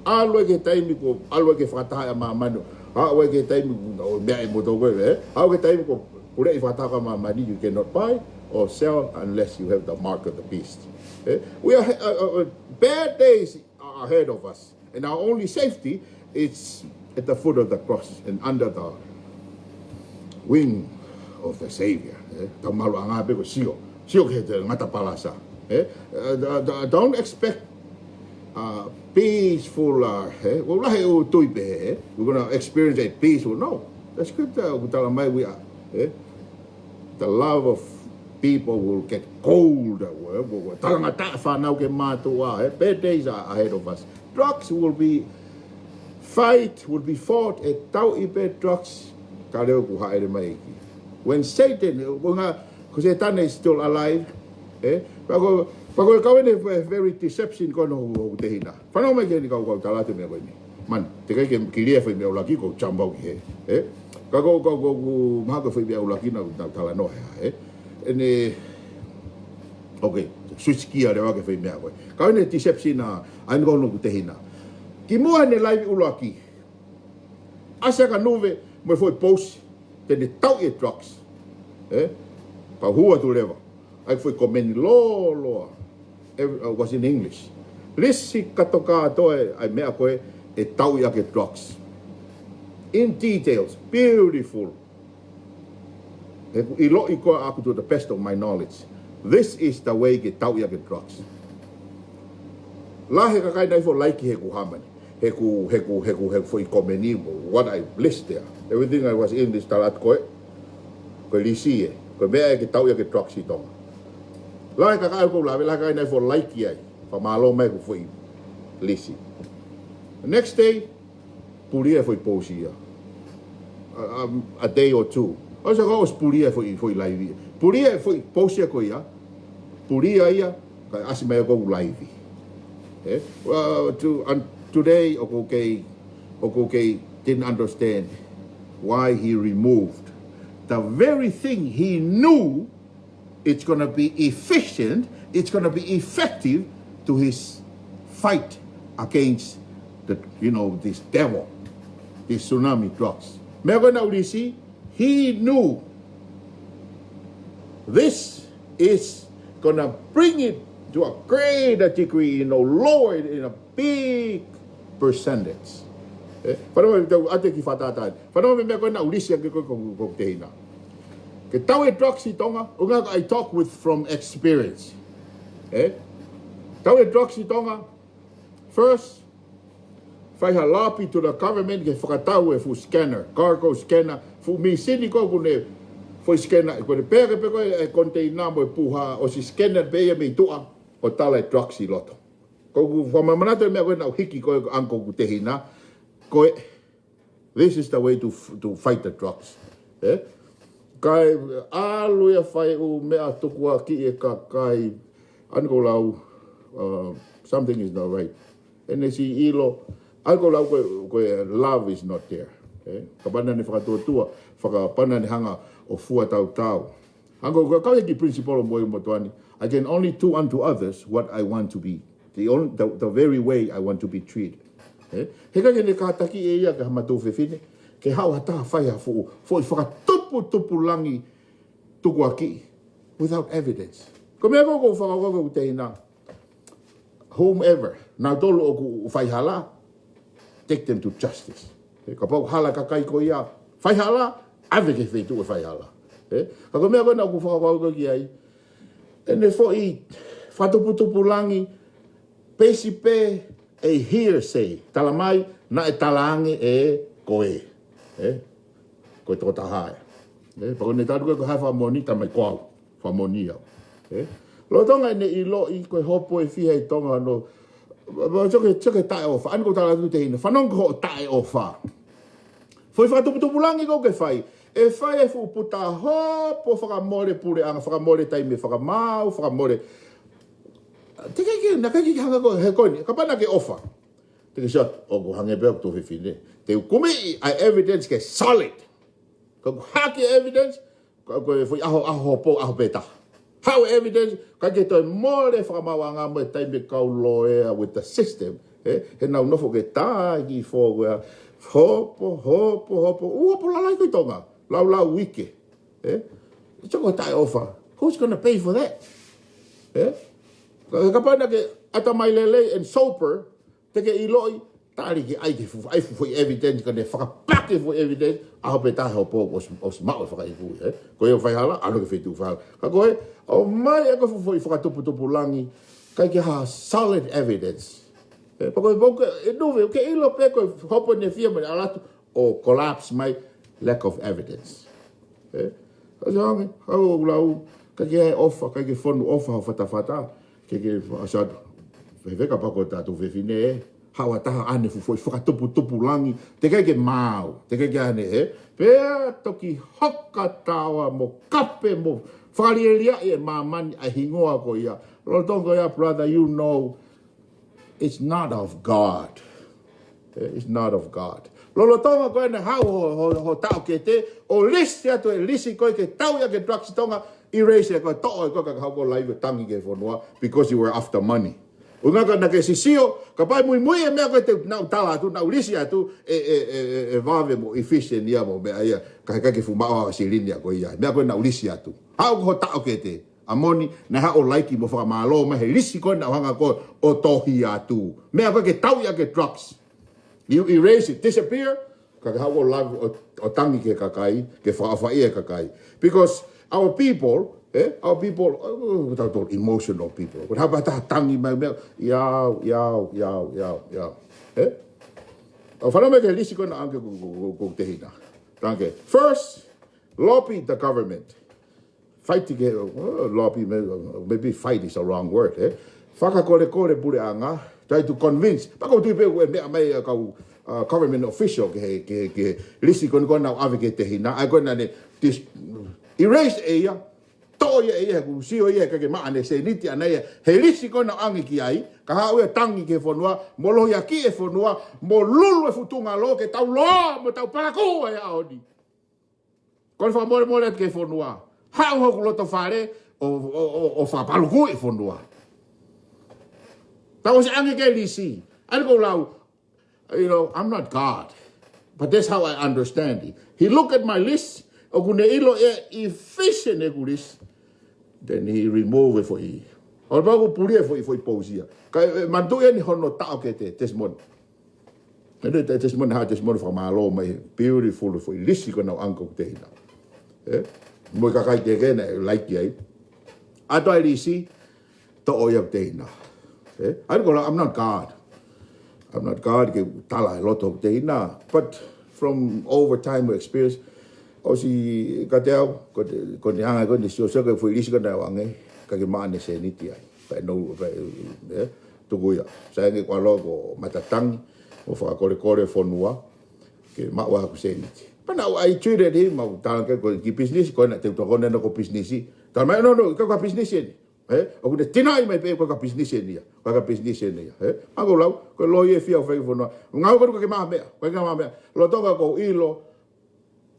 ʻAlu ai ki he taimi ko, ʻalu ai ki he fakataha ʻa māmani. ʻAlu ai ki he taimi ko, ʻo meʻa ʻe moutolu ko ē, ē? ʻAlu ai ki he taimi ko, puleʻi fakataha ʻa māmani, you cannot buy or sell unless you have the mark of the beast. Ē? We are, uh, uh, uh, bad days are ahead of us. And our only safety is at the foot of the cross and under the wing of the Savior. Ē? Tau maluʻanga pē ko e sio. Sio ki he ngata palasa. Ē? Uh, d-, d-, don't expect, uh, peaceful, uh, ē? Well, lahi ʻo tui pē, ē? We're gonna experience a peaceful. No. The scripture ʻoku tala mai we are, ē? The love of people will get cold. Ua, ua, ua. Talangataʻa fānau ki he mātuʻa, ē? Bad days are ahead of us. Drugs will be fight, will be fought, ʻe tauʻi pē drugs, ka leo kuo hāʻele mai e ʻEiki. When Satan, ko e ʻuhinga, ko Sētane is still alive, ē? Pea ko, pea ko e kau eni, very deception ko ē hoku, hoku tehina. Fanongo mai ki heni kau, kau tala atu e meʻa ko eni. Man, teʻeki ai ke kilia e foʻi meʻa ʻuluaki ko e jump out ki hē. Ē? Ka ko, ko, ko, ko, mahalo ko e foʻi meʻa ʻuluaki naʻa, naʻa ku talanoa he, ē? ʻEne, okay, switch gear leva ki he foʻi meʻa ko ē. Kau eni deception ʻa, ʻa eni ko hoku tehina. Kimuʻa ʻene laivi ʻuluaki. ʻAsi ʻa Nuve mo e foʻi pousi, te ne tauʻi e drugs. Ē? Pea u hū atu leva. ʻA e foʻi komeni lōloa. Every, uh, was in English. Lisi kātoa kātoa e, ʻa e meʻa ko ē ʻe tauʻi ʻaki e drugs. In details, beautiful. He ʻoku ʻiloʻi ko ē ʻaʻaku to the best of my knowledge. This is the way ke tauʻi ʻaki e drugs. Lahi e kakai naʻe ʻikai like heʻeku hāmani. Heʻeku, heʻeku, heʻeku, heʻeku foʻi komeni, what I list there. Everything I was in this tala atu ko ē. Ko e lisi ē. Ko e meʻa ē ke tauʻi ʻaki e drugs ʻi Tonga. Lahi e kakai ʻoku ou lave, lahi e kakai naʻe ʻikai like ai. Fakamālō mai ʻeku foʻi lisi. Next day, pulia e foʻi pousi ia. A, um, a day or two. ʻOsi ko ē ʻosi pulia e foʻi, foʻi laivi. Pulia e foʻi pousi ko ia. Pulia ia, kae ʻasi mai ʻoku ou laivi. Ē? Well, to, and today, ʻoku ou kei, ʻoku ou kei didn't understand why he removed the very thing he knew it's gonna be efficient, it's gonna be effective to his fight against the, you know, this devil, this tsunami drugs. Meʻa ko ē naʻa ku lisi, he knew this is gonna bring it to a greater degree, you know, lower it in a big percentage. Eh? Fanongo mai, tau ʻoatu e kiʻi fakatātā. Fanongo mai meʻa ko ē naʻa ku lisi ange ko ē ko, ko, ko e tehina. Ke tau e drugs ʻi Tonga, ʻuhinga ko e I talk with from experience. Eh? Tau e drugs ʻi Tonga, first, fai ha lobby to the government ke fakatau e fuʻu scanner, cargo scanner, fuʻu mīsini ko ē ʻoku ne foʻi scanner, ko ʻene pehē ke pē ko e, e container mo e puha, ʻosi scanner pē ia mei tuʻa, ʻo tala e drugs ʻi loto. Ko ʻeku fakamanatu e meʻa ko ē naʻa ku hiki ko ē ʻa ʻeku tehina, ko e, this is the way to, to fight the drugs. Eh? Kae ʻalu ia fai ʻū meʻa tukuakiʻi e kakai, ʻa eni ʻoku ou lau, uh, something is not right. ʻEne siʻi ʻilo, ʻa eni ʻoku ou lau ko e, ko e love is not there. Eh? Kapau naʻa ne fakatuotua, faka-, kapau naʻa ne hanga ʻo fua tautau. Hangē ko e kau ia ki he principle ʻo e moʻui motuʻa ni, I can only do unto others what I want to be. The only, the, the very way I want to be treated. Eh? He ʻikai ke ne kātaki ʻe ia ke hā matu fefine, ke haʻu ha taha fai ha fuʻu, foʻi fakatuputupulangi tukuakiʻi without evidence. Ko e meʻa ko ē ʻoku ou fakakaukau ko ʻeku tehina, whomever, nautolu ʻoku fai hala, take them to justice. Eh, kapau hala kakai ko ia, fai hala, ʻave ki he feituʻu ʻe fai hala. Eh, ka ko e meʻa ko ē naʻa ku fakakaukau ki ai, ʻene foʻi fakatuputupulangi, peisi pē e hearsay, tala mai, naʻe talaange ʻe koe. Eh, ko e tokotaha ē. Eh, pea ko ʻene tala ko ē ko e hā e fakamoʻoni, tala mai ko au. Fakamoʻoni au. Eh? Lolotonga ʻene ʻiloʻi ko e hopo ʻe fiha ʻi Tonga hono, sio ki he, sio ki he taʻeʻofa. ʻA eni ʻoku ou tala atu ki he tehina, fanongo ki hoʻo taʻeʻofa. Foʻi fakatuputupulangi ko ē ke fai, ʻe fai e fuʻu puta hopo fakamole puleʻanga, fakamole taimi fakamaau, fakamole. Teʻeki ke, naʻe ʻikai ke hanga ko ē, he ko eni, kapau naʻa ke ʻofa. Te ke sio atu, ʻoku hangē pē ʻoku tuofefine. Te u kumi ʻa e evidence ke solid. Ka ʻoku hake evidence, ka ko e foʻi ʻaho, ʻaho hopo, ʻaho pē taha. Haʻu e evidence, ʻikai ke toe mole fakamaauʻanga mo e taimi e kau loea with the system. Eh, he nau nofo ke tā ki fō ko ia. Hopo, hopo, hopo. ʻŪ hopo lalahi ko ē ʻi Tonga. Laulau uike. Eh? Sio ki he taʻeʻofa. Who's gonna pay for that? Eh? Ka, kapau naʻa ke ʻatamai lelei and sober, te ke ʻiloʻi, tali ke ʻai ke fuʻu, ʻai fuʻu foʻi evidence, ka ne fakapaki fuʻu evidence, ʻaho pē taha hopo ʻosi, ʻosi maʻu e fakaiku, eh? Ko ia ʻoku fai hala, ʻalu ki he feituʻu fai hala. Ka ko e, ʻomai ʻe koe fuʻu foʻi fakatuputupulangi, ʻikai ke hā solid evidence. Eh, pea ko e, pea ko e, ʻe nuve, ke ʻilo pē ko e hopo ʻene fiha mo ʻene ʻalu atu, ʻo collapse mai, lack of evidence. Eh? Ka se ange, haʻu ʻo lau, ʻikai ke ʻai ʻofa, ʻikai ke fonu ʻofa ho fatafata, ke ke fa-, sio atu. Fefeka pea ko e taʻu fefine, eh? Haʻu ha taha ʻane fuʻu foʻi fakatuputupulangi, teʻeki ke maau, teʻeki ke ʻane, eh? Pea toki hoka taua mo kape mo fakalieliaʻi e māmani ʻa e hingoa ko ia. Lolotonga ko ia, brother, you know, it's not of God. Eh, it's not of God. Lolotonga ko ē naʻe haʻu ho, ho, ho taʻokete, ʻo lisi atu e lisi ko ē ke tau ia ki he drugs ʻi Tonga, erase ʻe koe, toʻo ʻe koe, kae haʻu ʻo live tangi ki he fonua, because you were after money. ʻUhinga ka naʻa ke sisio, kapau muimui e meʻa ko ē te u, naʻa ku tala atu, naʻa ku lisi atu, ʻe, ʻe, ʻe, ʻe, ʻe vave mo efficient ia mo meʻa ia, kae ʻikai ke fuʻu maʻu ʻa e silini ia ko ia, meʻa ko ē naʻa ku lisi atu. Haʻu ko ho taʻokete. ʻA moni, naʻe haʻu ʻo laiki mo fakamālō mai he lisi ko ē naʻa ku hanga ko ē ʻo tohi atu. Meʻa ko ē ke tau ia ki he drugs. You erase it, disappear. Kae haʻu ʻo live ʻo, ʻo tangi ki he kakai, ke fakaʻofaʻia e kakai. Because our people, eh, our people, uh, tautolu emotional people. Ko e hā pē ha taha tangi mai meʻa, iau, iau, iau, iau, iau. Eh? ʻOku fanongo mai ki he lisi ko ē naʻe ʻange ko, ko, ko, ko e tehina. Tangi. First, lobby the government. Fight ke, uh, lobby, may-, maybe fight is a wrong word, eh? Fakakolekole puleʻanga, try to convince. Pea ʻoku ou tui pē ʻoku meʻa mai ʻa e kau, uh, government official ki he, ki he, ki he lisi ko eni ko ē naʻe ʻave ki he tehina, ʻa ia ko ē naʻa ne dis-, erase ʻe ia, toʻo ia ʻe ia, ʻoku sio ia ʻikai ke maʻu ʻene sēniti ʻaʻana ia, he lisi ko ē naʻe ʻange ki ai, kae haʻu ia ʻo tangi ki he fonua, mo lohiakiʻi e fonua, mo lulu e fuʻu tungalo ke tau loa, mo tau palakū e ʻaho ni. Ko e fakamolemole atu ki he fonua. Haʻu hoku loto fale ʻo, ʻo, ʻo, ʻo fakapalakū e fonua. Tau ʻosi ʻange ki he lisi. ʻA eni ʻoku ou lau, you know, I'm not God. But that's how I understand it. He look at my list, ʻoku ne ʻilo ʻe efficient ʻeku list, then he remove e foʻi. ʻO pau ʻoku puli e foʻi, foʻi pousia. Ka e, e manatuʻi eni hono taʻokete, testimony. Ene te testimony ha testimony fakamālō mai, beautiful foʻi lisi ko ena ʻa e uncle ʻoku tehina. Eh? Mo e kakai kehe naʻe laiki ai. ʻAtu ai lisi, toʻo ia ʻoku tehina. Eh? ʻA ia ko e lau, I'm not God. I'm not God ke tala e loto ʻoku tehina. But from over time we experience, ʻosi kiate au, ko te, ko te anga ko eni sio sio ke foʻi lisi ko ena ʻoange, ka ke maʻu ʻene sēniti ai. Pea no, pea, eh, tuku ia. Sai ange ko e lau ko e matatangi, ʻo fakakolekole fonua, ke maʻu haku sēniti. Pea naʻa ku, I treated him, mau tala ke ko e kiʻi business, ko ena te u tokoni ʻena ko e business. Tala mai, no, no, ʻikai ko ha business eni. Eh? ʻOku ne tinaʻi mai pē ko e kiʻi business eni ia. Ko e kiʻi business eni ia. Eh? Mau lau, ko e loi e fia fai fonua. Ngāue ko ena ko e kiʻi maʻu meʻa, ko e kiʻi maʻu meʻa. Lolotonga ʻeku ʻilo,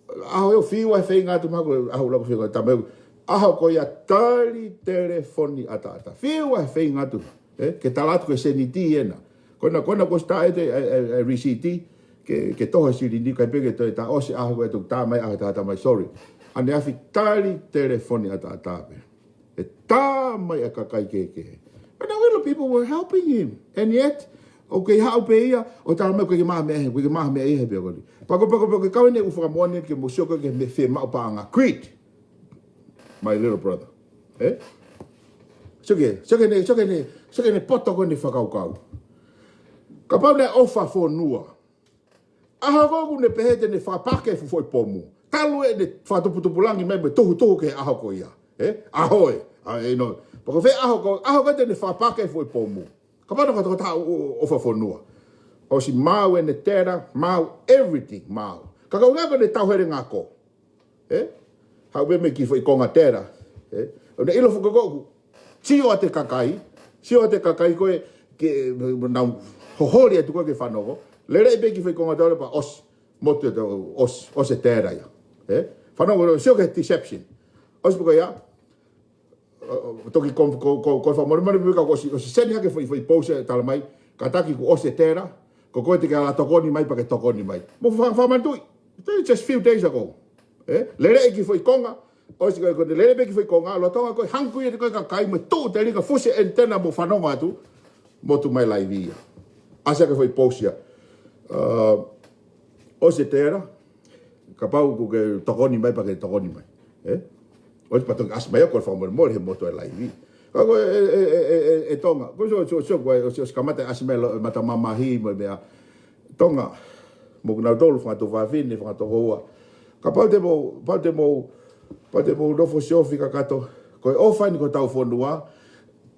ʻaho ʻe fiu ai feinga atu maʻaku, ʻaho ʻuluaki feinga atu maʻaku. ʻAho ko ia tali telefoni ʻataʻatā. Fiu ai feinga atu. Eh? Ke tala atu ko e sēniti ena. Ko ena, ko ena ko e start e, e, e, e receipt. Ke, ke toho e silini, ʻikai pē ke toe tā, ʻosi ʻaho ko ē ʻoku tā mai, ʻaho tā tā mai, sorry. ʻAneafi tali telefoni ʻataʻatā pē. ʻE tā mai ʻa e kakai kehekehe. But now a lot of people were helping him. And yet, ʻoku kei haʻu pē ia, ʻo tala mai ko e kiʻi maʻu meʻa he, ko e kiʻi maʻu meʻa ia he pea ko eni. Pea ko, pea ko, pea ko e kau eni ʻoku fakamoʻoni ke mou sio ko e kiʻi meʻa fiemaʻu paʻanga. Greed. My little brother. Eh? Sio ki he, sio ki heʻene, sio ki heʻene, sio ki heʻene poto ko eni fakakaukau. Kapau naʻe ʻofa fonua. ʻAho ko ē ʻoku ne pehē te ne fakapake e fuʻu foʻi pomu. Talu ʻene fakatuputupulangi mai mo e tuhutuhu ki he ʻaho ko ia. Eh? ʻAho ē. ʻA, ē, no. Pea ko fē ʻaho ko, ʻaho ko ē te ne fakapake e foʻi pomu. Kapau naʻe fakatokotaha ʻo, ʻo, ʻofa fonua. ʻOsi maʻu ʻene tera, maʻu everything, maʻu. Ka ko e ʻuhinga ko ʻene tauhele ngako. Eh? Haʻu pē mo e kiʻi foʻi konga tera. Eh? ʻO ne ʻilo foki ko ē ʻoku. Sio ʻa e kakai. Sio ʻa e kakai ko ē ke, nau hoholi atu ko ē ke fanongo. Lele pē kiʻi foʻi konga tera pea ʻosi. Motu e tau ʻosi, ʻosi e tera ia. Eh? Fanongo sio ki he deception. ʻOsi pē ko ia. ʻO, ʻo, toki ko, ko, ko, ko e fakamolemole pē ka ʻosi, ʻosi send hake foʻi, foʻi post ʻe tala mai, kātaki kuo ʻosi e tera, ko koe te ke ala tokoni mai pea ke tokoni mai. Mo fa-, fakamanatuʻi. Just few days ago. Eh? Lele e kiʻi foʻi konga, ʻosi ko e, ko e lele pē kiʻi foʻi konga, lolotonga ko e hangē ko e kakai mo e tuʻu telinga fusi e antenna mo fanongo atu, motu mai live ia. ʻAsi hake foʻi post ia. Uh, ʻosi e tera, kapau ʻoku ke tokoni mai pea ke tokoni mai. Eh? ʻOsi pea toki ʻasi mai ʻa e kole fakamolemole he motu e live. Ka ko e, e, e Tonga. Ko e sio, sio, sio, ko e, ʻosi, ʻosi kamata ʻasi mai lo, mata mamahi mo e meʻa. Tonga. Mo kinautolu fanga tuofāfine, fanga tokoua. Kapau te mou, pau te mou, pau te mou nofo siofi kakato. Ko e ʻofa eni ko e tau fonua.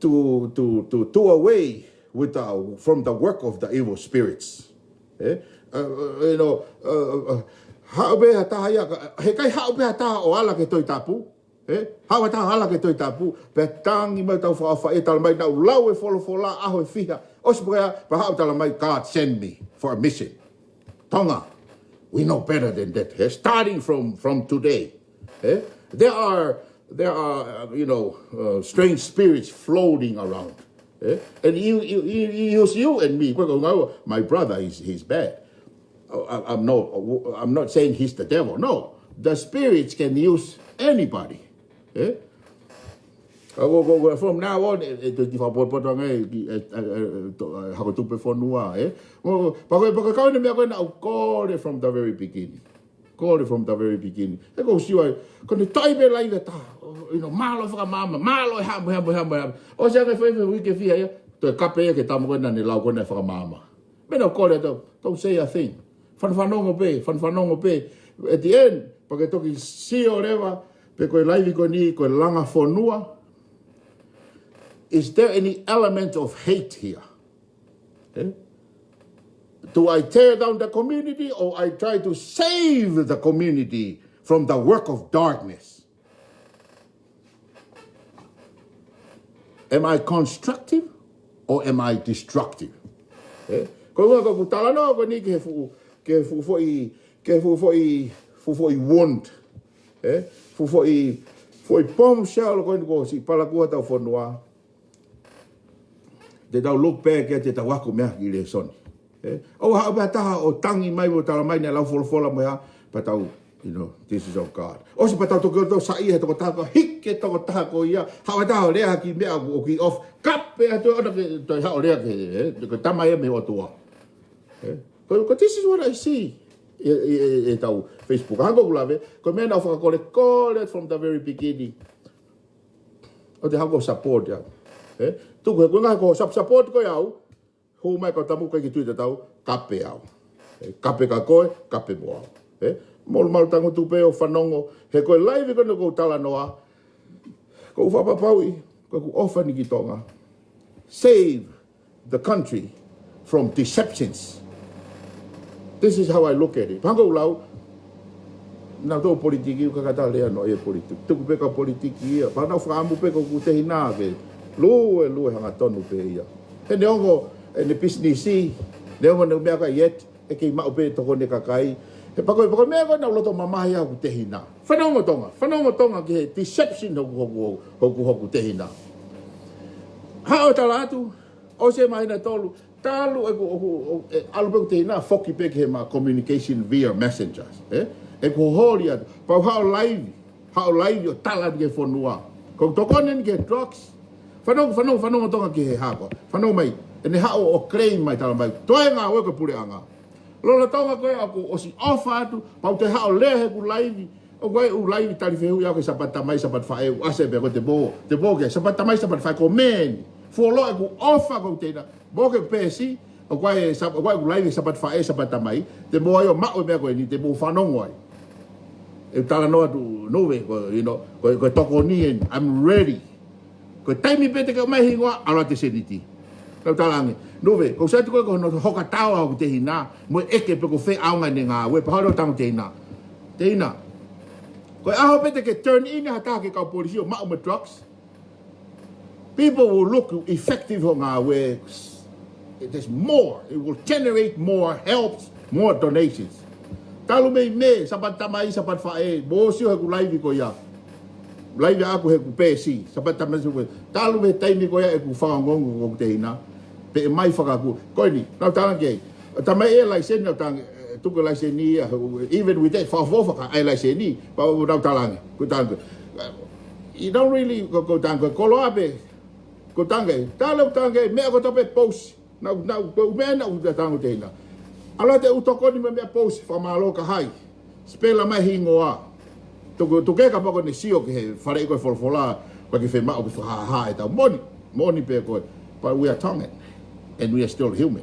To, to, to, to away with the, from the work of the evil spirits. Eh? Uh, uh, you know, uh, uh, haʻu pē ha taha ia, ka, heʻikai haʻu pē ha taha ʻo ala ki he Tohi Tapu. Eh? Haʻu ha taha ala ki he Tohi Tapu. Pea tangi mai tau fakaʻofa ʻe tala mai naʻu lau e folofola ʻaho ʻe fiha. ʻOsi pē ko ia, pea haʻu tala mai, God send me for a mission. Tonga, we know better than that. Eh? Starting from, from today. Eh? There are, there are, uh, you know, uh, strange spirits floating around. Eh? And you, you, you, you use you and me. Ko e ʻuhinga, my brother, he's, he's bad. I, I'm not, I'm not saying he's the devil. No. The spirits can use anybody. Eh? Uh, go, go, go, from now on, e, e, te u kiʻi fakapotopoto ange, e, e, e, e, to, e, hako tupe fonua, eh? Go, go, pea ko e, pea ko e kau eni meʻa ko ē naʻu kole from the very beginning. Kole from the very beginning. He ko u sio ai, ko ʻene tai pē live ʻe taha. Oh, you know, mālō fakamaama, mālō e hā mo e hā mo e hā mo e hā. ʻOsi ange foʻi, foʻi uike ʻe fiha ia, toe kape ia ki he tama ko ē naʻa ne lau ko ē naʻe fakamaama. Meʻa naʻu kole atu, don't say a thing. Fanafanongo pē, fanafanongo pē. At the end, pea ke toki sio leva, pe ko e live ko eni, ko e langa fonua. Is there any element of hate here? Eh? Do I tear down the community or I try to save the community from the work of darkness? Am I constructive or am I destructive? Eh? Ko e ʻuhinga ko ʻeku talanoa ko eni ki he fuʻu, ki he fuʻu foʻi, ki he fuʻu foʻi, fuʻu foʻi wound. Eh? Fuʻu foʻi, foʻi bombshell ko eni kuo ʻosi palakū ʻa e tau fonua. Te tau look back ʻa e, te tau ako meʻa ki he lēsoni. ʻE, ʻoua haʻu pē ha taha ʻo tangi mai ʻo tala mai naʻe lau folofola mo e hā, pea tau, you know, this is of God. ʻOsi pea tau toki ʻo tau saiʻia he tokotaha ko, hiki e tokotaha ko ia, haʻu ha taha ʻo lea ha kiʻi meʻa ʻoku, ʻoku off, kape atu ʻo na ke, toe haʻu ʻo lea ke, ʻe, ko e tama ia mei he ʻOtua. ʻE, ko, ko this is what I see. ʻE, ʻe, ʻe, ʻetau Facebook. Hangē ko ʻeku lave, ko e meʻa naʻa ku fakakolekole from the very beginning. ʻO te haʻu ʻo support ia. ʻE, tuku he ko e ngaahi ko sap-, support ko ia au, hū mai ko tamu kai ki Twitter tau, kape au. ʻE, kape kia koe, kape mo au. ʻE, molu malu tangutu pē ʻo fanongo, he ko e live ko eni ʻoku ou talanoa, ʻoku ou fakapapauʻi, ko ʻeku ʻofa ni ki Tonga. Save the country from deceptions. This is how I look at it. Pea hangē ko ʻeku lau, naʻa tau politiki, ʻoku ʻikai ke tau lea noa ia politiki. Tuku pē kau politiki ia. Pea naʻa ku fakaʻamu pē ko ʻeku tehina ke lue, lue hangatonu pē ia. He neongo ʻene pisinisi, neongo ʻene meʻakai ʻiate, ʻe kei maʻu pē tokoni e kakai. He pea ko e, pea ko e meʻa ko ē naʻa ku loto mamahi au ʻeku tehina. Fanongo Tonga, fanongo Tonga ki he deception hoku, hoku, hoku, hoku tehina. Haʻu ʻo tala atu, ʻosi e māhina ʻe tolu, talu ʻeku, ʻoku, ʻo, ʻe, ʻalu pē ʻeku tehina, foki pē ki heʻema communication via messengers, ʻe? ʻEku holi atu, pea u haʻu ʻo live, haʻu ʻo live ʻo tala atu ki he fonua. Ko e tokoni eni ki he drugs. Fanongo, fanongo, fanongo Tonga ki he hako. Fanongo mai, ʻene haʻu ʻo claim mai tala mai, toe ngāue ko e puleʻanga. Lolotonga ko ē ʻoku ʻosi ʻofa atu, pea u toe haʻu ʻo lea heʻeku live, ʻoku ʻi ai ʻeku live tali fehuʻi au ki he Sapata Tamai, Sapata Faʻē, ʻoku ʻasi pē ko e te pō, te pō ki he Sapata Tamai, Sapata Faʻē, ko e meʻa eni. Fuoloa ʻeku ʻofa ko ʻeku tehina, mo ke pesi, ʻoku ʻi ai e Sap-, ʻoku ʻi ai ʻeku live Sapata Faʻē, Sapata Tamai, te mou ō ʻo maʻu e meʻa ko eni, te mou fanongo ai. ʻE talanoa atu, Nuve, ko, you know, ko, ko e tokoni eni, I'm ready. Ko e taimi pē te ke ʻomai e hingoa, ʻalu atu e sēniti. Naʻa ku talaange, Nuve, ko e sēniti ko ē ko hono hoka taua hoku tehina, mo e ʻeke pe ko fē ʻaonga ʻene ngāue, pea haʻu ʻo tangutu tehina. Tehina. Ko e ʻaho pē te ke turn in ha taha ki he kau polisi ʻo maʻu mo e drugs, people will look effective hoʻo ngāue. It is more. It will generate more helps, more donations. Talu mei Mē, Sapata Tamai, Sapata Faʻē, mou sio heʻeku live ko ia. Live ʻaʻaku heʻeku pesi, Sapata Tamai, Sapata Faʻē. Talu mei he taimi ko ia ʻeku fakaongoongo ko ʻeku tehina, pe ʻe mai fakakū. Ko eni, naʻa ku talaange ki ai. Tamai e laiseni, naʻa ku talaange, ʻe, tuku e laiseni ia, even with that, fakaʻofoʻofa ka ʻai laiseni, pea u naʻa ku talaange, ʻoku ou talaange. You don't really, ko, ʻoku ou talaange, koloa pē, ʻoku ou talaange, tala ʻoku ou talaange, meʻa kotoa pē post, naʻa, naʻa, ko e meʻa naʻa ku talaange ki he tehina. ʻAlu atu ʻo tokoni mo e meʻa post, fakamālō ka hai. Spela mai e hingoa. Tuku, tuku ke kapau ko ʻene sio ki he faleʻi ko ē folofola, ko e ke femaʻu ke fakahāhā ʻetau moʻoni, moʻoni pē ko ē. But we are Tongan, and we are still human.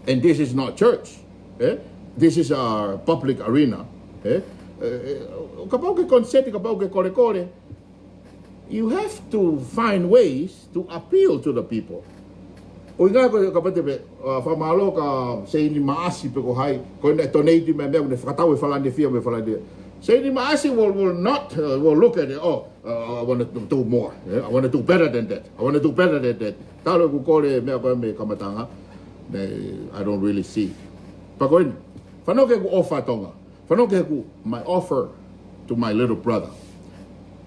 And this is not church. Eh? This is our public arena. Eh? Eh, eh, kapau ke consent, kapau ke kolekole, you have to find ways to appeal to the people. ʻUhinga ko e kapau te pehē, uh, fakamālō kia Seini Maʻasi pe ko hai, ko ʻene donate mai e meʻa, ʻene fakatau e Falanefi mo e Falanefi. Seini Maʻasi will, will not, uh, will look at it, oh, uh, I want to do more. Yeah? I want to do better than that. I want to do better than that. Talu ʻeku kole meʻa ko ē mei he kamataʻanga, ne, I don't really see. Pea ko eni, fanongo ki heʻeku ʻofa Tonga. Fanongo ki heʻeku, my offer to my little brother.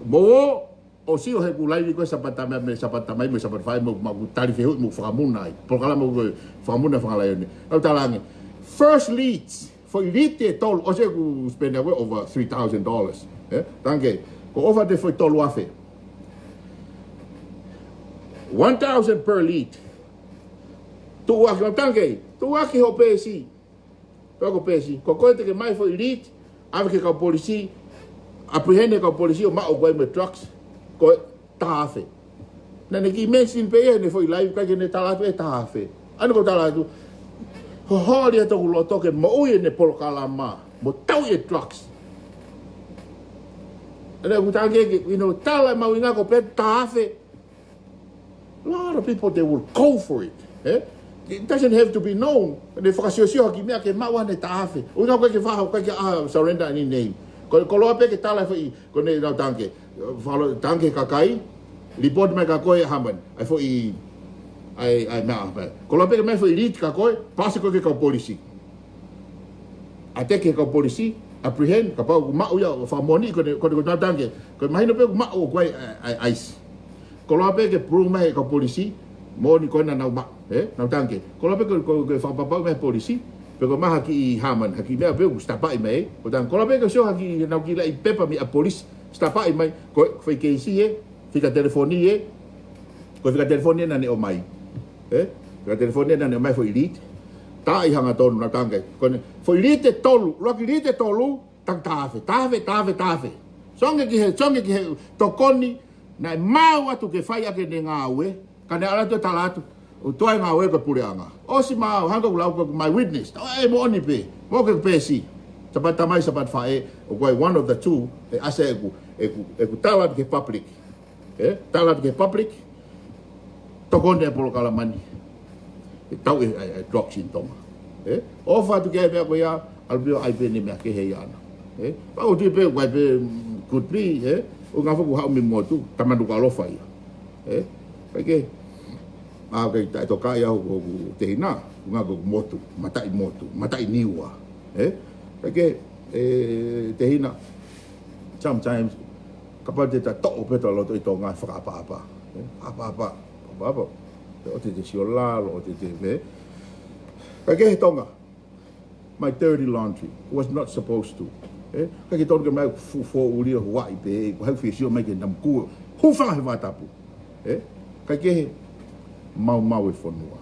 Mou ō ʻo sio heʻeku live ko ē Sapata Tamai, mei Sapata Tamai, mei Sapata Faʻē, mo, mo ʻeku tali fehuʻi, mo ʻeku fakamuna ai. Polokalama ko ē fakamuna Fanga Laione. Naʻa ku talaange. First leads, foʻi lead ʻe tolu, ʻosi ʻeku spend ko ē over three thousand dollars. Eh? Tanke, ko e ʻofa atu e foʻi tolu afe. One thousand per lead. Tuʻuaki, tanke, tuʻuaki hoʻo pesi. Pea ko e pesi, ko koe te ke mai foʻi lead, ʻave ki he kau polisi, apprehend e kau polisi ʻo maʻu koe mo e drugs, ko e taha afe. Naʻa ne kiʻi mention pē ia heʻene foʻi live, ʻikai ke ne tala atu e taha afe. ʻA ia ʻoku ou tala atu, holi atu hoku loto ke moʻui ʻene polokalama, mo tauʻi e drugs. ʻA ia ʻoku ou tanke ke, you know, tala e mahuʻinga ko e pē taha afe, a lot of people, they will go for it. Eh? It doesn't have to be known. Ne fakasiosio ha kiʻi meʻa ke maʻu ʻene taha afe. ʻUhinga ko e ke faha, ko e ke ʻaha surrender any name. Ko, koloa pē ke tala foʻi, ko ʻene lau tanke. Falo tanke kakai, report mai kia koe ʻa Haman. ʻAi foʻi, ʻai, ʻai meʻa, ʻai. Koloa pē ke mai foʻi lead kia koe, pasi koe ki he kau polisi. ʻAteki e kau polisi, apprehend, kapau ʻoku maʻu ia, ʻo fakamoʻoni, ko ʻene, ko ʻene, ko ʻene tanke, ko e mahino pē ʻoku maʻu ʻoku ʻi ai, ʻai, ʻai, ʻai. Koloa pē ke prove mai e kau polisi, Moʻoni ko ena nau ma, ē? Nau tange. Koloa pē ko, ko, ko e fakapapau mei he polisi. Pe ko e maha ki he hā mai, ha kiʻi meʻa pē ʻoku stamp-ʻi mai. Ko e tange, koloa pē ko e sio ha kiʻi, nau kiʻi laʻi pepa mei he polisi. Stamp-ʻi mai. Ko e, fai keisi ē. Fika telefoni ē. Ko e fika telefoni ē naʻa ne ʻomai. Ē? Fika telefoni ē naʻa ne ʻomai foʻi lead. Taʻi hangatonu nau tange. Ko eni, foʻi lead ʻe tolu. ʻUluaki lead ʻe tolu. Taku tafe, tafe, tafe, tafe. Songe ki he, songe ki he tokoni, naʻe maʻu atu ke fai ʻaki ʻene ngāue, ka ne ʻalu atu ʻo tala atu, ʻoku toe ngāue ko e puleʻanga. ʻOsi maʻau, hangē ko ʻeku lau ko ē, my witness. ʻOku moʻoni pē, mo ke pesi. Sāpate Tamai, Sāpate Faʻē, ʻoku ʻi ai one of the two, ʻe ʻasi ʻeku, ʻeku, ʻeku tala atu ki he public. Ē, tala atu ki he public, tokoni e polokalama ni. ʻE tau e, e, e drugs in Tonga. Ē, ʻofa atu ki he meʻa ko ia, ʻalu pē ʻo ʻai pē ʻene meʻa kehe ia ʻana. Ē, pea ʻoku ou tui pē, ʻoku ʻi ai pē, could be, ē, ʻoku ngā foku haʻu mei motu, tamanu ka ʻalofa ia. Ē, kae kehe, ʻa, ʻoku ʻikai taʻetokaʻi au ko, ko Tehina, ʻoku ngā ko motu, mataʻi motu, mataʻi Niua. Ē, kae kehe, ē, Tehina, sometimes, kapau te ta toʻo pē ʻeta loto ʻi Tonga ʻe fakaʻapaʻapa. Ē? ʻApaʻapa, ʻapaʻapa. ʻOua te te sio lalo, ʻoua te te me. Kae kehe Tonga. My dirty laundry was not supposed to. Ē? Kae kehe Tonga ke mai fu-, fuoʻuli ʻo Hawaiʻi pē, ko hai fie sio mai ke namu kua. Hūfanga he vātapu. Ē? Kae kehe maumau e fonua.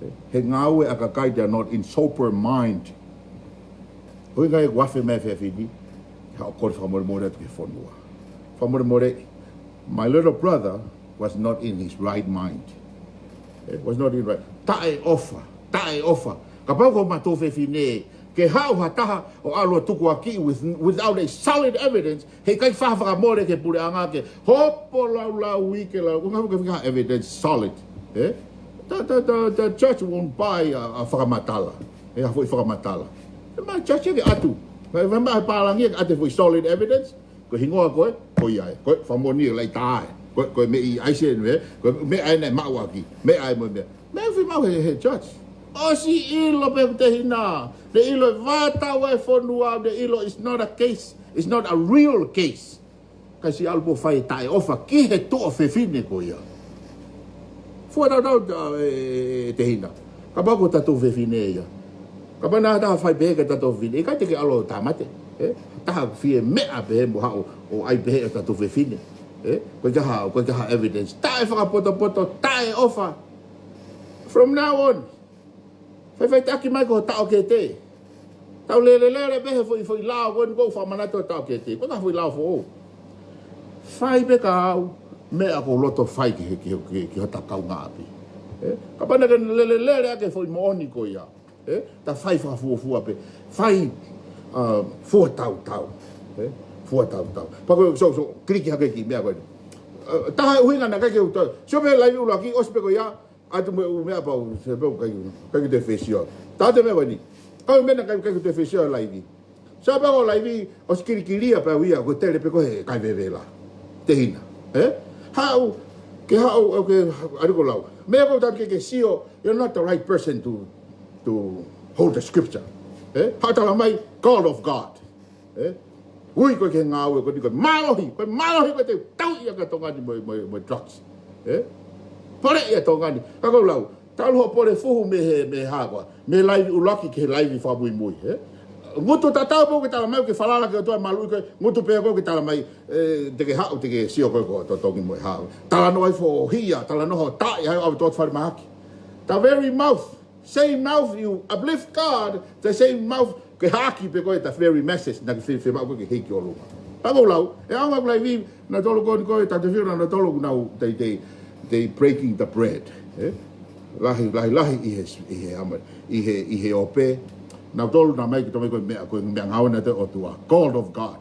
Ē? He ngāue ʻa e kakai, they are not in sober mind. ʻUhinga ia ʻeku afe mai he efiafi ni, haʻu ʻo kole fakamolemole atu ki he fonua. Fakamolemole, my little brother was not in his right mind. It was not in right. Taʻeʻofa, taʻeʻofa. Kapau ko e matou fefine, ke haʻu ha taha ʻo ʻalu ʻo tukuakiʻi with, without a solid evidence, heʻikai fai ha fakamole ki he puleʻanga ke hopo laulau ʻi he lau, ʻoku ʻikai ke fai ha evidence solid. Ē? The, the, the, the judge won't buy a, a fakamatala. Ē, ha foʻi fakamatala. Ē, ma judge ke ʻatu. Ma, ma, ma pālangi ke ʻatu e foʻi solid evidence. Ko e hingoa ko ē, ko ia ē. Ko e fakamoʻoni ē, laʻi tā ē. Ko e, ko e meʻi ʻai se, ē? Ko e meʻa ē naʻe maʻu ʻaki. Meʻa ē mo e meʻa. Meʻa fiemaʻu he, he judge. ʻOsi ʻilo pē ʻoku Tehina. Ne ʻilo ʻe vātau e fonua, ne ʻilo it's not a case. It's not a real case. Kae siʻi ʻalu pē ʻo fai e taʻeʻofa ki he tuofefine ko ia. Fua tautau, ē, ē, ē, Tehina. Kapau ko ʻeta tuofefine ia. Kapau naʻa ta fai pehē ki heʻeta tuofefine. ʻIkai te ke ʻalu ʻo tāmate. Ē? Taha fie meʻa pehē mo haʻu ʻo ʻai pehē ʻeta tuofefine. Ē? Ko e kaha, ko e kaha evidence. Taʻefakapotopoto, taʻeʻofa. From now on, faʻifaʻitaki mai ki ho taʻokete. Tau lelelele pē he foʻi, foʻi lao ko eni ʻoku fakamanatu ʻe he taʻokete. Ko e foʻi lao foʻou. Fai pē ka au, meʻa ʻoku ou loto fai ki he, ki he, ki he, ki hota kaungāʻapi. Ē? Kapau naʻa ke lelelele ʻaki e foʻi moʻoni ko ia. Ē? Ta fai fakafuofua pē. Fai, uh, fua tautau. Ē? Fua tautau. Pea ko e, so, so, kiliki hake ki he meʻa ko eni. Uh, taha e ʻuhinga naʻe ʻikai ke u tau. Sio pē laivi ʻuluaki, ʻosi pē ko ia, ʻatu mo e ʻū meʻa pau, se pau ʻikai, ʻikai ke te fesiʻi au. Tau ʻai e meʻa ko eni. Kau mena ʻikai, ʻikai ke te fesiʻi au laivi. Sio pē ko e laivi, ʻosi kilikilia pē au ia, ko e tele pē ko e kai vevela. Tehina. Ē? Haʻu, ke haʻu, ʻo ke, ʻalu ko lau. Meʻa ko ʻeta ke ke sio, you're not the right person to, to hold the scripture. Ē? Haʻu tala mai, call of God. Ē? Ui koe ki he ngāue ko eni ko e mālohi, ko e mālohi ko e te tau ia ka Tonga ni mo, mo, mo drugs. Ē? Pole ia Tonga ni. Ka ko lau, tau loho pole fuhu mei he, mei he hā koā. Mei he laivi ʻuluaki ki he laivi fakamuimui. Ē? Ngutu tatau pē ʻoku ke tala mai ʻoku ke falala ki he ʻOtua maluʻi koe, ngutu pē ʻoku ke tala mai, ē, te ke haʻu, te ke sio koe ko e totongi mo e hā. Talanoa ʻi he foʻi hia, talanoa hoʻo taʻi, ʻai ʻo ʻave ʻo toʻo falemahaki. The very mouth. Same mouth you uplift God, the same mouth ke haʻaki pē koe the very message naʻa ke fie, fiemaʻu koe ke hiki ʻolunga. Pea ko lau, ʻe ʻaonga ʻeku laivi, nautolu ko eni ko e tatefio nautolu ʻoku nau, they, they, they breaking the bread. Ē? Lahi, lahi, lahi ʻi he, ʻi he ama, ʻi he, ʻi he ope. Nautolu naʻa mai ke tō mai ko e meʻa, ko e meʻangāue naʻe ʻoatu ʻe he ʻOtua. Called of God.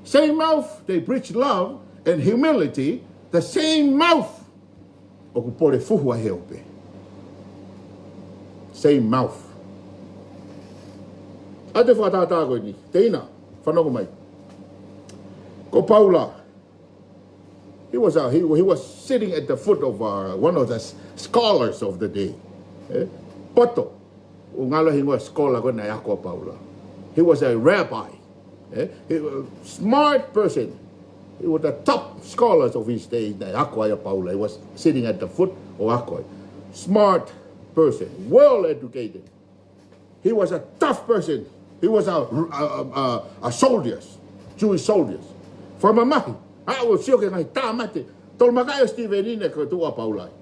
Same mouth, they preach love and humility, the same mouth ʻoku pole fuhu ai he ope. Same mouth. ʻA e fakatātā ko eni. Tehina, fanongo mai. Ko Paula. He was, uh, he, he was sitting at the foot of, uh, one of the s-, scholars of the day. Ē? Poto. ʻOku ngalo hingoa e scholar ko ē naʻe ako ʻa Paula. He was a rabbi. Ē? He was a smart person. He was the top scholars of his day. Naʻe ako ai ʻa Paula. He was sitting at the foot ʻo ako ai. Smart person, well educated. He was a tough person. He was a, a, a, a soldiers, Jewish soldiers. Fakamamahi. Aʻu ʻo sio ki he ngaahi tāmate. Tolomakaʻi ʻo Sitīveni naʻe tuʻu ʻa Paula ai.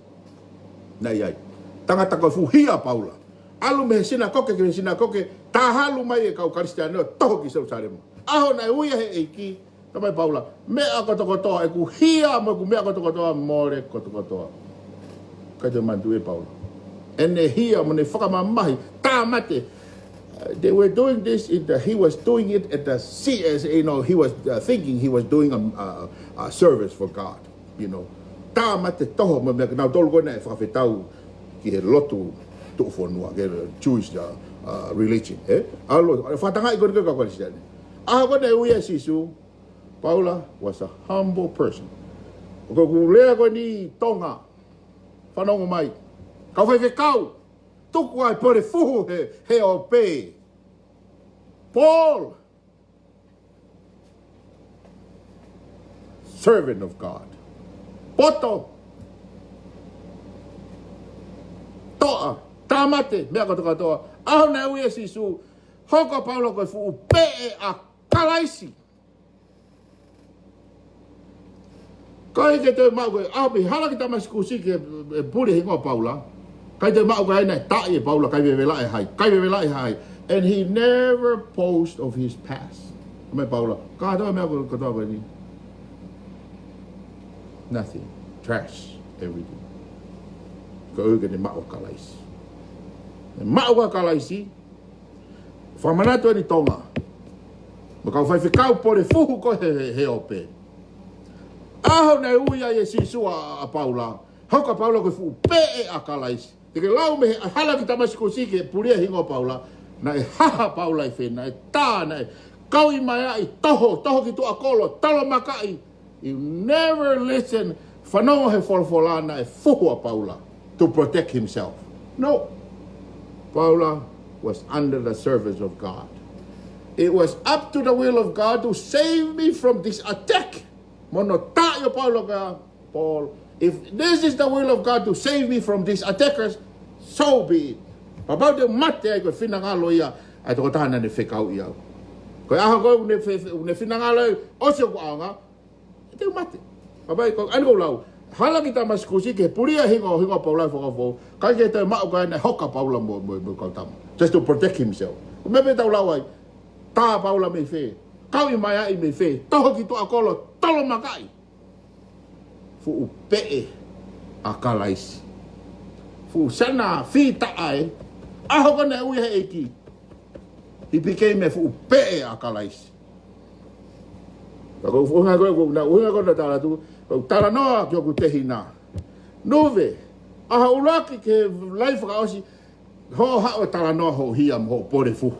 Naʻe ʻi ai. Tangata ko e fuʻu hia ʻa Paula. ʻAlu mei he sinakoke ki he sinakoke, tahalu mai e kau Kalisitiane ʻo toho ki Selusalema. ʻAho naʻe ui ai ʻe he ʻEiki, talamai ʻe Paula, meʻa kotokotoa, ʻeku hia mo ʻeku meʻa kotokotoa, mole kotokotoa. ʻIkai toe manatuʻi ʻe Paula ʻene hia mo ʻene fakamamahi, tāmate. Uh, they were doing this, in the, he was doing it at the C S, you know, he was, uh, thinking he was doing a, a, a service for God, you know. Tāmate, toho mo e meʻa, nautolu ko ē naʻe fakafetau ki he lotu tuʻufonua, ki he Jewish, uh, uh, religion, ē? ʻAlu, fakatangaʻi ko eni ko e kau Kalisitiane. ʻAho ko ē naʻe ui ai ʻa Sīsū, Paula was a humble person. Ko ʻeku lea ko eni Tonga, fanongo mai. Kau faifekau, tuku ʻa e pole fuhu he, he ope. Paul, servant of God. Poto. Toʻa, tāmate, meʻa kotokotoa. ʻAho naʻe ui ai ʻa Sīsū, hoko ʻa Paula ko e fuʻu peʻe ʻa Kalaisi. ʻIkai ke toe maʻu ko e, ʻaho pē hala ki Tamasikusi ke, e, puli e hingoa ʻo Paula. ʻIkai toe maʻu ko e ʻai naʻe taaʻi ʻe Paula, ʻikai vevela ʻe hai, ʻikai vevela ʻe hai. And he never boast of his past. Talamai ʻe Paula, kātoa e meʻa ko, kotoa ko eni. Nothing. Trash. Everything. Koeʻuhi ke ne maʻu ʻa Kalaisi. Ne maʻu ʻa Kalaisi, fakamanatu eni Tonga. Mo e kau faifekau pole fuhu ko ē he, he, he ope. ʻAho naʻe ui ai ʻe Sīsū ʻa, ʻa Paula, hoko ʻa Paula ko e fuʻu peʻe ʻa Kalaisi. Te ke lau mei he hala ki Tamasikusi ke puli e hingoa ʻo Paula, naʻe haha ʻa Paula ʻi fē, naʻe tā, naʻe kauʻi mai ai, toho, toho ki tuʻa kolo, tolomakaʻi. You never listen, fanongo he folofola naʻe fuhu ʻa Paula to protect himself. No. Paula was under the service of God. It was up to the will of God to save me from this attack. Mo hono taaʻi ʻo Paula kia Paul, if this is the will of God to save me from these attackers, so be it. Kapau te u mate ai ko e finangalo ia ʻa e tokotaha naʻa ne fekauʻi au. Ko e ʻaho ko ē ʻoku ne fe-, ʻoku ne finangalo ai, ʻosi hoku ʻaonga, te u mate. Kapau ko eni ʻoku ou lau, hala ki Tamasikusi ke puli e hingoa, hingoa ʻo Paula he Fuakava Foʻou, ʻikai ke toe maʻu ko ē naʻe hoka ʻa Paula mo, mo, mo e kau tama. Just to protect himself. Ko e meʻa pē te tau lau ai, tā ʻa Paula mei fē, kauʻi mai ai mei fē, toho ki tuʻa kolo, tolomakaʻi. Fuʻu peʻe ʻa Kalaisi. Fuʻu sana fītaʻa ē. ʻAho ko ē naʻe ui ai ʻe he ʻEiki, he became e fuʻu peʻe ʻa Kalaisi. Ka ko e ʻuhinga ko ē, ko e ʻuhinga ko ē naʻa tala atu, ko e talanoa ki hoku tehina. Nuve, ʻaho ʻuluaki ki he laine fakaʻosi, hoʻo haʻu ʻo talanoa hoʻo hia mo hoʻo pole fuhu.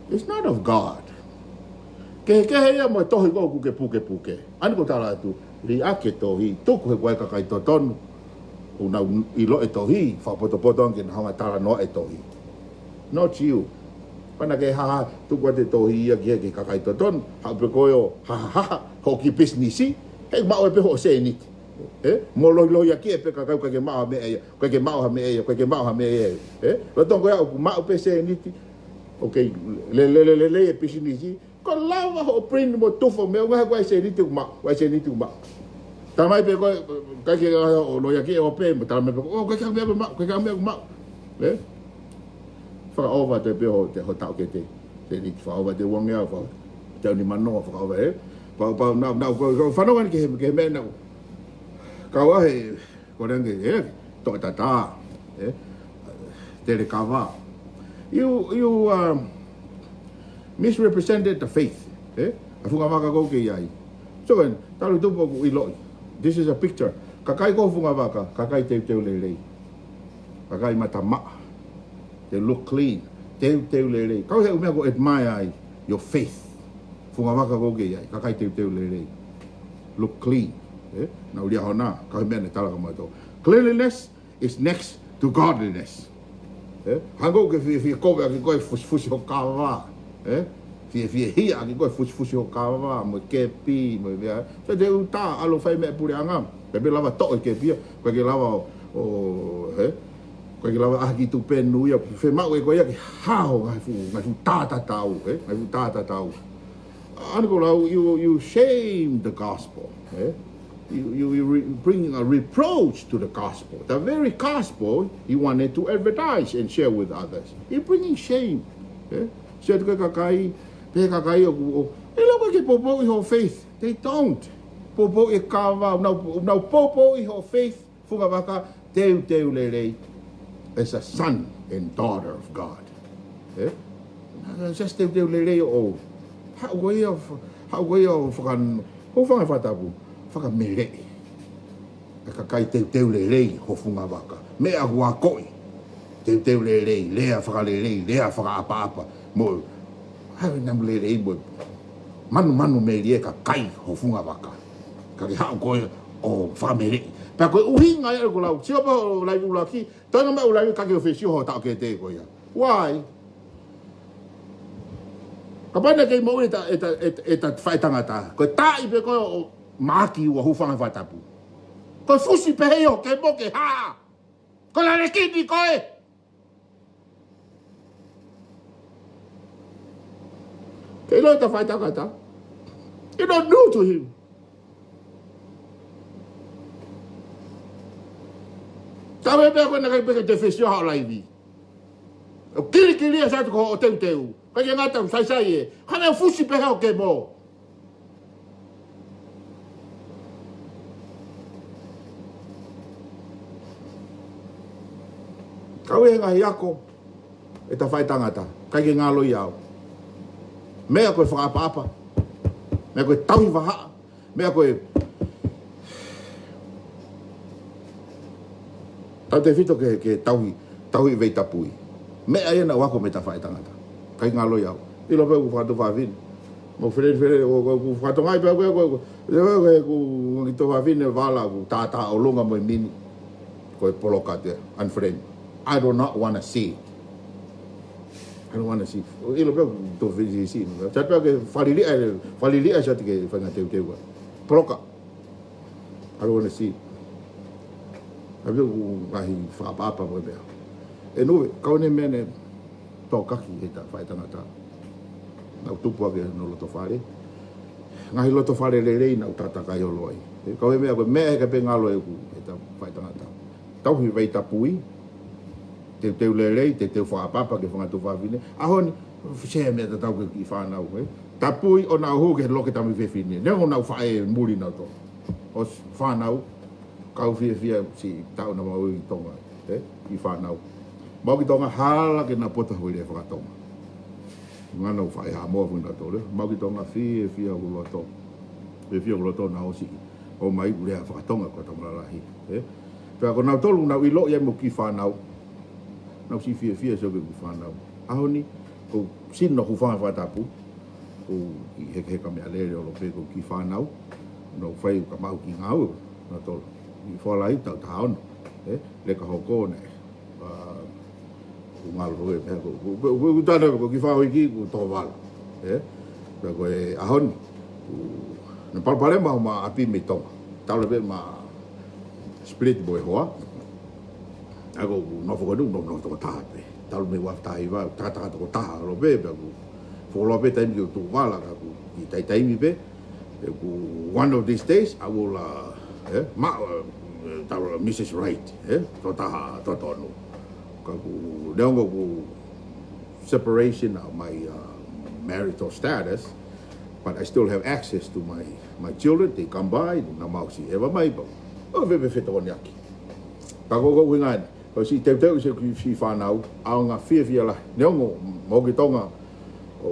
It's not of God. Kehekehe ia mo e tohi ko ē ʻoku ke pukepuke. Eni ʻoku ou tala atu, liʻaki e tohi, tuku he ʻoku ʻi ai e kakai totonu ʻoku nau ʻilo e tohi, fakapotopoto ange ke nau hanga ʻo talanoa e tohi. Not you. Pea naʻa ke haha, tuku atu e tohi ia ki he, ki he kakai totonu, haʻu pē koe ʻo hahahaha, hoʻo kiʻi pisinisi, he maʻu ai pē hoʻo sēniti. Ē? Mo lohilohiʻaki ʻe pē kakai ʻoku ʻikai ke maʻu ha meʻa ia, ʻoku ʻikai ke maʻu ha meʻa ia, ʻoku ʻikai ke maʻu ha meʻa ia. Ē? Lolotonga ko ia ʻoku maʻu pē sēniti. Okay, le, le, le, le, le, e pisinisi. Ko e lava hoʻo print mo tufa meʻa, ʻuhinga ko e sēniti ʻoku maʻu, ko e sēniti ʻoku maʻu. Talamai pē ko e, ʻikai ke ʻo lohiʻaki ʻe ope, mo talamai pē, ʻo, ʻikai ke ha meʻa ʻoku maʻu, ʻikai ke ha meʻa ʻoku maʻu. Ē? Fakaʻova atu pē hoʻo, te, hoʻo taʻokete. Sēniti fakaʻova atu e uangeau, faka-, te u ni manoa fakaʻova, ē? Pau, pau, nau, nau, ko, ko, fanongo eni ki he, ki he meʻa naʻa ku kau ai he, ko e ʻuhinga, ē, toʻatata, ē? Telekava. You, you, um, misrepresented the faith, ē? ʻA e fungavaka ʻoku ke ʻi ai. So, ē, talu tupu ʻoku ʻiloʻi. This is a picture. Kakai ko e fungavaka, kakai teuteu lelei. Kakai mata maʻa. They look clean. Teuteu lelei. Kau he ʻū meʻa ʻoku ou admire ai, your faith. Fungavaka ʻoku ke ʻi ai, kakai teuteu lelei. Look clean. Ē? Nau lia hona, kau he meʻa naʻe tala kia mautolu. Cleanliness is next to godliness. Ē? Hangē ʻoku ke fie, fie kovi ʻaki koe fusifusi hoʻo kava. Ē? Fiefia hia ʻaki ko e fusifusi ho kava, mo e kepi, mo e meʻa. Sai te u tā, ʻalu ʻo fai meʻa puleʻanga. Pea pē lava toʻo e kepi ia, ʻikai ke lava ʻo, ʻo, he? ʻIkai ke lava ʻaʻahi ki tupenu ia, fiemaʻu ʻe koe ia ke hao ngaahi fuʻu, ngaahi fuʻu tā tatau, he? Ngaahi fuʻu tā tatau. ʻA eni ko e lau, you, you shame the gospel, he? You, you, you re-, bringing a reproach to the gospel. The very gospel he wanted to advertise and share with others. He bringing shame, he? Sai te ke kakai, pehē kakai ʻoku, ʻo, ʻe loko ke poupouʻi ho faith. They don't. Poupouʻi e kava, nau, nau poupouʻi ho faith. Funga vaka, teuteu lelei. As a son and daughter of God. He? Nā, just teuteu lelei ʻo. Haʻu ko ia, haʻu ko ia ʻo fakan-, ʻo fanga fakatapu. Fakameleʻi. ʻA e kakai teuteu lelei ho funga vaka. Meʻa ʻoku akoʻi. Teuteu lelei, lea fakalelei, lea fakaʻapaʻapa. Mo, haʻu namu lelei mo. Manumanu melie kakai ho funga vaka. Ka ke haʻu koe ʻo fakameleʻi. Pea ko e ʻuhinga ia ko e lau. Sio pē ʻo laivi ʻuluaki. Toenga mai ʻuluaki ka ke ʻo fesiʻi ho taʻokete ko ia. Why? Kapau naʻe kei moʻui ʻeta, ʻeta, ʻeta, ʻeta faʻētangata. Ko e taaʻi pē ko ē ʻo Maʻake ua hūfanga he fakatapu. Ko e fusi pehē ʻo ke mo ke hā. Ko e lalekini ko ē. Ke ʻilo ʻeta faʻētangata. It's not new to him. Taʻu e meʻa ko ē naʻe ʻikai pē ke te fesiʻi ho laivi. ʻO kilikili ʻa satu ko ʻo teuteu. Ka ke ngata ʻo saisai ē. Ka ne fusi pehē ʻo ke mo. Kau e ngaahi ako ʻeta faʻētangata, ʻikai ke ngalo ia au. Meʻa ko e fakaʻapaʻapa, meʻa ko e tauhi vahaʻa, meʻa ko e tautefito ke, ke tauhi, tauhi veitapui. Meʻa ia naʻa ku ako mei heʻeta faʻētangata. ʻIkai ngalo ia au. ʻIlo pē ʻoku fakatuʻu fafine. Mo feleni feleni, ʻo, ʻo, ʻoku fakatonga ai pē, ʻoku, ʻoku, ʻoku, ʻoku, ʻoku, ʻoku, ʻoku, vala, ʻoku tātā ʻolunga mo e mini. Ko e poloka te, unfriend. I do not wanna see it. I don't wanna see it. ʻIlo pē ʻoku tō fisi si. Sa pē ke faliliʻa, faliliʻa sa te ke fanga teuteu. Poloka. I don't wanna see it. ʻA ia ʻoku ngaahi fakaʻapaʻapa mo e meʻa. ʻE nue, kau ne meʻa ne tokaki heʻeta faʻētangata. Naʻa ku tupu ʻaki hono loto fale. Ngaahi loto fale lelei naʻa ku tataki holo ai. ʻE kau e meʻa ko e meʻa he ʻikai pē ngalo ʻeku, heʻeta faʻētangata. Tauhi veitapui, teuteu lelei, teuteu fakaʻapaʻapa ki he fanga tuofāfine. ʻAho ni, share meʻa tatau ki he kiʻi fānau, ē. Tapui ʻo nau hū ki he loki tamaiki fefine. Neongo naʻa ku faʻē muli nautolu. ʻOsi fānau, kau fiefia siʻi taʻu naʻa mau ʻi Tonga, ē, kiʻi fānau. Mau ki Tonga hala ke nau poto hoi lea fakatonga. Ngana ʻo faʻē Haʻamoa foki nautolu, ē. Mau ki Tonga fiefia ʻuluaki. Fiefia ʻuluaki naʻa ʻosi ʻomai ʻeku lea fakatonga ko e tama lalahi, ē. Pea ko nautolu naʻa ku ʻiloʻi ai mo e kiʻi fānau. Naʻa ku siʻi fiefia sio ki he kiʻi fānau. ʻAho ni, ko e sino hūfanga he fakatapu. Ko e hekaheka meʻalele ʻo Lope ko e kiʻi fānau. Naʻa ku fai ka mau kiʻi ngāue, nautolu. ʻI Foalahi taʻu taha ono, ē. Leka hoko naʻe. ʻA, ʻoku ngalo hoi, pea ko, ko, ko, ko, ko tana, ko e kiʻi fānau hiki, ko Tovala. Ē? Pea ko e ʻaho ni, ʻoku, naʻe palopalema homa ʻapi mei Tonga. Talu pē mo e split mo e hoa. ʻA ia ko, ʻoku nofo ko eni, nofo, nofo toko taha pē. Talu mei he ua afe taha hiva, takataka toko taha ʻa Lope, pea ʻoku, foloa pē taimi ki Tovala, ka ʻoku, ʻi he taimi pē, ē, ʻoku one of these days, I will, uh, ē, ma, uh, tau, Missus Wright, ē, toko taha, toko ono. Ka ʻoku, neongo ʻeku separation of my, uh, marital status, but I still have access to my, my children, they come by, naʻa mau siʻi ʻeva mai pau. ʻO, fe, fe, fetokoniʻaki. Ka ko, ko e ʻuhinga eni. Ko e siʻi teuteu siʻi kiʻi fānau, ʻaonga fiefia lahi. Neongo, mau ki Tonga, ʻo,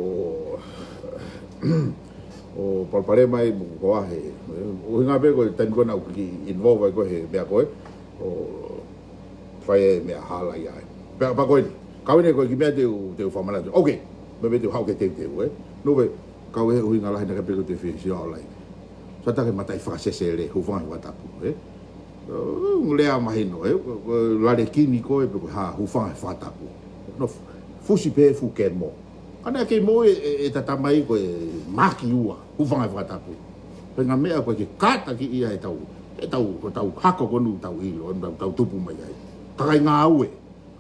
ʻo palopalema ai mo e hoa he. ʻUhinga pē ko e taimi ko ē naʻa ku kiʻi involve ai ko ē he meʻa ko ē, ʻo fai e meʻa hala ia ai. Pea, pea ko eni, kau eni ko e kiʻi meʻa te u, te u fakamanatu. Ok, meʻa pē te u haʻu ke teuteu, ē. Nō pē, kau e ʻuhinga lahi naʻe ʻikai pē ke u te fesiʻi ʻo laivi. Sa ta ke mataʻi fakasesele, hūfanga he fakatapu, ē? ʻO, lea mahino, ē? Ko, ko e lalekini ko ē pe ko e hā, hūfanga he fakatapu. Nofo, fusi pē fuʻu kemo. Ka naʻe kei moʻui e, e, e tangata mai ko e maki ua, hūfanga he fakatapu. Pea ko e ngaahi meʻa ko ē ke kātaki ia ʻetau, ʻetau, ko ʻetau hako ko eni ʻoku tau ʻilo, ʻoku tau, tau tupu mai ai. Kakai ngāue.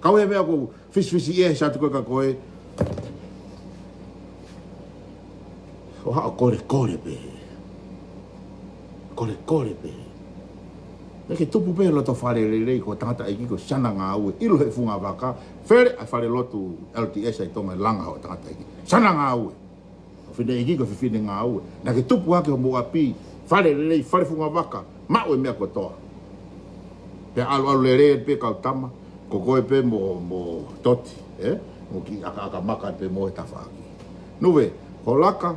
Kau he meʻa ko fisifisi ʻe he satu ko ē ka ko e ʻo haʻo kolekole pē. Kolekole pē. Naʻe ke tupu pē loto fale lelei ko e tangataʻeiki ko e siana ngāue. ʻIlo he funga vaka. Fele ʻa e fale lotu L D S ʻa e Tonga ʻe langa hoʻo tangataʻeiki. Siana ngāue. Ko e fineʻeiki ko e fefine ngāue. Naʻa ke tupu hake hoʻomo ʻapi. Fale lelei, fale funga vaka. Maʻu e meʻa kotoa. Pea ʻalu ʻalu lelei pē kau tama. Ko koe pē mo, mo toti, ē? Mo kiʻi ʻakaʻaka maka pē mo e tafaʻaki. Nuve, hoʻo laka,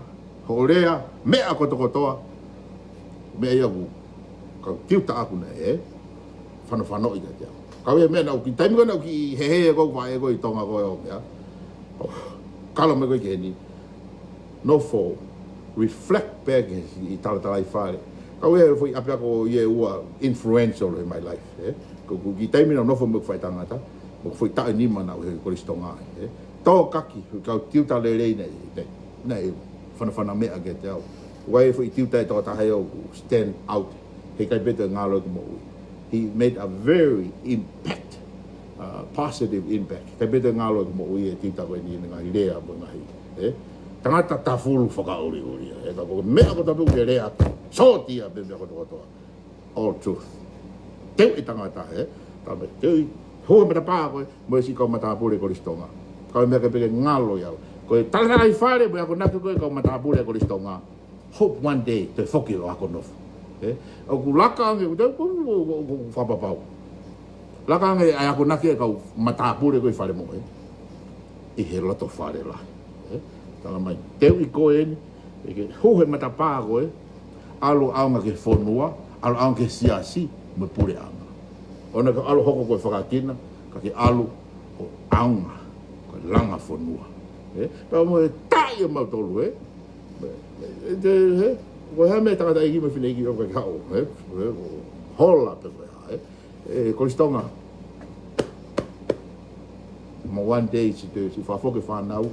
hoʻo lea, meʻa kotokotoa. Meʻa ia ʻoku, kau tiuta ʻaku naʻe, ē? Fanofanoʻi kiate au. Kau ia meʻa naʻa ku kiʻi, taimi ko ē naʻa ku kiʻi hehē ko ē ʻoku vaʻe ko ē ʻi Tonga ko ē ʻo meʻa. ʻO, kalo mai ko ē ki heni. Nofo, reflect back ʻi he talatalaifale. Kau ia foʻi ʻapiako ia ʻe ua influential in my life, ē? Ko, ko e kiʻi taimi naʻa ku nofo mo e faʻētangata, mo e foʻi taʻu ʻe nima naʻa ku ʻi he Kolisi Tonga, ē? Tōkaki, kau tiuta lelei naʻe, naʻe, naʻe fanafana meʻa kiate au. Vaʻe foʻi tiuta ʻe toko taha ʻe ʻoku stand out. Heʻikai pē toe ngalo ʻeku moʻui. He made a very impact, uh, positive impact. Heʻikai pē toe ngalo ʻeku moʻui e tiuta ko eni ʻene ngaahi lea mo e ngaahi, ē? Tangata tafulu fakaʻuliʻuli, ē? Ka ko e meʻa kotoa pē ʻoku ke lea, sōtia pē meʻa kotokotoa. All truth. Teuʻi tangata, ē? Tama teuʻi, hū he matapā ko ē, mo e siʻi kau matāpule Kolisi Tonga. Kau meʻa ke peke ngalo ia. Ko e talatalaifale, mo e akonaki ko ē kau matāpule Kolisi Tonga. Hope one day, te foki ʻo ako nofo. Ē? ʻOku laka ange, ʻoku te, ʻoku, ʻoku, ʻoku, ʻoku fakapapau. Laka ange ʻa e akonaki ʻa e kau matāpule ko ē ʻi fale moʻui. ʻI he loto fale lahi. Ē? Tala mai, teuʻi ko eni, ʻe ke hū he matapā ko ē, ʻalu ʻaonga ki he fonua, ʻalu ʻaonga ki he siasi, mo e puleʻanga. ʻOua naʻa ke ʻalu hoko ko e fakakina, ka ke ʻalu ʻo ʻaonga, ko e langa fonua. Ē? Pea mo e taʻi ʻa mautolu, ē? Ē, ē, ē, ē, ko e hā meʻa tangataʻeiki mo e fineʻeiki ʻoku ke haʻu, ē? Ē, ʻo hola pē ko e hā, ē? Ē, Kolisi Tonga. Mo one day, siʻi te, siʻi fakafoki e fānau.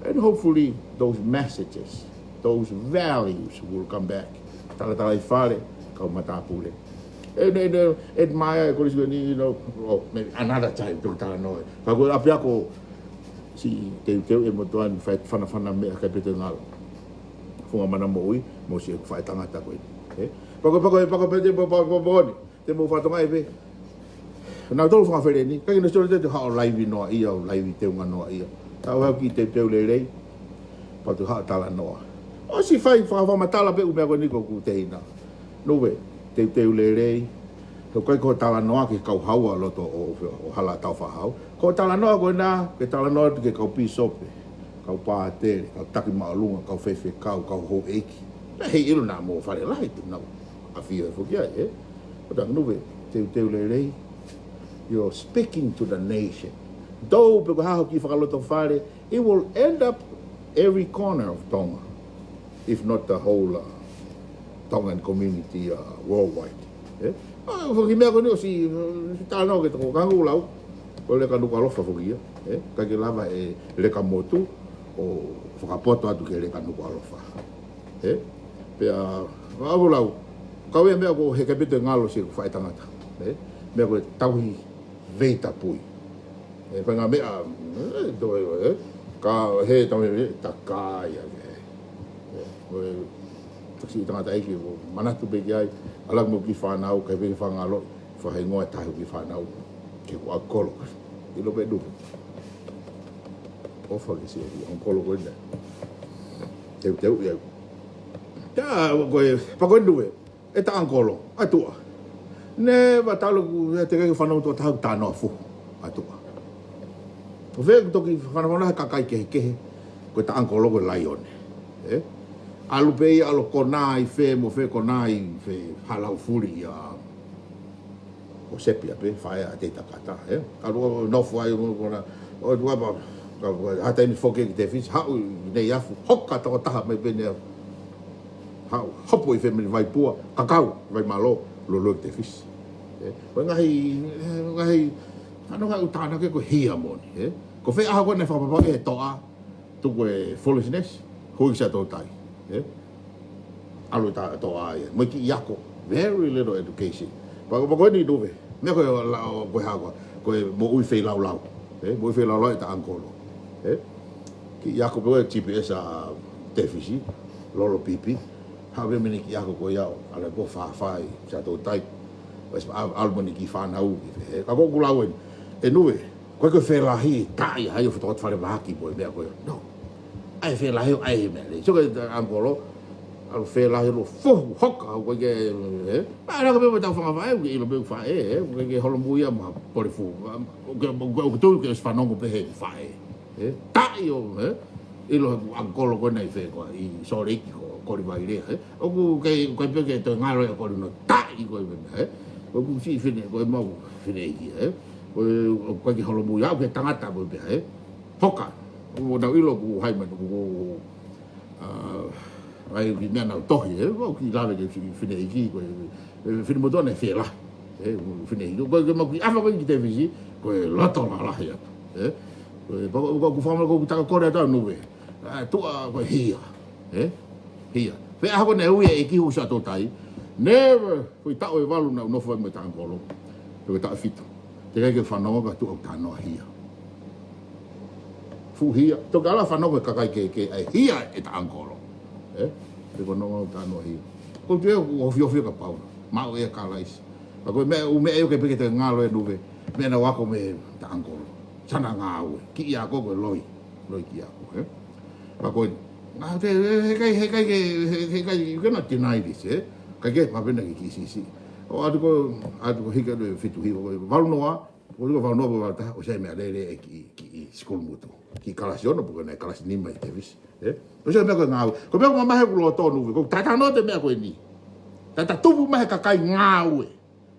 And hopefully, those messages, those values will come back. Talatalaifale, kau matāpule. And, and, uh, admire, Kolisi ko eni, you know, oh, maybe another time, toki talanoa. Ka ko e ʻapiako, siʻi teuteu ʻe motuʻa ni, fai fanafana meʻa ʻikai pē toe ngalo. Funga mana moʻui, mo siʻi faʻētangata ko ē. Ē? Pako, pako, pako, pako, pako, pako, pako, pako, ni. Te mou fatongia pē. Naʻa tau fanga feleni, ka kina sio te te haʻu laivi noa ia, ʻo laivi teunga noa ia. Tau haʻu ki he teuteu lelei, pea tau haʻu talanoa. ʻOsi fai faka-, fakamatala pē ʻū meʻa ko eni ko ʻeku tehina. Nuve, teuteu lelei. He ʻoku ʻikai ko e talanoa ki he kau haua loto ʻo, ʻo Hala Taufaʻāhau. Ko e talanoa ko ena, ke talanoa atu ki he kau pīsope, kau pātele, kau taki māʻolunga, kau faifekau, kau houʻeiki. Naʻe ʻilo naʻa mo fale lahi te nau ʻafio foki ai, ē? Ko e tangata nuve, teuteu lelei. You're speaking to the nation. Tau pē ko e hā hoʻo kiʻi fakalotofale, it will end up every corner of Tonga, if not the whole, uh, Tongan community, uh, worldwide. Ē? ʻA, foki meʻa ko eni ʻosi, uh, talanoa ke toko kangu lau, ko e leka Nukuʻalofa foki ia, ē? ʻIkai ke lava e leka motu ʻo fakapoto atu ki he leka Nukuʻalofa. Ē? Pea, ʻa, ʻo lau, kau ia meʻa ko e heʻikai pē toe ngalo siʻeku faʻētangata. Ē? Meʻa ko e tauhi veitapui. Ē, fai ngaahi meʻa, ē, toe, ē, ka he tau e, takai ake. Ē, ko e, taki siʻi tangataʻeiki, ʻo manatu pē ki ai, ʻalu mo e kiʻi fānau, ʻikai pē ke fangalo, fakahingoa e tahi ʻo e kiʻi fānau, ke ko e ʻakolo. ʻIlo pē nuku. ʻOfa ke siʻi ʻakolo ko ena. Teuteu ia. Ka, ko e, pea ko e nuve. E taʻangikolo, ʻa tuʻa. Never talu ʻeku, ʻe teʻeki ke fanongo tuʻa taha ʻeku talanoa fuhu, ʻa tuʻa. ʻO fē ʻeku toki fanongo he kakai kehekehe, ko e taʻangikolo ko e laione. Ē? ʻAlu pē ia ʻalu ʻo konā ʻi fē mo fē, konā ʻi fē, Halaufuli ia. ʻO Sepia pē, faʻē ʻa Teitakata, ē? ʻAlu ʻo nofo ai mo konā, ʻo tuʻa pē, ka, ka, ha taimi foki ki Tefisi, haʻu ʻi Neiafu, hoka toko taha mai pē Neiafu. Haʻu, hopo ʻi fē mei Vaipua, kakau, Vaimālō, lolo ki Tefisi. Ē, ko e ngaahi, ē, ngaahi, ʻa e ngaahi ʻutāna ke ko e hia moʻoni, ē. Ko fē ʻaho ko ē naʻe fakapapauʻi he toʻa, Tuku e foolishness, hui ki Siaʻatoutai. ʻE? ʻAlu ʻo tā, tō ai. Mo e kiʻi ako. Very little education. Pea, pea ko eni Nuve. Meʻa ko e la, ko e hā koā. Ko e moʻui feilaulau. ʻE? Moʻui feilaulau ʻeta ʻangkolo. ʻE? Kiʻi ako pē ko e G P S ʻa Tefisi. Lolo pipi. Haʻu pē mei he kiʻi ako ko ia ʻo ʻalu ko ē fāfā ʻi Siaʻatoutai. ʻAlu mo ʻene kiʻi fānau ki fē. Ka ko ʻeku lau eni. ʻE Nuve. Ko e ko e felahi, taʻi, hai ʻo fotokota fale mahaki mo e meʻa ko ia. No. ʻAi felahi ʻo ʻai he meʻa lelei. So ko e ʻangkolo, ʻalu felahi ʻo fuhu hoka, ʻo ko e ke, ʻe? ʻAlu ko ē pē mo ʻetau fanga faʻē, ʻoku ke ʻilo pē faʻē, ʻe? ʻOku ke holomui ia mo ha pole fuhu. ʻOku ke, ʻoku ke, ʻoku ke tui ke ʻosi fanongo pē he faʻē. ʻE? Taʻi ʻo, ʻe? ʻIlo he ʻangkolo ko ē naʻe ʻi fē koā, ʻi Salt Lake ko, Kolivailea, ʻe? ʻOku ke, ko e pē ke toe ngalo ia ko e no taʻi ko e meʻa, ʻe? ʻOku siʻi fine, ko e mau fineʻeiki, ʻe? Ko e, ʻoku ke holomui au ke tangata ko e pē, ʻe? Hoka. ʻOku nau ʻilo ʻoku hai manu, ʻoku, ʻa, ʻai ki meʻa nau tohi, ʻe? ʻOku ke lave ke siʻi fineʻeiki, ko e, ʻe, finemotuʻa naʻe felahi. ʻE, fineʻeiki. Ko e ke mau kiʻi ʻafa ko ē ki Tefisi, ko e loto lalahi atu. ʻE? Ko e, pea ko, ko, ʻoku fakamālō ko ʻeku taka kole atu ʻa Nuve. ʻA, tuʻa ko e hia. ʻE? Hia. Pea ʻaho ko ē naʻe ui e ʻEiki ʻo Siaʻatoutai. Never, ko e taʻu ʻe valu naʻa ku nofo ai mo ʻeta ʻangkolo. Ko e taʻu ʻe fitu. Teʻeki ai ke fanongo ka tuʻa ʻoku talanoa hia. Fuʻu hia. Toki ʻalu ʻo fanongo e kakai kehekehe ʻa e hia ʻeta ʻangkolo. ʻE? Pea ko e nonga ʻoku talanoa hia. Ko e tui ʻoku ofiofi ka pau. Maʻu ʻe ia kalaisi. Ka ko e meʻa, ʻū meʻa ʻoku ke pehē ke te ngalo ʻe Nuve. Meʻa naʻa ku ako mei heʻeta ʻangkolo. Sana ngāue. Kiʻi ako ko e loi. Loi kiʻi ako, ʻe? Pea ko e, ngā te, he, he kai, he kai ke, he, he kai, you cannot deny this, ʻe? Kai ke, mapena ke kiʻi siʻisiʻi. ʻO ʻalu ko, ʻalu ko hika ʻe fitu hiva, ko e valu noa, ko e valu noa, ko e valu taha, ʻosi ʻai meʻalele ʻe kiʻi, kiʻi sikulu motu. Kiʻi kalasi ono, pe ko e naʻe kalasi nima ʻi Tefisi, ʻe? ʻOsi ʻai meʻa ko e ngāue. Ko e meʻa ʻoku mamahi ʻeku loto Nuve, ko e tatano te meʻa ko eni. Tata tupu mai he kakai ngāue.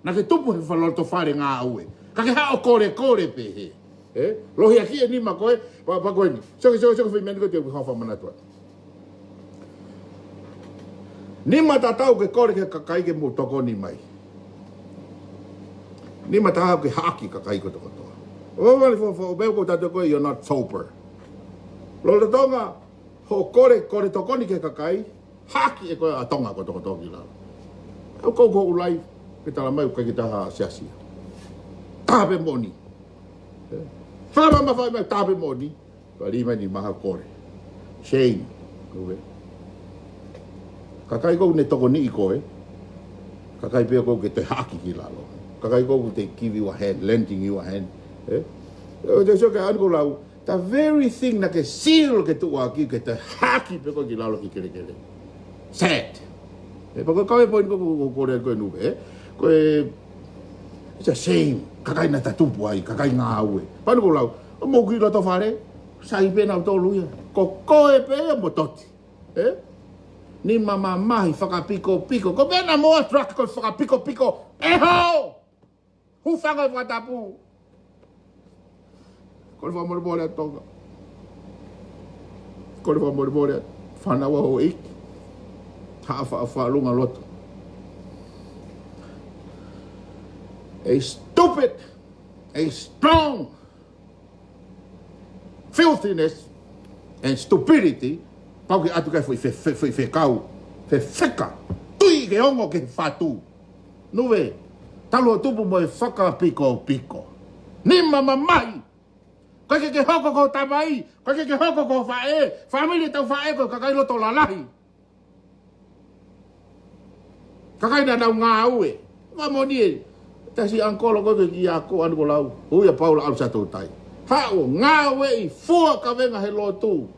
Naʻa ke tupu he fale loto fale ngāue. Ka ke haʻu ʻo kolekole pē he. ʻE? Lohiakiʻi e nima ko ē, pea, pea ko eni. Sio ki, sio ki, sio ki he meʻa ni ko ē te u hao fakamanatu atu. Nima tatau ke kole ki he kakai ke mou tokoni mai. Nima tatau ke haʻaki kakai kotokotoa. ʻO vale fo, fo, pea ko e tatau ko ē, you're not sober. Lolotonga hoʻo kole, kole tokoni ki he kakai, haʻaki ʻe koe ʻa Tonga kotokotoa ki lalo. ʻOku ou kole atu, ke tala mai ʻoku ʻikai ke taha siasi. Taha pē moʻoni. Fakamamafaʻi mai taha pē moʻoni. Pea lī mai ni maha kole. Shame. Ko e kakai ʻoku ne tokoniʻi koe. Kakai pē ʻoku ke toe haʻaki ki lalo. Kakai ʻoku te give you a hand, lending you a hand. ʻE? ʻO te sio ki he ʻaho ni ʻoku lau, the very thing naʻa ke sio ke tuʻuaki ke toe haʻaki pē koe ki lalo ki kelekele. Sad. ʻE, pea ko e kau e poini ko, ko, ko, ko, ko, ko e Nuve, ʻe? Ko e, it's a shame. Kakai naʻa ta tupu ai, kakai ngāue. Pea ʻoku lau, ʻo mou kiʻi loto fale, sai pē nautolu ia. Ko koe pē ia mo Toti. ʻE? Nima mamahi fakapikopiko. Ko pē naʻa mo a truck ko e fakapikopiko. ʻE hao! Hūfanga he fakatapu. Kole fakamolemole atu Tonga. Kole fakamolemole atu. Fānau ʻa houʻeiki. Haʻa fa-, fakalunga loto. A stupid, a strong filthiness and stupidity, pau ke ʻatu ki ai foʻi fe-, fe-, foʻi fekau, fefeka, tui ke ongo ke fatu. Nuve, talu hoʻo tupu mo e fakapikopiko. Nima mamahi. ʻIkai ke ke hoko ko ho tamai, ʻikai ke ke hoko ko ho faʻē, fāmili ʻetau faʻē ko e kakai loto lalahi. Kakai naʻa nau ngāue. Ka moʻoni ē, tasi ʻangkolo ko ē ke kiʻi ako ʻalu ko lau. Ui ʻa Paula ʻalu Siaʻatoutai. Haʻu ʻo ngāueʻi fua kavenga he lotu.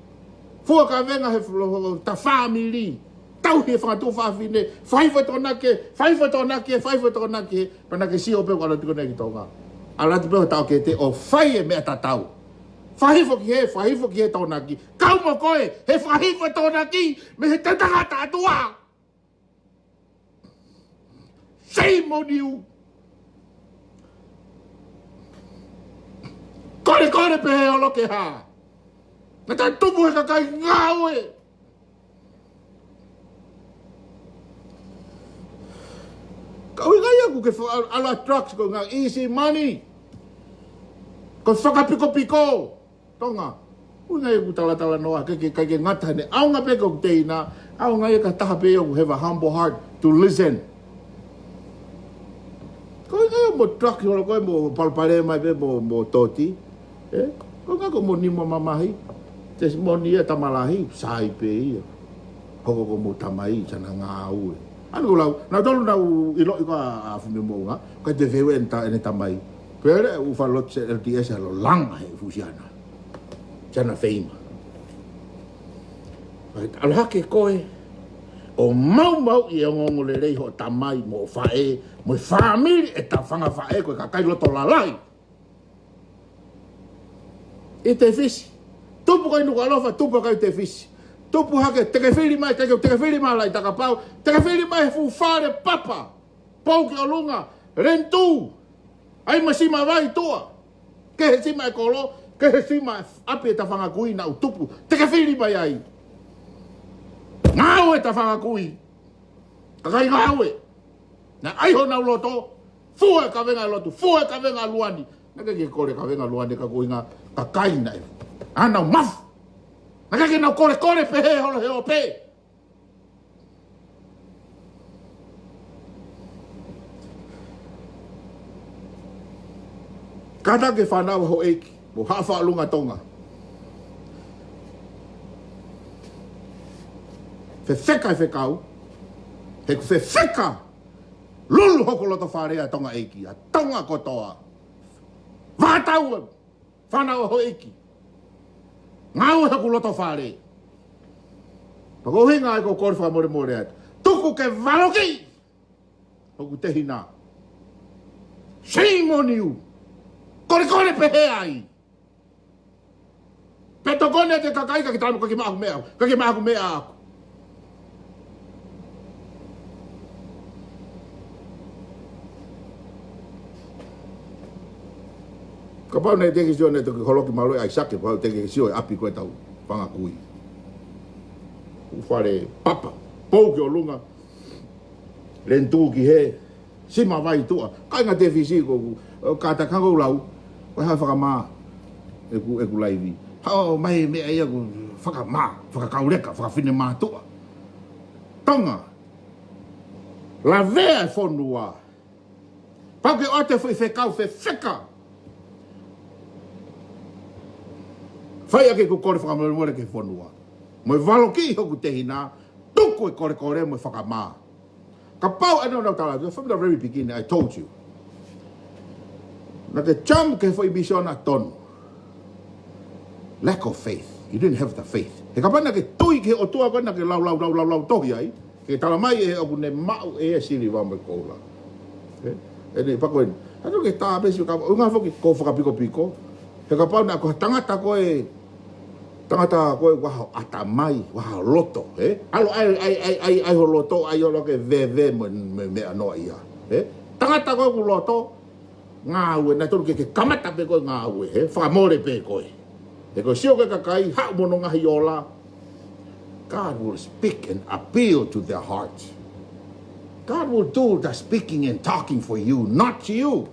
Fua kavenga he flo-, ta fāmili. Tauhi e fanga tuofāfine. Fai fua Tokonaki, fai fua Tokonaki, fai fua Tokonaki. Pea naʻa ke sio pē ʻoku ʻalu atu ko eni ki Tonga. ʻAlu atu pē ʻo tau ke te ʻo fai e meʻa tatau. Fai fua ki he, fai fua ki he Tokonaki. Kau mo koe, he fai fua Tokonaki, mei he tangata ʻa tuʻa. Shame on you. Kole kole pē he ʻolo ke hā. Naʻa ta tupu he kakai ngāue. Ka ʻuhinga ia ʻoku ke fa-, ʻalu ʻa drugs ko e ngaahi easy money. Ko e fakapikopiko. Tonga. Ko e ʻuhinga ia ʻeku talatalanoa, ke, ke, ke, ke ngata ʻene ʻaonga pē ko ʻeku teina, ʻaonga ia ka taha pē ʻoku have a humble heart to listen. Ko e ʻuhinga ia mo Truck holo ko ē mo palopalema pē mo, mo Toti. Ē? Ko e ʻuhinga ko hoʻomou nima mamahi. Testimony ia tama lahi, sai pē ia. Hoko ko hoʻomou tamai, siana ngāue. ʻA ia ko e lau, naʻa tau lau ʻiloʻi ko ā ʻa Fumi Moʻunga, ko e te veu ʻene ta-, ʻene tamai. Pea ʻoku ou faʻa lotu ʻi he L D S ʻa e langa he fuʻu siana. Siana feima. ʻAlu hake koe ʻo maumauʻi e ongoongolelei hoʻo tamai mo e faʻē, mo e fāmili ʻeta fanga faʻē ko e kakai loto lalai. ʻI Tefisi. Tupu kai Nukuʻalofa, tupu kai Tefisi. Tupu hake, tekefili mai, kai ke tekefili mai Laʻitakapau. Tekefili mai he fuʻu fale papa. Pou ki ʻolunga, lēnitū. ʻAi mo e sima vai tuʻa. Kehe sima e kolo, kehe sima e ʻapi ʻeta fanga kui naʻa ku tupu. Tekefili mai ai. Ngāue ʻeta fanga kui. Kakai ngāue. Naʻe ʻai honau loto. Fua e kavenga lotu. Fua e kavenga luani. Naʻe ʻikai ke kole kavenga luani ka ko e ʻuhinga kakai naʻe ʻanau mafu. Naʻe ʻikai ke nau kolekole pehē holo he ope. Kātaki e fānau ʻa houʻeiki, mo haʻa faʻunga Tonga. Fefeka e fekau, he ʻoku fefeka lulu hoku loto fale ʻa Tonga ʻeiki, ʻa Tonga kotoa. Vātau e fānau ʻa houʻeiki. Ngāue hoku loto fale. Pea ko e ʻuhinga ia ʻoku ou kole fakamolemole atu. Tuku ke valoki hoku tehina. Shame on you. Kolekole pehē ai. Pea tokoni atu e kakai ka ke tanu ka ke maʻu meʻa. Ka ke maʻu meʻa ʻaʻaku. Kapau naʻe teʻeki ke sio naʻe toki holoki mālō ʻe ʻAisake, kapau teʻeki ke sio e ʻapi ko ē ʻetau fanga kui. Fuʻu fale papa, pou ki ʻolunga, lēnitū ki hē, sima vai tuʻa. Kāinga Tefisi ko ʻeku, ʻo kātaki hangē ko ʻeku lau, ko e hā e fakamā ʻeku, ʻeku laivi. Haʻu mai e meʻa ia ko e fakamā, fakakauleka, fakafinemātuʻa. Tonga, lavea e fonua. Pau ke ʻoatu e foʻi fekau fefeka. Fai ʻaki ʻeku kole fakamolemole ki he fonua. Mo e valoki hoku tehina, tuku e kolekole mo e fakamā. Kapau ʻa e ʻenau tala, from the very beginning, I told you. Naʻa ke jump ki he foʻi misiona tonu. Lack of faith. You didn't have the faith. He kapau naʻa ke tui ki he ʻOtua ko ē naʻa ke lau, lau, lau, lau, lau tohi ai. Ke tala mai ʻe he ʻoku ne maʻu ʻe ia e siliva mo e koula. Ē? ʻEne pako eni. Hatu ke tāpesi ka, ʻuhinga foki ko e fakapikopiko. He kapau naʻa ko e tangata ko ē, tangata ko ē ʻoku ʻi ai ho ʻatamai, ʻoku ʻi ai ho loto, ē? ʻAlu ʻai, ʻai, ʻai, ʻai, ʻai ho loto, ʻai holo ke veve mo, mo, meʻa noa ia. Ē? Tangata ko ē ʻoku loto, ngāue, naʻe tonu ke, ke kamata pē koe ngāue, ē? Fakamole pē koe. He ko e sio ko ē kakai, haʻu mo hono ngaahi ola. God will speak and appeal to their heart. God will do the speaking and talking for you, not you.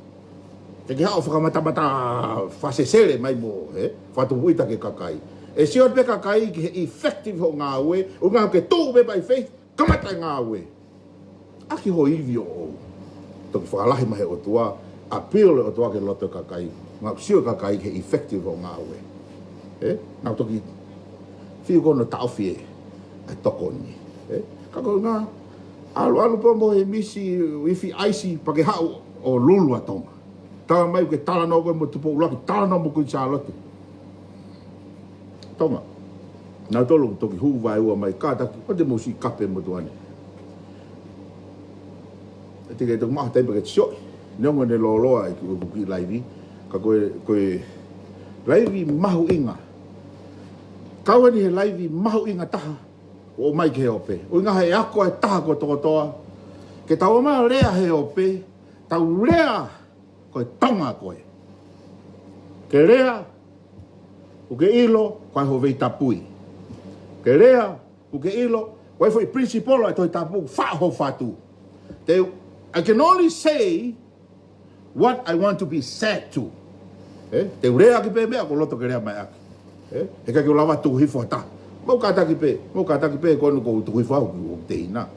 Te ke haʻu fakamatamata fakasesele mai mo, ē? Fakatupuʻita ki he kakai. ʻE sio pē kakai ki he effective hoʻo ngāue, ʻuhinga ke tuʻu pē by faith, kamata e ngāue. ʻAki ho ivi ʻoʻou. Toki fakalahi mai he ʻOtua, appeal e ʻOtua ki he loto e kakai. Naʻa ku sio e kakai ki he effective hoʻo ngāue. Ē? Naʻa ku toki fiu ko hono taʻofi e, e tokoni. Ē? Ka ko e ʻuhinga, ʻalu, ʻalu pē mo e misi, ifi ʻaisi, pea ke haʻu ʻo lulu ʻa Tonga. Tala mai ke talanoa koe mo Tupou ʻUluaki, talanoa mo Kuini Sālote. Tonga. Naʻa tolu toki hū vaeua mai kātaki, ʻoua te mou siʻi kape mo tuane. ʻE te ke toki maʻu ha taimi pē ke te sioʻi. Neongo ʻene lōloa ʻeku, ʻeku kiʻi laivi. Ka ko e, ko e laivi mahuʻinga. Kau eni he laivi mahuʻinga taha. ʻO mai ki he ope. ʻUhinga he ako e taha ko tokotoa. Ke tau ō mai ʻo lea he ope. Tau lea ko e Tonga koe. Ke lea, ʻoku ke ʻilo, ko e ʻai ho veitapui. Ke lea, ʻoku ke ʻilo, ko e foʻi principle ʻa e Tohi Tapu, faʻo ho fatu. Te, I can only say what I want to be said to. Ē? Te u lea ʻaki pē meʻa, ko loto ke lea mai ʻaki. Ē? He ʻikai ke u lava tuku hifo ha taha. Mou kātaki pē, mou kātaki pē, ko eni ʻoku ou tuku hifo au ki hoku tehina.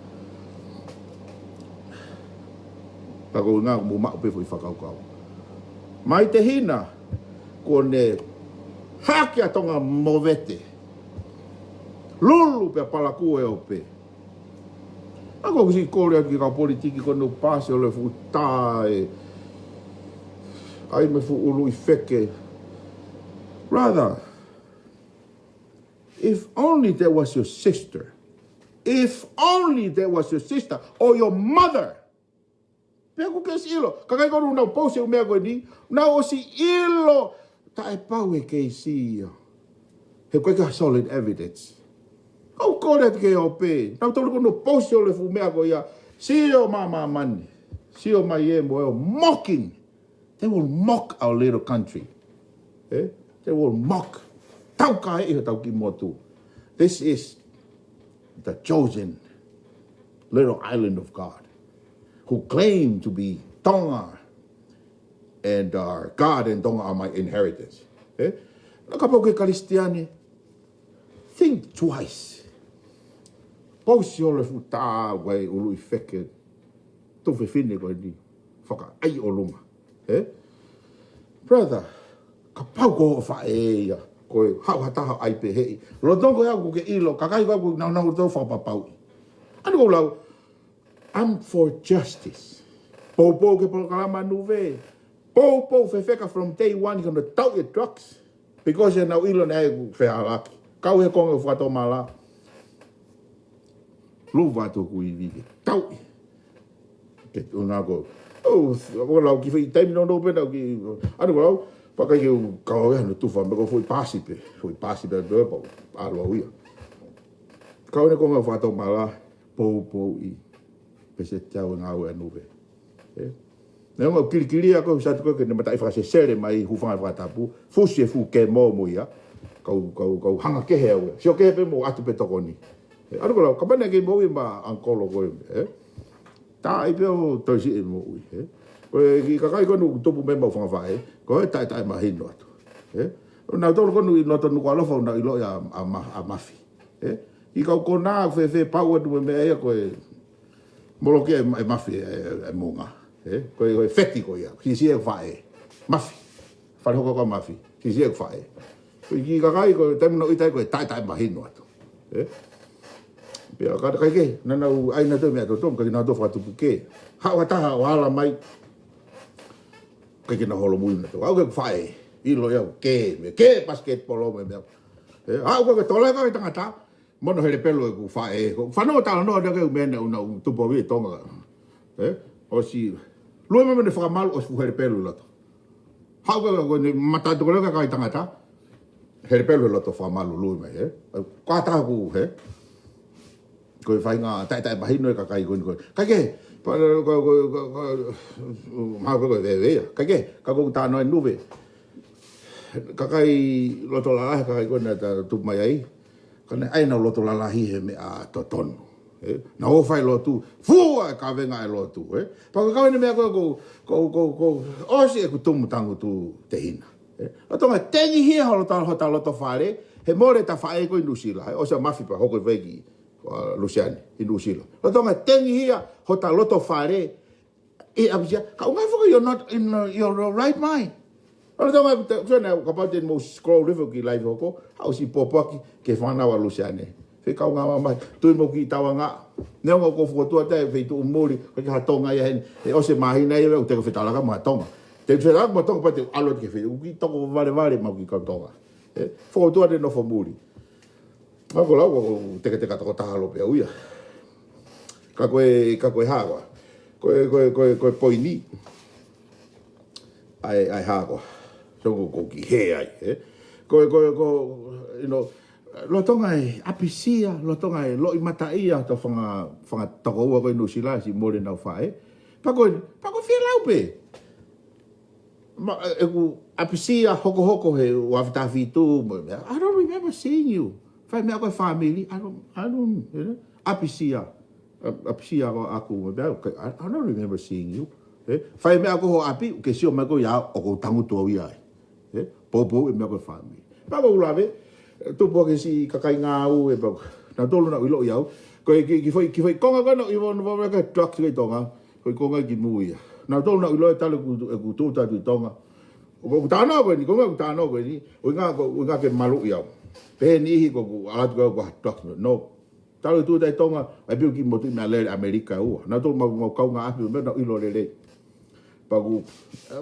Ka ko e ʻuhinga ʻoku mou maʻu pē foʻi fakakaukau. Mai tehina, kuo ne hake ʻa Tonga Movete. Lulu pea palakū e ope. ʻA ko ʻeku siʻi kole atu ki he kau politiki ko eni ʻoku pasi ʻo lele fuʻu tā ē. ʻAi mai fuʻu ʻuluʻi feke. Brother, if only that was your sister. If only that was your sister or your mother. Pea ʻoku ke siʻi ʻilo, kakai ko eni ʻoku nau post e ʻū meʻa ko eni, nau ʻosi ʻilo, taʻepau e keisi ia. He ʻoku ʻikai ke solid evidence. ʻOku ou kole atu ki he ope, nautolu ko eni ʻoku nau post e fuʻu meʻa ko ia, sio mai māmani, sio mai ē mo e mocking. They will mock our little country. Ē? They will mock. Taukaeʻi hotau kiʻi motu. This is the chosen little island of God, who claim to be Tonga, and uh, God and Tonga are my inheritance. Ē? Naʻa kapau ʻoku ke Kalisitiane, think twice. Post e fuʻu tā ʻa e ʻuluʻi feke tuofefine ko eni, fakaʻaiʻolunga. Ē? Brother, kapau ko hoʻo faʻē ia, ko e haʻu ha taha ʻo ʻai peheʻi. Lolotonga ko ia ʻoku ke ʻilo, kakai ko ē ʻoku nau nau tau fakapapauʻi. ʻA eni ʻoku ou lau, I'm for justice. Poupou ki he polokalama Nuve. Poupou fefeka from day one ki hono tauʻi e drugs. Because ʻenau ʻilo naʻe ʻi ai e fehālaaki. Kau he konga ʻo e fakatomala. Luva atu hoku ivi ke tauʻi. Ke tuna ko. ʻOku ou lau ki he foʻi taimi nounou pē naʻa ku ʻi, ʻa eni ʻoku ou lau, pea ʻikai ke u kau au ia ʻi hano tufa, meʻa ko e foʻi paasi pē, foʻi paasi pē, pea u ʻalu au ia. Kau he konga ʻo e fakatomala, poupouʻi, pea se tau e ngāue ʻa Nuve. Ē? Neongo ʻeku kilikili ʻa ko e satu ko ē ke ne mataʻi fakasesele mai, hūfanga he fakatapu, fusi e fuʻu kemo mo ia, kau, kau, kau hanga kehe au ia. Sio kehe pē mo ʻatu pē tokoni. Ē, ʻa eni ʻoku ou lau, kapau naʻe kei moʻui mai ʻa e uncle ko ē, ē? Taʻi pē ʻo toe siʻi moʻui, ē? Ko e kiʻi kakai ko eni ʻoku tupu mei ai ʻemau fanga faʻē, ko e taʻetaʻemahino atu. Ē? Nautolu ko eni ʻi loto Nukuʻalofa ʻoku nau ʻiloʻi ʻa, ʻa Ma-, ʻa Mafi. Ē? ʻI he kau konā fēfē pau atu mo e meʻa ia ko e moloki e, e Mafi e, e, e Moʻunga. Ē? Ko e, ko e feti ko ia. Siʻisiʻi e faʻē. Mafi. Fale hoko ko Mafi. Siʻisiʻi e faʻē. Ko e kiʻi kakai ko e taimi naʻe ʻita ai ko e taʻetaʻemahino atu. Ē? Pea ka, ʻikai ke, naʻa nau ʻai nautolu e meʻa totonu, ʻikai ke nautolu fakatupu kē. Haʻu ha taha ʻo ala mai. ʻIkai ke nau holomui nautolu. Aʻu ki he faʻē. ʻIlo ia ʻoku kē, meʻa kē pasiketipolo mo e meʻa. Ē, aʻu ki he toleka e tangata. Mo hono helepelu ʻeku faʻē, ko e fanongo talanoa ʻa e kau meʻa naʻa nau tupu ai ʻi Tonga. Ē? ʻOsi, lue mai mo ʻene fakamalu, ʻosi fuʻu helepelu ʻi loto. Haʻu ko ē, ko ʻene mata tokole ka kai tangata, helepelu ʻi loto fakamalu lue mai, ē? Ko e taha ʻoku, ē? Ko e faʻahinga taʻetaʻemahino e kakai ko eni ko ē. Kae kehe, pa-, ko, ko, ko, ko, mahalo ko e veve ia. Kae kehe, ka ko e talanoa ʻi Nuve. Kakai loto lalahi, kakai ko ē naʻa ta tupu mai ai. Ka naʻe ʻai ʻenau loto lalahi he meʻa totonu. Ē? Naʻa nau fai lotu, fua e kavenga e lotu, ē? Pea ko e kau eni meʻa ko, ko, ko, ko, ko, ʻosi ʻeku tumu tangutu tehina. Ē? Lolotonga e tengihia hota, hota loto fale, he mole ʻeta faʻē ko ē ʻi Nuʻusila, ē? ʻOsi ʻa Mafi pea hoko e veiki, ʻa Luseane, ʻi Nuʻusila. Lolotonga e tengihia hota loto fale, ʻe ʻapasia, ka ʻoku ngali foki you're not in, uh, your right mind. Lolotonga, te, so now, kapau te mou scroll leva ki live hoko, haʻu siʻi pōpoaki ki he fānau ʻa Luseane. Fekau ngā mamahi, tui mou kiʻi tauangaʻa. Neongo ʻoku ou fokotuʻu atu e feituʻu muli, ʻikai ke ha Tonga ia heni, ʻe ʻosi e māhina ia, ʻoku teʻeki ke fetalaka mo ha Tonga. Te fetalaka mo ha Tonga pea te ʻalu ki he feituʻu, ʻoku kiʻi toko valevale maʻu kiʻi kau Tonga. Ē, fokotuʻu atu e nofo muli. Ka ko e lau, ko e tekateka tokotaha ʻalu pē au ia. Ka ko e, ka ko e hā koā. Ko e, ko e, ko e, ko e poini. ʻAi, ʻai hā koā. So ko, ko ki he ai, ē? Ko e, ko e, ko, you know, lolotonga e ʻapisia, lolotonga e loʻimataʻia, ʻa e fanga, fanga tokoua ko ē ʻi Nuʻusila, siʻi mole ʻenau faʻē. Pea ko e, pea ko e fie lau pē. Ma, ʻeku ʻapisia hokohoko he ua afe taha fitu mo e meʻa. I don't remember seeing you. Fai meʻa ko e family. I don't, I don't, you know, ʻapisia. ʻA, ʻapisia ko ʻaku mo e meʻa. I, I don't remember seeing you. Ē? Fai meʻa ko hoʻo ʻapi, ke sio mai ko ia ʻoku ou tangutu au ia ai. Ē? Poupou e meʻa ko e family. Pea ko u lave, tupu hake siʻi kakai ngāue, pea ko nautolu naʻa nau ʻiloʻi au. Ko e kiʻi, kiʻi foʻi, kiʻi foʻi konga ko ē naʻa nau ʻilo, naʻa nau ʻilo ko e drugs ko ē ʻi Tonga, foʻi konga kimui ia. Nautolu naʻa nau ʻilo e talu ʻeku, ʻeku tūʻuta atu ʻi Tonga. ʻOku ou talanoa ko eni, ko e ʻuhinga ʻoku ou talanoa ko eni, ʻuhinga ko, ʻuhinga ke maluʻi au. Pehē niʻihi ko ʻeku ʻalu atu ko ē ʻo ʻai ha drugs, no. Talu e tūʻuta ʻi Tonga, ʻai pē ʻo kiʻi motuʻi meʻalele ʻAmelika ʻe ua. Nautolu mo, mo e kau ngāue ʻapi, meʻa naʻa nau ʻilo lelei. Pea ko u,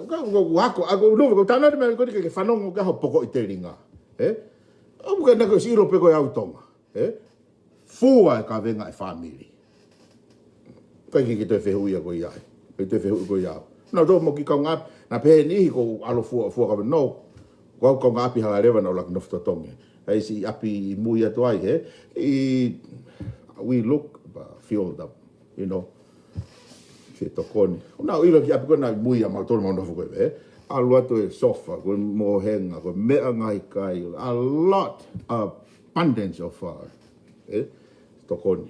ko u, ko u ako, ako, no, ko u talanoa mai ko eni ke, ke fanongo ki ai hoʻo poko ʻi telinga. Ē? ʻOku ke naka si ʻilo pē ko e au ʻi Tonga. Ē? Fua e kavenga e fāmili. ʻIkai ke, ke toe fehuʻi ia ko ia ai. Ke toe fehuʻi ko ia au. Naʻa tau mo e kiʻi kau ngāue, naʻe pehē niʻihi ko u ʻalu fua, fua kavenga, no. Ko au kau ngāue ʻapi hala leva naʻa ku ʻuluaki nofo totongi. ʻAi siʻi ʻapi ʻi mui atu ai, ē. ʻI, we look, but feel the, you know. Fetokoni. Naʻa ku ʻilo e kiʻi ʻapi ko ē naʻe ʻi mui ʻa mautolu mau nofo ko ē, ē. ʻAlu atu e sofa, ko e mohenga, ko e meʻa ngaahi kai, a lot, abundance of, uh, ē, tokoni.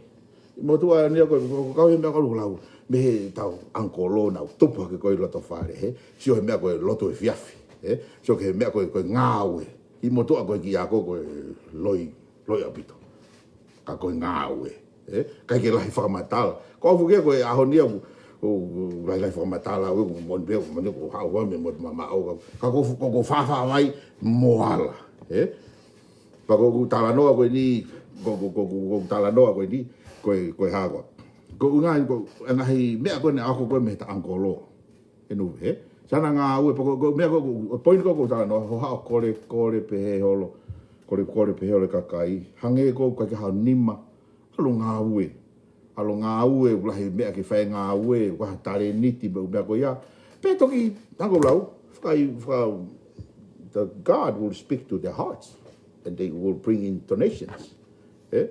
Motuʻa ni ko, ko, ko e kau he meʻa ko ē ʻoku lau, mei heʻetau ʻangikolo naʻa nau tupu hake ko ē ʻi loto fale, ē. Sio he meʻa ko e lotu efiafi, ē. Sio ki he meʻa ko e, ko e ngāue. ʻI motuʻa ko e kiʻi ako ko e loi, loi ʻaupito. Ka ko e ngāue, ē. ʻIkai ke lahi fakamatala. Ko au foki ia ko e ʻaho ni ʻoku, ʻoku, ʻoku lahi, lahi fakamatala, ʻoku, ʻoku moʻoni pē, ʻoku moʻoni, ʻoku haʻu, haʻu mei he motu mamaʻo, ka, ka ko, ko, ko e fāfā vai mo ala, ē. Pea ko ʻeku talanoa ko eni, ko, ko, ko, ko, ko ʻeku talanoa ko eni, ko e, ko e hā koā. Ko e ʻuhinga, ko e ngaahi meʻa ko ē naʻe ako ko ē mei heʻeta ʻangikolo. ʻE Nuve, ē? Sana ngāue, pea ko, ko e meʻa ko, ko, ko e poini ko ē ʻoku ou talanoa, hoʻo haʻu ʻo kole, kole pehē holo, kole, kole pehē holo e kakai, hangē ko ē ʻoku ʻikai ke haʻu nima, ʻalu ngāue. ʻAlu ngāue, ʻoku lahi meʻa ke fai ngāue, ʻoku ʻi ai ha talēniti, meʻa, meʻa ko ia. Pea toki, hangē ko e lau, faka-, faka-, the God will speak to their hearts, and they will bring in donations. Ē?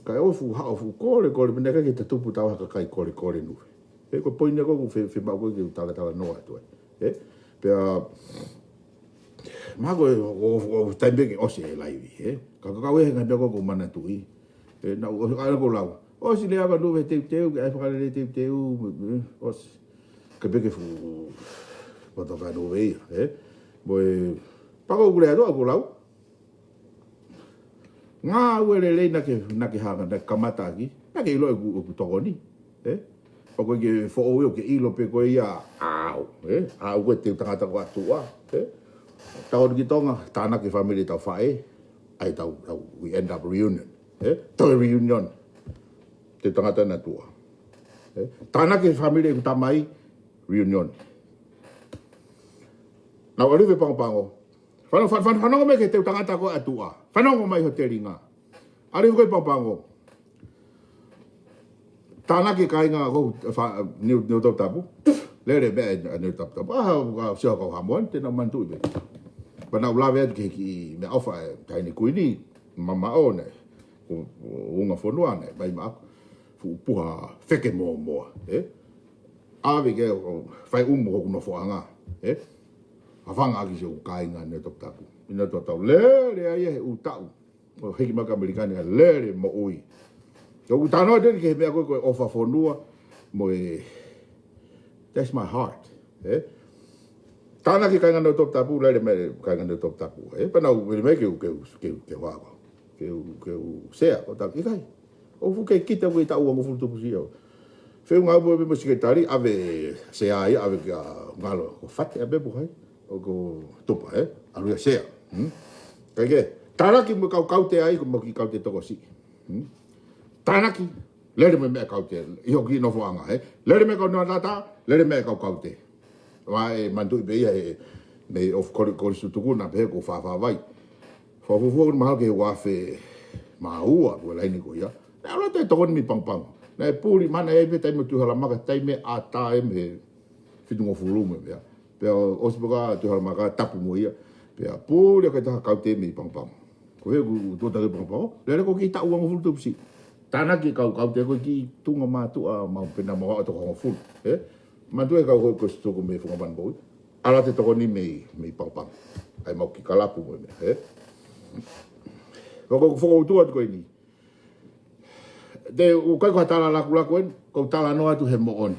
Kae ʻoua ʻe fuʻu haʻu ʻo fuʻu kole, kole, pea naʻe ʻikai ke ta tupu ʻi ha kakai kole, kole, Nuve. Ē, ko e poini ko ē ʻoku fe-, fiemaʻu ko ē ke u talatalanoa atu ai. Ē? Pea, mahalo ko e, ko, ko, ko e taimi pē ke ʻosi e laivi, ē? Ka, ka, ka, ʻoku ʻi ai e ngaahi meʻa ko ē ʻoku ou manatuʻi. Ē, naʻa ku, ʻa, ʻa, ko e lau. ʻOsi lea ʻa Nuve he teuteu, ke ʻai fakalele teuteu, ē, ʻosi. Ka pē ke fuʻu, poto ka Nuve ia, ē? Mo e, pea ko ʻeku lea atu, ʻoku ou lau. Ngāue lelei naʻa ke, naʻa ke hanga, naʻa ke kamata ʻaki, naʻa ke ʻilo ʻeku, ʻeku tokoni, ē? ʻOku ʻikai ke foʻou ia, ʻoku ke ʻilo pē ko ia ʻa au, ē? ʻA au ko e teu tangata ko ʻAtuʻa, ē? Tau ʻalu ki Tonga, tānaki e fāmili ʻetau faʻē, ʻai tau, tau, we end up reunion, ē? Toe reunion. Teu tangata ʻa e ʻOtua. Ē? Tānaki e fāmili ʻeku tamai, reunion. Naʻa ku ʻalu hifo ki Pago Pago, Fano-, fan-, fan-, fanongo mai ki he teu tangata ko ʻAtuʻa. Fanongo mai ho telinga. ʻAlu hifo ki Pago Pago. Tānaki e kāinga ko ē, fa-, Niu, Niu Toputapu. Lele meʻa ʻa Niu Toputapu. ʻA, ka sio kau Haʻamoa ni, te nau manatuʻi pē. Pea naʻa ku lave atu ki he kiʻi meʻaʻofa ʻa e Taʻahine Kuini, mamaʻo naʻe, ko, ko e unga fonua naʻe, mai maʻaku. Fuʻu puha feke mōmoa, ē? ʻAve ke, ʻo, fai ʻumu hoku nofoʻanga, ē? Hafanga ʻaki siʻoku kāinga Niu Toputapu. ʻI nautolu tau lele ai he ʻū taʻu. ʻO hiki mai ki ʻAmelika ni ʻa e lele moʻui. ʻOku ou talanoa atu eni ki he meʻa ko ē ko e ʻofa fonua mo e, that's my heart, ē? Tānaki e kāinga Niu Toputapu, lele mai e kāinga Niu Toputapu, ē? Pea nau lele mai ke u, ke u, ke u, ke u hako. Ke u, ke u sea, ko tau ʻikai. ʻOku fuʻu kei kita ʻoku ʻi ai e taʻu uangofulu tupu siʻi. Feʻunga au pē mo e sekelitali, ʻave sea ia, ʻave kia Ngalo, ko Fate ʻa e pepu hai, ʻo ko Tupa, ē? ʻAlu ia sea. Hmm? Kae kehe, tānaki mo e kau kaute ai, ko e mau kiʻi kaute tokosiʻi. Hmm? Tānaki, lele mo e meʻa kaute, ʻi hoku kiʻi nofoʻanga, ē? Lele mo e kau noa tata, lele mo e kau kaute. Ua e manatuʻi pē ia he, mei ʻofa kole, kole sutukuna pē ko e fāfā vai. Fakafuofua mahalo ki he ua afe mā ua, ko e laine ko ia. Naʻe ʻalu atu e tokoni mei Pago Pago. Naʻe puli mai ʻa e pē taimi ʻo Tuʻihalamaka, taimi ʻa e taimi he fitungofulu mo e meʻa. Pea ʻosi pē ko ē ʻa Tuʻihalamaka tapu mo ia. Pea puli ʻa e kautaha kaute mei Pago Pago. Ko e ʻuhi ʻoku tuʻu atu ki Pago Pago, lele ko e kiʻi taʻu uangofulu tupu siʻi. Tānaki e kau kaute ko e kiʻi tuʻunga mātuʻa mau pena mau ʻato ko hongofulu. Ē? Manatuʻi e kau hoko ko e sutuku mei Funga Manu Moʻui. ʻAlu atu e tokoni mei, mei Pago Pago. ʻAi mau kiʻi kalapu mo e meʻa, ē? Ko, ko, ko e fokoutua atu ko eni. Te u ʻikai ko ha tala lakulaku eni, ko e talanoa atu he moʻoni.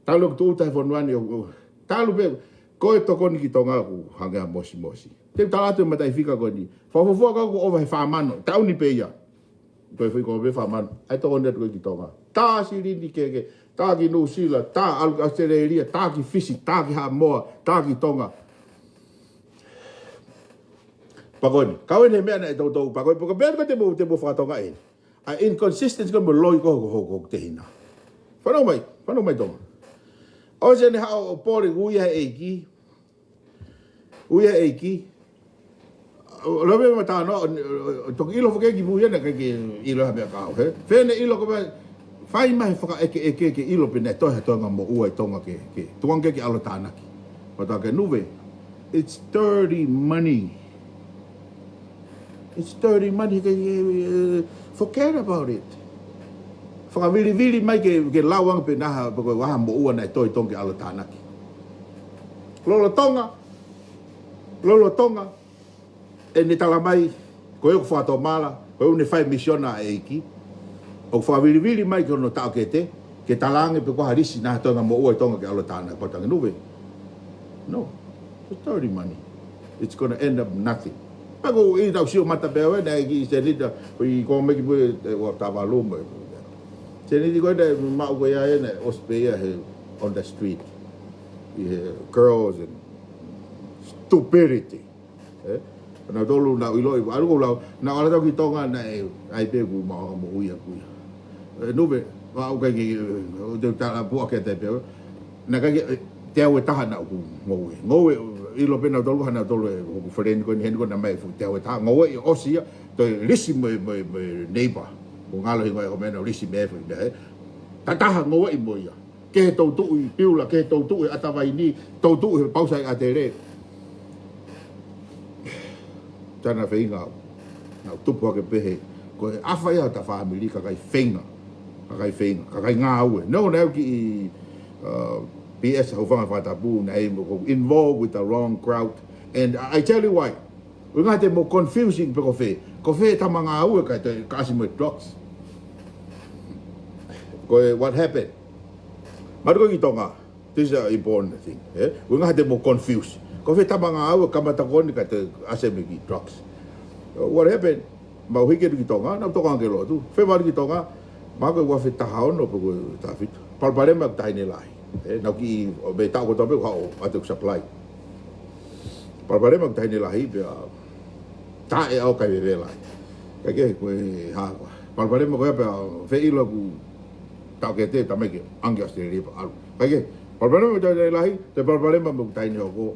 Talu ʻeku tūʻuta he fonua ni ʻo, ʻo, talu pē, Ko e tokoni ki Tonga ʻoku hangē ha mosimosi. Te u tala atu e mataʻifika ko eni. Fakafuofua ka ʻoku ʻova he fā mano. Taʻu ni pē ia. Ko e foʻi ko e fā mano. ʻAi tokoni atu ko ē ki Tonga. Tā silini kehe. Tā ki Nuʻusila. Tā ʻalu ki ʻAositelēlia. Tā ki Fisi. Tā ki Haʻamoa. Tā ki Tonga. Pea ko eni. Kau eni he meʻa naʻe toutou. Pea ko e, pea ko e meʻa ko ē te mou, te mou fakatonga eni. ʻA e inconsistency ko ē mo e loi ko ē ʻoku, ʻoku, ʻoku te hina. Fanongo mai, fanongo mai Tonga. ʻOsi eni haʻo pole ui ʻa e ʻEiki. Ui ʻa e ʻEiki. Love ma tano, toki ʻilo foki ki mui ena ke, ke ʻilo ha meʻa kau, he? Fēfē ʻilo ko e meʻa, fai mai fakaʻekeʻeke ke ʻilo pe naʻe toe ha toenga moʻua ʻi Tonga ke, ke tuku ange ke ʻalu ʻo tānaki. Pea tā ke Nuve, it's dirty money. It's dirty money. Ke, ke, forget about it. Fakavilivili mai ke, ke lau ange pe naʻa ha, pe ko e hā ha moʻua naʻe toe ʻi Tonga ke ʻalu ʻo tānaki. Lolotonga, lolotonga ʻene tala mai, ko e ʻoku fakatomala, ko e ʻoku ne fai misiona ʻa e ʻEiki. ʻOku fakavilivili mai ki hono taʻokete, ke tala ange pe ko e hā ha lisi naʻa ha toenga moʻua ʻi Tonga ke ʻalu ʻo tānaki. Pea tā ke Nuve. No. It's dirty money. It's gonna end up nothing. Pea ko e tau sio mata pē au ena ki he seniti, ko e kōmeki pē ʻe ua tavalu mo. Seniti ko ena maʻu ko ia ena, ʻosi pē ia he on the street. ʻI he girls and stupidity. Eh? Naʻa tolu naʻa ʻiloʻi, ʻalu ko lau, naʻa ʻalu atu ki Tonga naʻe, ʻai pē kuo maʻu ha moʻui ʻaʻaku ia. Eh, Nuve, ʻa, ʻoku ʻikai ke, ʻo te tala puʻa ke te pē, naʻe ʻikai ke, eh, teau ʻe taha naʻa ku ngoue. Ngoue, ʻilo pē naʻa tolu, naʻa tolu ʻe, ʻoku friend ko eni heni ko ena mai fu teau ʻe taha, ngoue ʻi ʻosi ia, toe lisi mo, mo, mo neighbor. Mo ngalo hingoa ʻo meʻa naʻa lisi mo e fu, eh. Tataha ngoue mo ia. Ke he toutuʻu ʻi Piula, ke he toutuʻu ʻi ʻAtavaini, toutuʻu he pausa ʻi ʻAtele. Tana feinga, naʻa ku tupu hake pehē, ko e ʻafa ia ʻo ta fāmili kakai feinga, kakai feinga, kakai ngāue. No, naʻa ku ʻi, uh, P S Hauʻanga Fakatapu, naʻe mo ko involved with the wrong crowd. And I, I tell you why. ʻUhinga te mou confusing pe ko fē. Ko fē tama ngāue kae toe ka ʻasi mo e drugs. Ko e what happened. Mari ko ē ki Tonga. This is an important thing. Eh? ʻUhinga te mou confuse. Ko fē tama ngāue kamata ko eni kae toe ʻasi mo e ki drugs. Uh, what happened. Mau hiki atu ki Tonga, naʻa ku toka ange ki lotu. Fēfē ki Tonga, ma ko e ua afe taha ono pe ko e taha fitu. Palopalema ʻeku taʻahine lahi. Eh, naʻa ku ʻi, ʻo me taʻu ko tope, ʻoku haʻu ʻo ʻoatu ʻeku supply. Palopalema ʻeku taʻahine lahi, pea taʻe ʻo kai veve lahi. Kae kehe ko e hā koā. Palopalema ko ia pea fēʻilo ʻeku taʻokete, tā mai ke ʻange ʻAositelēlia pea ʻalu. Kae kehe, palopalema ʻeku taʻahine lahi, toe palopalema mo ʻeku taʻahine hoko,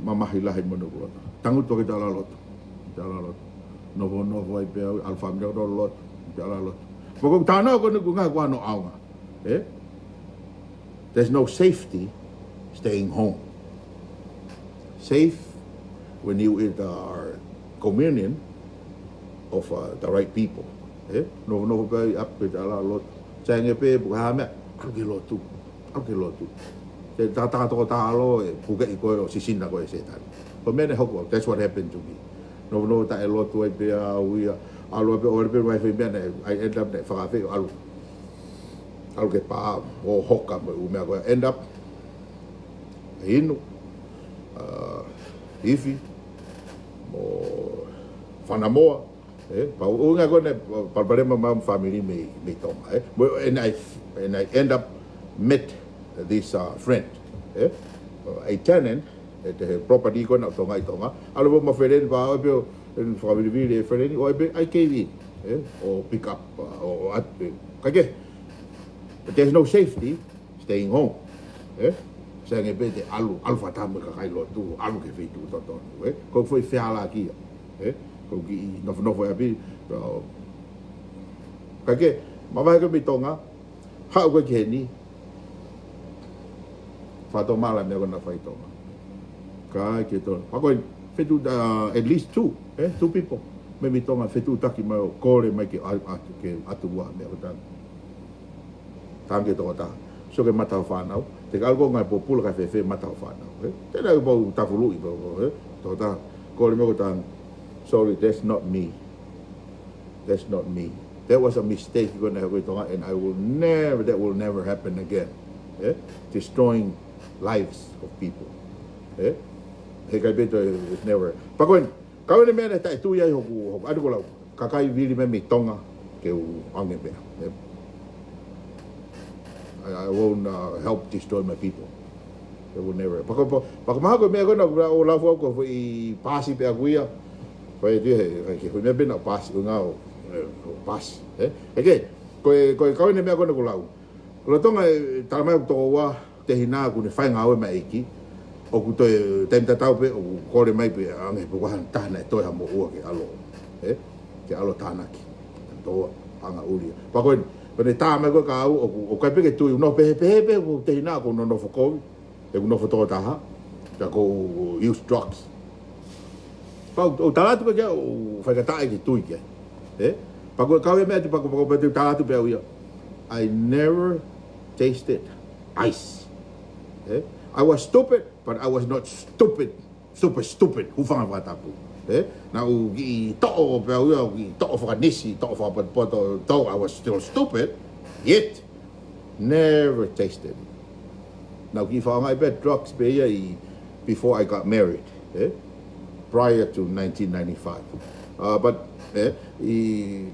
mamahi lahi mo ʻeku loto. Tangutu ki he ʻalu ʻo lotu. Ki he ʻalu ʻo lotu. Nofo, nofo ai pē au, ʻalu fāmili ʻo lotu. Ki he ʻalu ʻo lotu. Pea ko e tānaki ko eni ʻoku ʻikai ko hano ʻaonga. Eh? There's no safety staying home. Safe when you eat our communion of, uh, the right people. Eh? Nofo, nofo pē au ʻi ʻapi ki he ʻalu ʻo lotu. Sai ange pē, pe ko e hā ha meʻa, ʻalu ki he lotu. ʻAlu ki he lotu. Te tā, tā toko taha ʻalu ʻo pukeʻi koe ʻo sisina koe ʻe Sētane. Ko e meʻa naʻe hoko, that's what happened to me. Nofo, nofo taʻe lotu ai pē au ia, ʻalu ai pē ʻo ʻalu pē mai fai meʻa naʻe, I end up naʻe fakaafeʻi ʻo ʻalu. ʻAlu ki he pā, ʻo hoka mo e ʻū meʻa ko ē, end up, inu, uh, ifi, mo fanamoa, eh, pea ʻuhinga ko ena, palopalema mo e fāmili mei, mei Tonga, eh. Mo, and I, and I end up met this, uh, friend, eh, a tenant, ʻi he property ko ena ʻo Tonga ʻi Tonga. ʻAlu mo e friend pea ʻoku pehē ʻo, ʻene fakavilivili e friend, ʻo pehē, I cave in, eh, ʻo pick up, uh, ʻo, ʻo ʻatu pē. Kae kehe, but there's no safety staying home. Eh? Sai ange pē te ʻalu, ʻalu fakataha mo e kakai lotu, ʻalu ki he feituʻu totonu, eh? Ko e foʻi fealāki ia, eh? Ko e kiʻi nofonofo ʻi ʻapi, pea, kae kehe, mavahe ko ē mei Tonga, haʻu ko ē ki heni, fakatomala e meʻa ko ena naʻe fai ʻi Tonga. Kae kehe Tonga. Pea ko e fetuʻu, uh, at least two, eh? Two people. Mei, mei Tonga fetuʻutaki mai ʻo kole mai ke ʻa-, ʻa-, ke ʻatu ua meʻa ko ena. Tangi tokotaha. Sio ki he mata ʻo e fānau. Te ke ʻalu koe ʻo ngāue pōpula kae fēfē mata ʻo e fānau, eh? Te nau pau tafuluʻi pē, eh? Tokotaha. Kole mai ko ē, sorry, that's not me. That's not me. That was a mistake ko ena naʻe hoko ʻi Tonga, and I will never, that will never happen again. Eh? Destroying lives of people. Ē? Heʻikai pē toe, never. Pea ko eni, kau eni meʻa naʻe taʻetui ai hoku, hoku, ʻa ia ko e lau. Kakai vili mai mei Tonga, ke u ʻoange meʻa. Ē? I, I won't, uh, help destroy my people. They will never. Pea ko, pea, pea ko e mahalo ko e meʻa ko ena, ʻoku lau, ʻoku lau foki ko e foʻi paasi pē ʻaku ia. Pea ʻe tui he, he, he foʻi meʻa pē naʻe paasi, ʻo ngā ʻo, ē, ʻo paasi. Ē? Eke, ko e, ko e kau eni meʻa ko ena ʻoku lau. Lolotonga e talamai ʻoku toko ua, tehina ʻoku ne fai ngāue maʻa e ʻEiki, ʻoku toe taimi tatau pē, ʻoku kole mai pē, ʻoange pē ko ha taha naʻe toe ha moʻua ke ʻalu. Ē? Ke ʻalu tānaki. Toko ua, anga ʻuli. Pea ko eni, ko ʻene tā mai ko ē kia au, ʻoku, ʻoku ʻikai pē ke tui, ʻoku nofo pehē, pehē pē, ʻoku tehina, ʻoku nonofo kovi, ʻoku nofo toko taha, pea ʻoku use drugs. Pea ʻoku, ʻoku tala atu pē ke u faingataʻa ke tui ki ai. Ē? Pea ko e kau e meʻa atu, pea ko, pea ko, pea ʻoku tala atu pē ʻe au ia. I never tasted ice. Ē? I was stupid, but I was not stupid. Super stupid. Hūfanga he fakatapu. Ē? Naʻá ku kiʻi toʻo pē au ia, kiʻi toʻo fakanisi, toʻo fakapotopoto, though I was still stupid, yet never tasted it. Naʻá ku kiʻi fakaʻaongaʻi pē drugs pē ia ʻi, before I got married, ē? Prior to nineteen ninety-five. Uh, but, ē, ʻi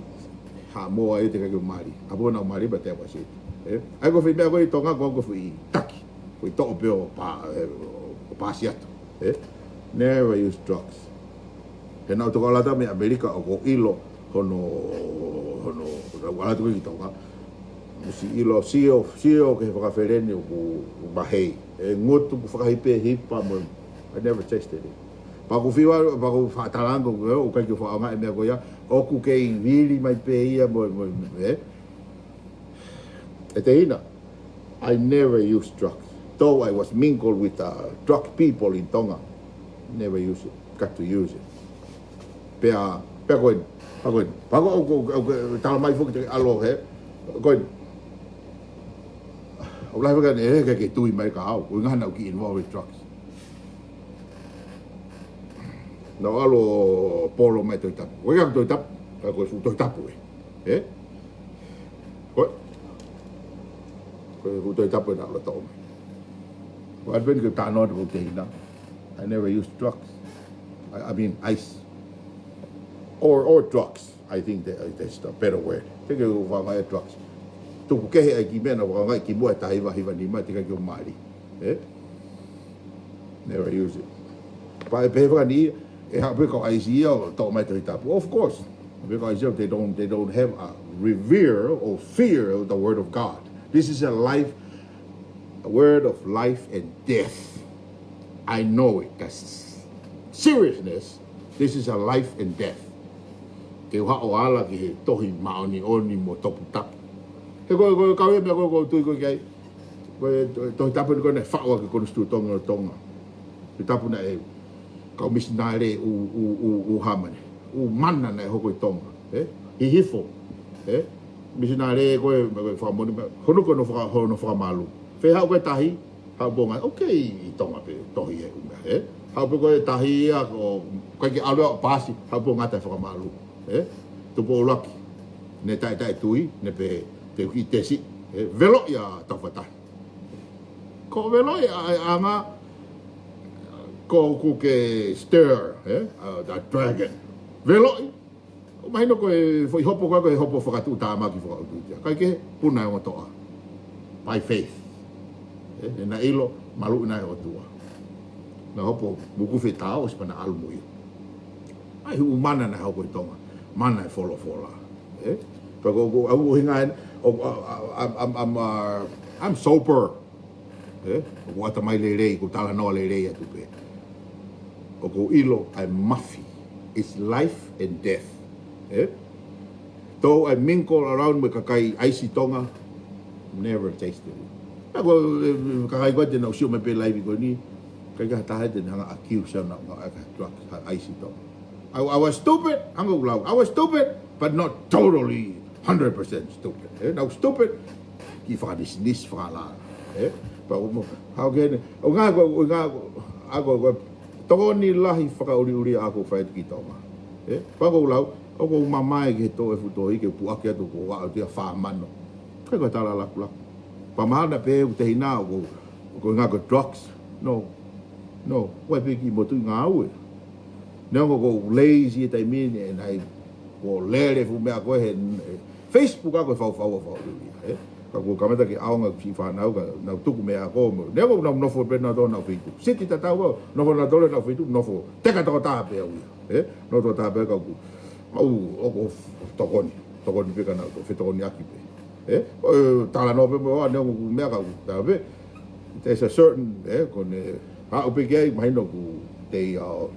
Haʻamoa ia teʻeki ke u mali. ʻApō naʻá ku mali, but that was it. Ē? ʻA ia ko e foʻi meʻa ko ē ʻi Tonga, ko e foʻi taki. Foʻi toʻo pē ʻo pā, ē, ʻo paasi atu. Ē? Never use drugs. He naʻá ku toki ʻalu atu mei ʻAmelika ʻoku ou ʻilo hono, hono, ʻalu atu ki Tonga. Mou ʻilo, sio, sio ki he fakafeleni ʻoku mahei. ʻE ngutu, ʻoku fakahipehipa mo, I never tasted it. Pea ʻoku ou fiu, pea ʻoku ou faʻa talaange, ʻoku ʻikai ke u fakaʻaongaʻi e meʻa ko ia, ʻoku kei vili mai pē ia mo, mo, ē? ʻE tehina, I never used drugs. Though I was mingled with, uh, drug people in Tonga, never use it. Got to use it. Pea, pea ko eni, pea ko eni. Pea ko, ʻoku, ʻoku, ʻoku talamai foki te ke ʻalu he, ko eni. ʻOku lahi faka ne, ʻe, ke, ke tui mai kia au. ʻUhinga naʻá ku kiʻi involved with drugs. Naʻá ku ʻalu ʻo polo mai Tohi Tapu. ʻOku ʻikai ko e Tohi Tapu, ka ko e fuʻu Tohi Tapu ē. Ē? Ko e, ko e fuʻu Tohi Tapu ē naʻá ku ʻalu ʻo toʻo mai. Ko e ʻalu pē ni ke u talanoa atu ki he tehina. I never used drugs. I, I mean, ice. Or, or drugs. I think that, uh, that's the better word. Teʻeki ke u fakaʻaongaʻi e drugs. Tuku kehe ʻa e kiʻi meʻa naʻá ku fakaʻaongaʻi kimuʻa he taha hiva hiva nima, teʻeki ke u mali. Ē? Never use it. Pea ʻe pehē faka ni, ʻe haʻu pē kau ʻaisi ia ʻo toʻo mai Tohi Tapu. Of course. Pē kau ʻaisi ia, they don't, they don't have a revere or fear of the word of God. This is a life, a word of life and death. I know it. That's seriousness. This is a life and death. Ke u haʻu ʻo ala ki he tohi māʻoniʻoni mo toputapu. He ko e, ko e kau ia meʻa ko ē ʻoku ou tui ko ē ki ai. Ko e to-, Tohi Tapu ni ko ē naʻe faʻu ʻaki e konisitūtone ʻo Tonga. Tohi Tapu naʻe kau misinale ʻū, ʻū, ʻū, ʻū hā mai. ʻŪ mana naʻe hoko ʻi Tonga. Ē? Hihifo. Ē? Misinale ko ē, ko e fakamoʻoni, hono ko hono faka-, hono fakamālū. Fēhaʻu ko e tahi, haʻu pē ʻo ngata, okay, ʻi Tonga pē, tohi he ʻū meʻa, ē? Haʻu pē ko e tahi ia, ʻoku ʻikai ke ʻalu ia ʻo paasi, haʻu pē ʻo ngata he fakamālū, ē? Tupou ʻUluaki, ne taʻetaʻetui, ne pehē, te u kiʻi tesi, ē? Veloʻi ʻa Taufatahi. Ko e veloʻi ʻa, ʻa, ʻa ngā, ko ʻoku ke stir, ē? Uh, the dragon. Veloʻi, ʻoku mahino ko e foʻi hopo ko ē, ko e hopo fakatuʻutāmaki fakaʻotua ia. Kae kehe, puna e ongo toʻa. By faith. Ē, ʻena ʻilo, maluʻi nai ʻOtua. Naʻe hopo muku fetao, ʻosi pē naʻe ʻalu mo ia. ʻA e ʻū mana naʻe hoko ʻi Tonga. Mana e folofola. Ē? Pea ko, ko, ʻa e ʻuhinga ē, ʻo, ʻa, ʻa, I'm, I'm, uh, I'm sober. Ē? ʻOku ou ʻatamai lelei, ʻoku ou talanoa lelei atu pē. ʻOku ou ʻilo ʻa e mafi. It's life and death. Ē? Though I mingle around mo e kakai ʻaisi Tonga, never tasted it. Pea ko e, e, kakai ko ē te nau sio mai pē live ko eni, ʻikai ke ha taha te ne hanga accuse au naʻá ku ʻai ha drugs, ha ʻaisi Tonga. I, I was stupid, hangē ko e lau. I was stupid, but not totally hundred percent stupid. Ē, naʻá ku stupid, kiʻi fakabisinisi, fakalala. Ē, pea ʻoku mo, how can, ʻo ngā ko, ʻo ngā ko, ʻa ko, ko, tokoni lahi fakaʻuliʻuli ʻaku fai ki Tonga. Ē, pea ʻoku ou lau, ʻoku ou mamae ki he toʻo e fuʻu tohi ke puʻaki atu ko ua o tia fā mano. ʻIkai ko e tala lakulaku. Pea mahalo naʻe pehē ʻoku tehina ʻoku, ʻoku ngā ko e drugs. No. No, ko e pē kiʻi motuʻi ngāue. Neongo ʻoku lazy e taimi ni, ʻe nai, ʻoku lele fuʻu meʻa ko ē he, he Facebook ʻa ko e fau fau a fau ia, ē? Ka ʻoku kamata ke ʻaonga ki he fānau ka nau tuku meʻa ko mo. Neongo ʻoku nau nofo pē nautolu ʻenau feituʻu. Siti tatau ʻoku nofo nautolu ʻenau feituʻu, nofo teka tokotaha pē au ia, ē? Nofo tokotaha pē ka ʻoku mau ʻoku tokoni, tokoni pē ka nau fetokoniʻaki pē. Ē? ʻO, talanoa pē mo ʻa neongo ʻoku meʻa ka ʻoku tā pē. There's a certain, ē, ko ʻene aʻu pē ki ai, mahino ʻoku they are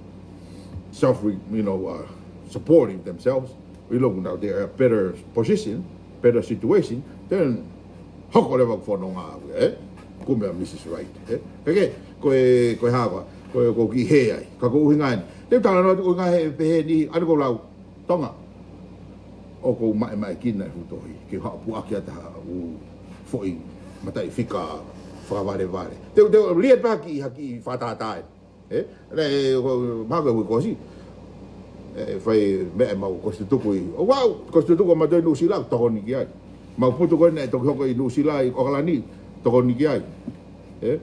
self, you know, uh, supporting themselves. ʻIlo ʻoku now they're in a better position, better situation, then hoko leva ʻeku fononga, ē? Kumi ʻa Mrs Wright, ē? Ke ke, ko e, ko e hā koā, ko e, ʻoku ou kiʻi hē ai. Ka ko e ʻuhinga eni. Te u talanoa atu ko e ʻuhinga he pehē ni, ʻa eni ʻoku ou lau, Tonga, ʻoku ou maʻemaʻekina e fuʻu tohi, ke haʻu puʻaki atu ha ʻū foʻi mataʻifika fakavalevale. Te u, te u lia pē ha kiʻi, ha kiʻi fakatātā ē. Ē? Naʻe, ko, mahalo ko e uike kuo ʻosi. ʻE, fai meʻa ʻemau kositutuku ʻi, ʻo, ʻoku ou kositutuku ʻa mautolu ʻi Nuʻusila, tokoni ki ai. Mau putu ko ē naʻe toki hoko ʻi Nuʻusila ʻi ʻOkalani, tokoni ki ai. Ē?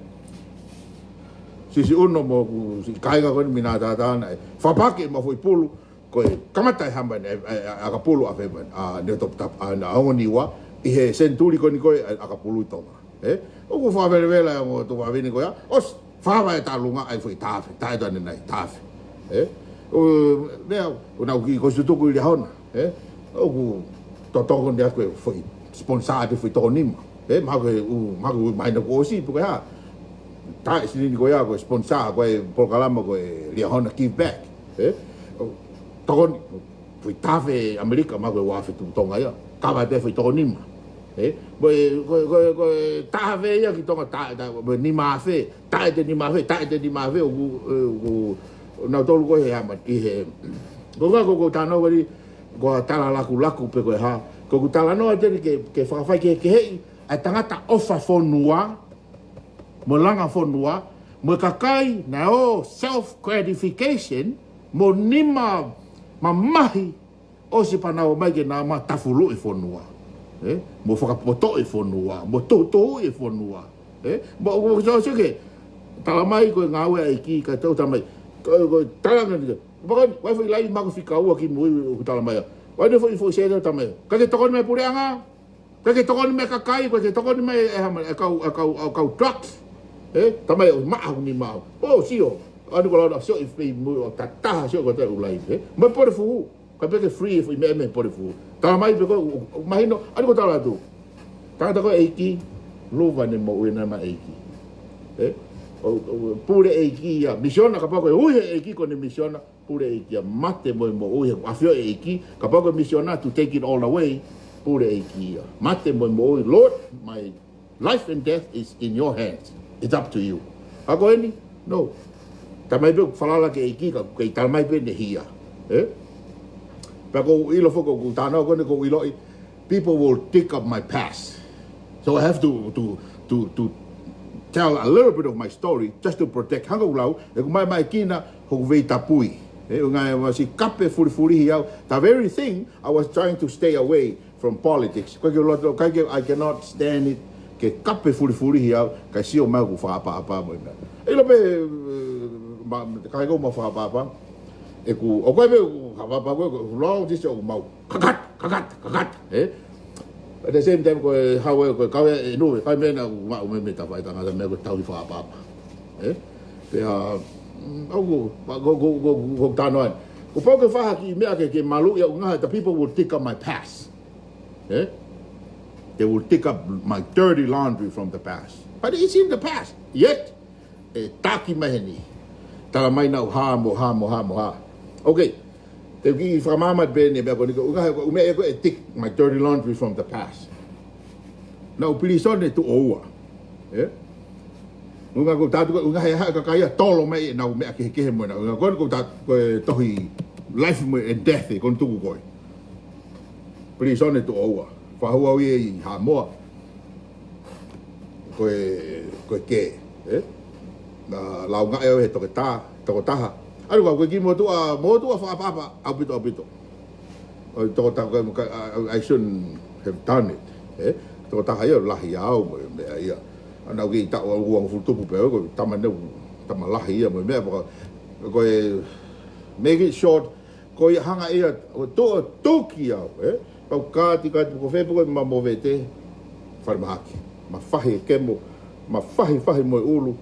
Siʻisiʻuno mo ʻeku siʻi kāinga ko eni mei Natātā naʻe fakapaki ʻemau foʻi pulu, ko e kamata e hama ʻe, ʻe, ʻe, ʻakapulu ʻa fē mai, ʻa Neotoputapu, ʻa, ʻa Ongo Niua, ʻi he senituli ko eni ko ē, ʻa, ʻakapulu ʻi Tonga. Ē? ʻOku fakavelevele ʻa e ongo tuʻu vavine ko ia, ʻosi, fakava e talunga ʻa e foʻi tafe, taʻe tane nai, tafe. Ē? ʻO, meʻa, ʻo nau kiʻi kositutuku ʻi Liahona, ē? ʻOku totoko ni aku e foʻi sponsor atu foʻi toko nima. Ē? Mahalo ko e ʻū, mahalo ko e ʻū mahina kuo ʻosi, pe ko e hā. Taʻe silini ko ia, ko e sponsor, ko e polokalama ko e Liahona Give Back. Ē? ʻO, tokoni, foʻi tafe ʻAmelika, mahalo ko e ua afe tuʻu Tonga ia. Kava atu e foʻi toko nima. Ē? Ko e, ko e, ko e, ko e tafe ia ki Tonga, ta, ta, ko e nima afe, taʻe te nima afe, taʻe te nima afe, ʻoku, ē, ʻoku, nautolu ko ē he hama, ʻi he. Ko e ʻuhinga ko, ko e talanoa ko eni, ko e tala lakulaku pe ko e hā. Ko ʻeku talanoa atu eni ke, ke fakafaikehekeheʻi ʻa e tangata ʻofa fonua, mo langa fonua, mo e kakai naʻe ō self gratification, mo nima mamahi, ʻosi pea nau ō mai ke nau ma tafuluʻi e fonua. Ē? Mo fakapotoʻi e fonua, mo tuhutuhuʻi e fonua. Ē? Mo, mo, so, so ke, tala mai ko e ngāue ʻa e ʻEiki, ka tau tala mai. Ko, ko, tala mai, ko, ko, ko e foʻi laine mahalo ko e fika ua ki mui ʻoku tala mai. Ko e foʻi, foʻi sētesi tala mai. Ka ke tokoni mai puleʻanga, ka ke tokoni mai kakai, ka ke tokoni mai e hama, e kau, e kau, e kau drugs. Ē? Tala mai ʻoku maʻa ʻoku nima au. ʻO, sio. ʻA eni ʻoku lau na sio ʻi fei mui ʻo tataha sio ko te ulai. Ē? Mai pole fuhu. Ka peke free e foʻi meʻa mei he pole fuhu. Tala mai pē ko, ʻo, ʻo, mahino, ʻa eni ʻoku tala atu. Tangata ko e ʻEiki, luva ne moʻui ʻena maʻa e ʻEiki. Ē? ʻO, ʻo, pule ʻEiki ia, misiona kapau ko e ui he ʻEiki ko ʻene misiona, pule ʻEiki ia, mate mo e moʻui he ʻafio e ʻEiki, kapau ko e misiona to take it all away, pule ʻEiki ia. Mate mo e moʻui, Lord, my life and death is in your hands. It's up to you. Ka ko eni, no. Tala mai pē falala ki he ʻEiki ka, kei tala mai pē ʻene hia. Ē? Pea ʻoku ou ʻilo foki ʻoku tano ko eni ʻoku ou ʻiloʻi, people will dig up my past. So I have to, to, to, to tell a little bit of my story just to protect. Hangē ko e lau, ʻeku maʻemaʻekina hoku veitapui. Ē, ʻuhinga ʻe masi kape fulifulihi au. The very thing I was trying to stay away from politics. Ko e ke loto, ka ke, I cannot stand it. Ke kape fulifulihi au, ka sio mai ʻoku fakaʻapaʻapa mo e meʻa. ʻIlo pē, ē, ma, ka ko e mau fakaʻapaʻapa. ʻEku, ʻoku ʻi ai pē ʻeku fakaʻapaʻapa ko ē, ʻeku lau tisi ʻoku mau. Kakat, kakat, kakat, ē? At the same time, ko e hau ē, ko e kau ē, ʻe nui, kai mena, ʻoku mau, me, me ta fai tangata, meʻa ko e tauhi fakaʻapaʻapa. Ē? Pea, mm, ʻoku, ko, ko, ko, ko, ko tano ai. Kuo pau ke fai ha kiʻi meʻa ke, ke maluʻi au ʻuhinga he, the people will dig up my past. Ē? They will dig up my dirty laundry from the past. But it's in the past. Yet, ʻe taki mai heni. Tala mai naʻa ku hā mo hā mo hā mo hā. Okay. Te u kiʻi fakamāmā pē ʻeni meʻa ko eni ko e ʻuhinga he ko e ʻū meʻa ko ē ʻe dig my dirty laundry from the past. Naʻa ku pilīsone tuʻo ua. Ē? ʻUhinga ko e tatu ko e ʻuhinga he haʻa kakai ia tolo mai ʻenau meʻa kehekehe mo ʻenau. ʻUhinga ko eni ko e tatu ko e tohi life mo e death ē, ko eni tuku ko ē. Pilīsone tuʻo ua. Fakahū au ia ʻi Haʻamoa. Ko e, ko e kē, ē? Naʻa laungaʻi au he toketā, tokotaha. ʻA ia ko e kiʻi motuʻa, motuʻa fakaʻapaʻapa, ʻaupito, ʻaupito. ʻO tokotaha ko e, I, I shouldn't have done it, ē? Tokotaha ia, lahi au, mo e meʻa ia. ʻA ia naʻa ku kei taʻu ʻe uangofulu tupu pē, ko e tama naʻa ku Tama lahi ia mo e meʻa paka. Ko e make it short, ko ia hanga ia, ʻo tu-, ʻo tuki au, ē? Pau kāti, kāti, ko fē, pau ko e ma movete, falemahaki. Ma fahi e kemo, ma fahi, fahi mo e ʻulu.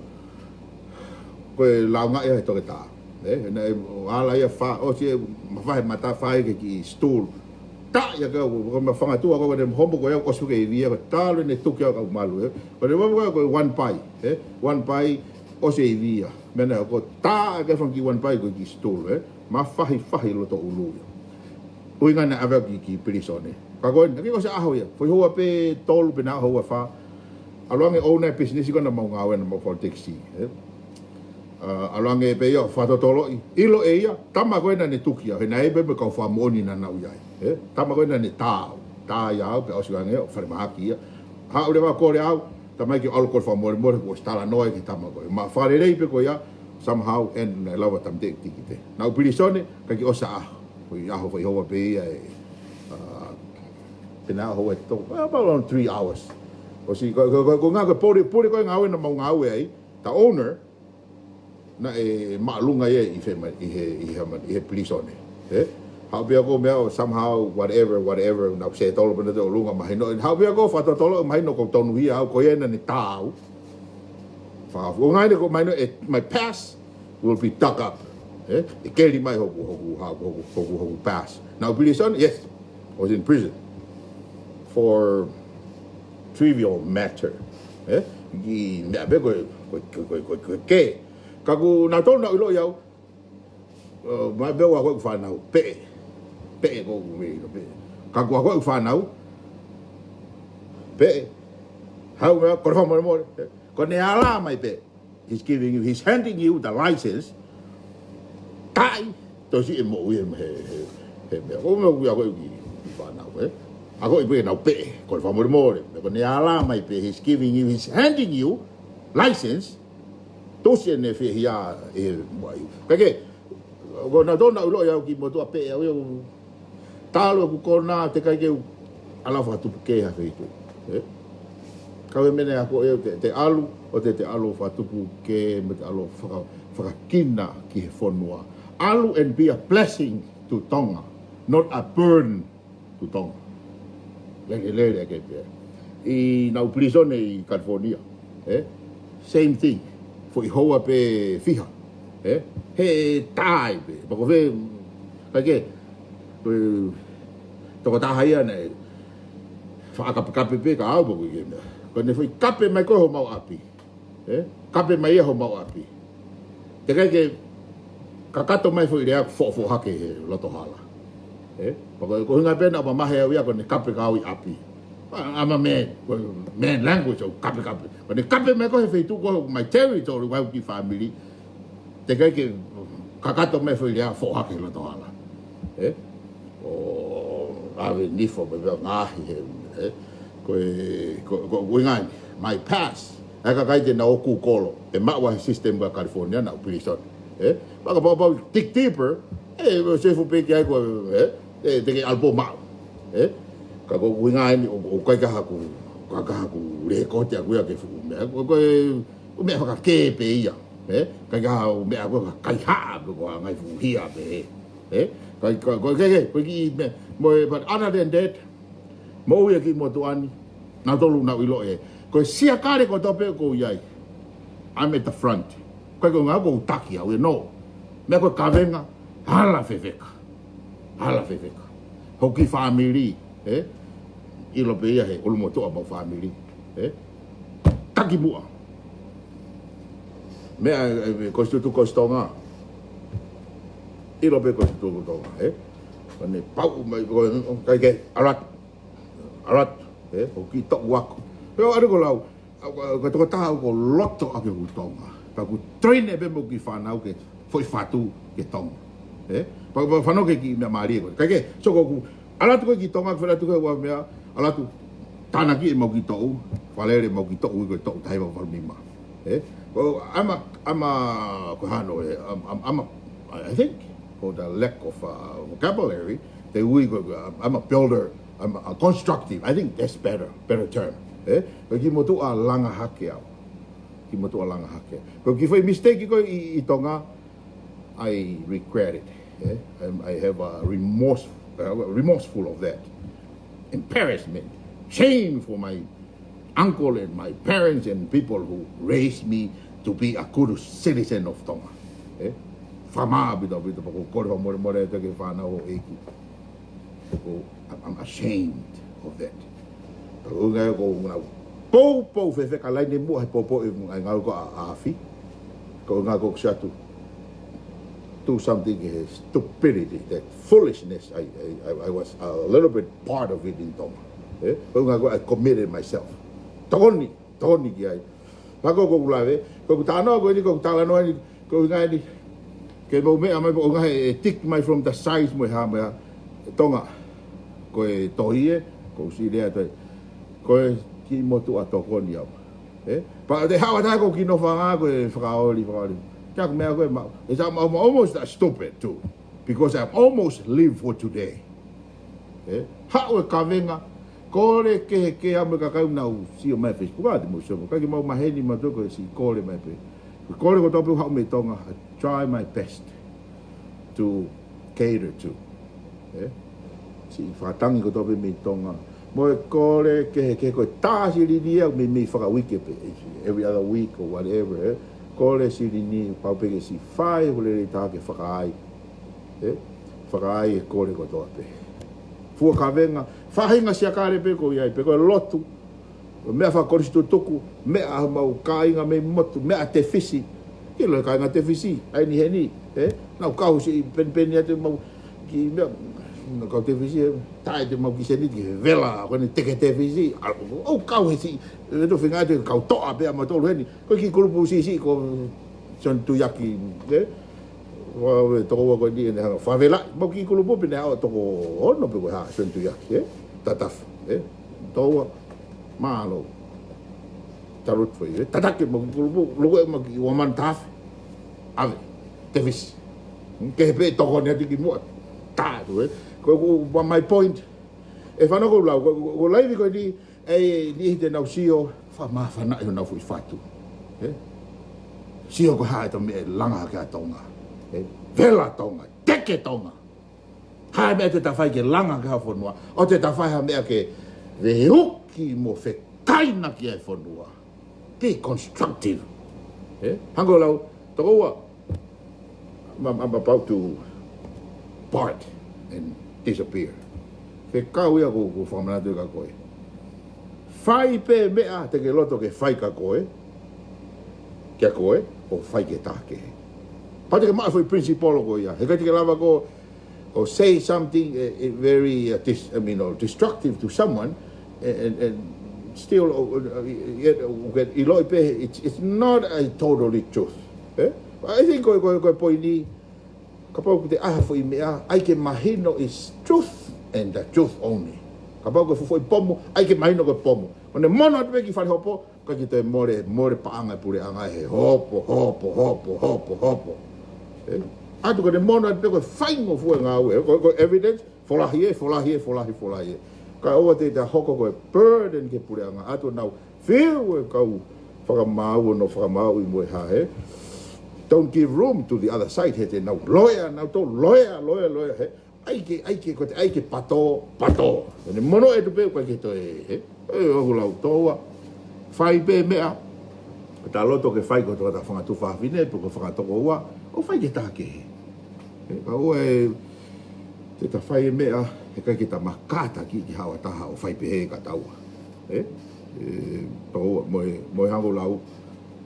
Ko e launga ia he toketā. Ē? Naʻe ala ia fa, ʻosi e ma fahi mata fai ke ki stool. Tā ia ka, ko e ma fangatua ko e ne homo ko ia ʻosi ke ivia, ko e talu ʻene tuki au kau malu, ē? Ko e ne mamu ko e one pie, ē? One pie, ʻosi ivia. Meʻa naʻe ko tā ke fanga ki one pie ko e ki stool, ē? Ma fahi, fahi loto ʻulu ia. ʻUhinga naʻe ʻave au ki, ki pilīsone. Ka ko e, ki ko se ʻaho ia. Foʻi houa pē tolu pe naʻe houa fā. ʻAlu ange ʻo ʻouna e pisinisi ko ē naʻa mau ngāue naʻa mau falu tekisi, ē? ʻA, ʻalu ange pē ia ʻo fakatotoloʻi. ʻIlo ʻe ia, tama ko ē naʻa ne tuki au. He naʻe pē mo e kau fakamoʻoni naʻa nau ʻi ai, ē? Tama ko ē naʻa ne tā au. Tā ia au, pea ʻosi ange ʻo falemahaki ia. Haʻu leva kole au, tama ke ʻalu kole fakamolemole, kuo ʻosi talanoa ki he tama ko ē. Ma fakalelei pē ko ia, somehow, ʻe naʻe lava tamateʻi tikite. Naʻa ku pilīsone, ka ki ʻosi ʻaho. Ko e ʻaho foʻi houa pē ia ē, ʻa, pe naʻe houa ʻe tolu, about around three hours. ʻOsi, ko, ko, ko, ko e ngāue, ko e pule, pule ko e ngāue naʻa mau ngāue ai, the owner, naʻe māʻolunga ia ʻi he ma-, ʻi he, ʻi he ma-, ʻi he pilīsone. Ē? Haʻu pē ia ko e meʻa ʻo somehow, whatever, whatever, naʻa ku settle pē naʻa te ʻolunga mahino. Haʻu pē ia ko e fakatotolo mahino ko e tonuhia au, ko ia naʻa ne tā au. Fa-, ko e ngaahi ne ko mahino, eh, my past will be dug up. Ē? ʻE keli mai hoku, hoku, hoku, hoku, hoku, hoku past. Naʻa ku pilīsone, yes. I was in prison for trivial matter. Ē? Ki meʻa pē ko e, ko e, ko e, ko e, ko e, ko e kē. Ka ko nautolu naʻa nau ʻiloʻi au, ē, mai pē ʻoku ʻi ai ʻeku fānau, peʻe. Peʻe ko ʻeku mei ʻilo peʻe. Ka ko ʻeku fānau, peʻe. Haʻu meʻa, kole fakamolemole. Ē? Ko ʻene ala mai pē. He's giving you, he's handing you the license. Taʻi, tosi e moʻui he, he, he, he meʻa. Ko e meʻa ʻoku ʻi ai ʻeku kiʻi fānau, ē? ʻA ko e pē ʻenau peʻe, kole fakamolemole. Ko ʻene ala mai pē, he's giving you, he's handing you license. Tosi ʻene fehia ʻe moʻui. Ka ke, ko nautolu naʻa nau ʻiloʻi au ki he motuʻa peʻe au ia ʻo talu ʻeku kona, teʻeki ai ke u ʻalu ʻo fakatupu kē ha feituʻu. Ē? Ka ko e meʻa naʻe ako ʻe au te, te ʻalu, ʻo te, te ʻalu ʻo fakatupu kē, mo te ʻalu ʻo faka-, fakakina ki he fonua. ʻAlu and be a blessing to Tonga, not a burden to Tonga. Lele, lele ke pē. ʻI naʻa ku pilīsone ʻi California. Ē? Same thing. Foʻi houa pē fiha. Ē? He tā ai pē. Pea ko fē, ka ke, ko e tokotaha ia naʻe fakakapekape pē ka au pē ko e meʻa. Ko ʻene foʻi kape mai ko ē homau ʻapi. Ē? Kape mai ia homau ʻapi. Teʻeki ai ke kakato mai foʻi lea foʻofoʻo hake he loto hala. Ē? Pea ko, ko e ʻuhinga pē naʻa ku mamahi au ia ko ʻene kape ka au ʻi ʻapi. I'm a man, ko e man language ʻo kapekape. Ko ʻene kape mai ko ē he feituʻu ko ē my territory, ʻoku ʻi ai ʻeku kiʻi fāmili. Teʻeki ai ke kakato mai foʻi lea foʻohake loto hala. Ē? ʻO ʻave nifo pē pea ngaahi he, ē? Ko e, ko, ko, ko e ngaahi, my past. ʻA e kakai te nau ō kūkolo, ʻe maʻu ʻa e system ka California naʻa ku pilīsone. Ē? Pea kapau pau dig deeper, ē, ʻo sefu pē ki ai ko, ē? Ē, te ke ʻalu pē ʻo maʻu. Ē? Ka ko e ʻuhinga eni, ʻo, ʻoku ʻikai ke haku, ʻikai ke haku lēkooti ʻaʻaku ia ki he fuʻu meʻa. Ko, ko e, ko e meʻa fakakē pē ia. Ē? ʻIkai ke haku meʻa ko e kaihaʻa pē ko e ngaahi fuʻu hia pē. Ē? Ka, ka, ko, ke, ke, ko e kiʻi meʻa, mo e, but other than that, moʻui ʻa e kiʻi motuʻa ni, nautolu naʻa nau ʻiloʻi ē. Ko e siakale kotoa pē ʻoku ou ʻi ai, I'm at the front. ʻIkai ko e ʻuhinga ʻoku ou taki au ia, no. Meʻa ko e kavenga, ala fefeka. Ala fefeka. Hoku kiʻi fāmili, ē? ʻIlo pē ia he ʻulumotuʻa homau fāmili, ē? Taki muʻa. Meʻa, ē, ē, ko e situtu ko e Tonga. ʻIlo pē ko e situtu ko e Tonga, ē? Ko ʻene pau mai, ko e, ʻikai ke, ʻalu atu. ʻAlu atu, ē? Ko e kiʻi toʻu ako. Pea ʻalu ko e lau, ʻa, ko e, ko e tokotaha ʻoku ou loto ʻaki hoku Tonga. Pea ʻoku ou train ʻe pē mo e kiʻi fānau ke foʻi fatu ki Tonga. Ē? Pea, pea fanongo ki he kiʻi meʻa mālie ko ē. ʻIkai ke, so ko ʻeku, ʻalu atu ko ē ki Tonga, ke fai atu ko ē ʻa e meʻa, ʻalu atu, tānaki ʻemau kiʻi toʻu, fakalele ʻemau kiʻi toʻu, ko e toʻu taha hiva valu nima. Ē? Ko, I'm a, I'm a, ko e hā hono, ē, I'm, I'm, I'm a, I think, for the lack of, uh, vocabulary, te u ui ko, uh, I'm a builder, I'm a constructive. I think that's better, better term. Ē? Ko e kiʻi motuʻa langa hake au. Kiʻi motuʻa langa hake. Ko e kiʻi foʻi mistake ko ē ʻi, ʻi Tonga, I regret it. Eh? I'm, I have a remorse, uh, remorseful of that. Embarrassment. Shame for my uncle and my parents and people who raised me to be a good citizen of Tonga. Eh? Fakamā pita pita pako kore fakamolemole atu ki he fānau ʻo e ʻEiki. Ko, I'm, I'm ashamed of that. Ko e ʻuhinga ia ko e ʻuhinga poupou fefeka laine muʻa he poupou ʻi he ngaahi ngāue ko ē ʻa e ʻafi. Ko e ʻuhinga ko e ʻosi atu. Do something, eh, stupidity, that foolishness. I, I, I, I was a little bit part of it in Tonga. Eh? Ko e ʻuhinga ko ē I committed myself. Tokoni, tokoni ki ai. Pea ko ʻeku lave, ko ʻeku talanoa ko eni, ko ʻeku talanoa eni, ko e ʻuhinga eni, ke mou meʻa mai ko e ʻuhinga he, he tick mai from the sides mo e hā mo e hā. Tonga, ko e tohi ē, ko e ʻosi lea toe. Ko e kiʻi motuʻa tokoni au. Eh? Pea te hawa tae ko e kiʻi nofo ʻanga ko e fakaoli, fakaoli. Kia ko e meʻa ko ē ma, it's, I'm, I'm almost that stupid too. Because I've almost lived for today. Eh? Haʻu e kavenga, kole kehekehe au mo e kakai ʻoku nau sio mai Facebook, ʻa te mou sio mai, kae ke mau maheni mautolu ko e siʻi kole mai pē. Kole kotoa pē ʻoku haʻu mei Tonga, I try my best to cater to. Eh? Siʻi fakatangi kotoa pē mei Tonga. Mo e kole kehekehe ko e tā silini ia, meimei fakauike pē. Every other week or whatever, eh? Kole silini, pau pē ke siʻi fai, ko e lelei taha ke fakaai. Eh? Fakaai e kole kotoa pē. Fua kavenga, faʻahinga siakale pē ko ia, pē ko e lotu, meʻa fakakolisi tutuku, meʻa ʻa homau kāinga mei motu, meʻa tefisi. ʻIlo e kāinga tefisi, ʻa eni heni, eh? Nau kau siʻi penipeni atu mau kiʻi meʻa, nau kau tefisi, eh? Taʻe te mau kiʻi seniti, he vela, ko eni teke tefisi, ʻa, ʻo kau he siʻi, eh, to finga atu, kau toʻa pē ʻa mautolu heni. Ko e kiʻi kulupu siʻisiʻi ko Sione Tuiaki, eh? Ua, ua, toko ua ko eni ʻene hanga fakavelaʻi. Mau kiʻi kulupu pē naʻe ʻo toko ono pē ko e hā, Sione Tuiaki, eh? Tatafu, eh? Toko ua, mālō. Talu atu foʻi, eh? Tataki mau kiʻi kulupu, luku ē mau kiʻi ua mano taha afe. ʻAve, tefisi. Kehe pē tokoni atu ki muʻa. Tā atu, eh? Ko, ko, ko my point. ʻE fānau ko e lau, ko, ko, ko e laivi ko eni, ʻe niʻihi te nau sio, fakamāfanaʻi honau foʻi fatu. Eh? Sio ko e hā ʻetau meʻa ʻe langa hake ʻa Tonga. Eh? Vela Tonga, teke Tonga. Hā e meʻa te ta fai ke langa hake ha fonua. ʻO te ta fai ha meʻa ke veuki mo fekaina ki ai e fonua. Be constructive. Eh? Hangē ko e lau, toko ua, I'm, I'm about to part and disappear. Fekau ia ʻoku ou fakamanatu kia koe. Fai pē meʻa te ke loto ke fai kia koe, kia koe, ʻo fai ki he taha kehe. Pea te ke maʻu e foʻi principle ko ia. Heʻikai te ke lava koe ʻo say something, eh, eh, very, uh, dis-, I mean, or destructive to someone, and, and, and still, uh, uh, yet, uh, ʻiloʻi pē, it's, it's not a totally truth. Eh? I think ko, ko, ko e poini, kapau ʻoku te ʻai ha foʻi meʻa, ʻai ke mahino is truth and the truth only. Kapau ko e fuʻu foʻi pomu, ʻai ke mahino ko e pomu. Ko ʻene mono atu pē ki fale hopo, ʻikai ke toe mole, mole paʻanga e puleʻanga he hopo, hopo, hopo, hopo, hopo. Eh? ʻAtu ko ʻene mono atu pē ko e faingofua e ngāue, ko, ko e evidence, folahi ē, folahi ē, folahi, folahi ē. Kae ʻoua te ta hoko ko e burden ki he puleʻanga, ʻatu ʻenau fiu e kau fakamaau ʻo nau fakamaauʻi mo e hā, eh? Don't give room to the other side, he te nau loea, nau tō loea, loea, loea, he. ʻAi ke, ʻai ke, ko te ʻai ke pato, pato. Ko ʻene mono atu pē, ʻikai ke toe, he. Eh, ʻoku lau tō ua. Fai pē meʻa. Ko ta loto ke fai ko e toko taha fanga tuofāfine, pe ko e fanga toko ua. ʻO fai ki he taha kehe. Eh, ka ʻoua ʻe te ta fai e meʻa, heʻikai ke ta makātaki ki ha taha ʻo fai pehē kia taua. Eh? Eh, tō ua, mo e, mo e hangē ko e lau,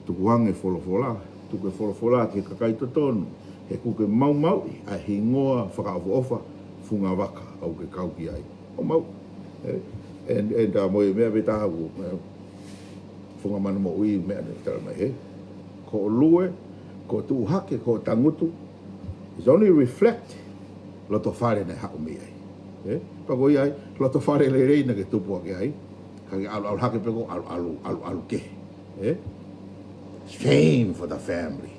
tukuange folofola, tuku e folofola ki he kakai totonu, he ʻoku ke maumauʻi ʻa e hingoa fakaʻofoʻofa, Fungavaka, ʻoku ke kau ki ai. ʻO mau, eh? And, and, uh, mo e meʻa pē taha ʻoku, eh, Funga Manu Moʻui meʻa ne tala mai, he? Ko hoʻo lue, ko hoʻo tuʻu hake, ko hoʻo tangutu, it's only reflect loto fale naʻe haʻu mei ai. Eh? Pea ko ia ai, loto fale lelei naʻa ke tupu hake ai. Ka ke ʻalu, ʻalu hake pē ko e ʻalu, ʻalu, ʻalu, ʻalu kehe. Eh? Shame for the family.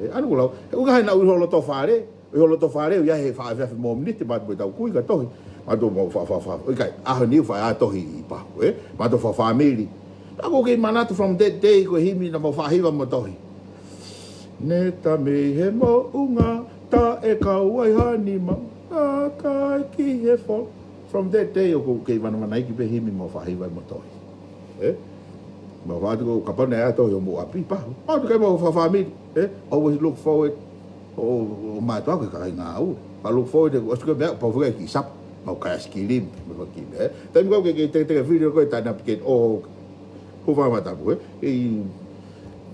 Eh, ʻa eni ʻoku lau, he ʻoku ʻikai ha ʻi ho loto fale, ʻi ho loto fale, ʻoku ʻi ai he faʻa efiafi mo e miniti, mātou pē tau kui ka tohi, mātou mo fa, fa, fa, ʻikai, ʻaho ni ʻoku faʻa tohi ʻi pahu, eh? Mātou fa, fāmili. Pea ʻoku ou kei manatu from that day ko e himi naʻa mau faʻa hiva mo tohi. Ne ta mei he moʻunga, taʻe kau ai ha nima, a kai ki he fo. From that day ʻoku ou kei vanavanaiki pē himi mau faʻa hiva mo tohi. Ē? Mau faʻa ʻatu ko kapau naʻe ʻa e tohi ʻo mou ʻapi pau. Mau ʻatu kai mau faʻa family. Ē? Always look forward. ʻO, ʻo mātuʻa ko e kakai ngāue. Pea look forward ʻo ʻosi ko e meʻa, pau fika ki sapa. Mau kai ʻaisi kilim, mo faka kilim, ē. Taimi ko ē ke, ke, ke, ke fili ko e taina piken ʻo Hū faka matapu, ē? ʻI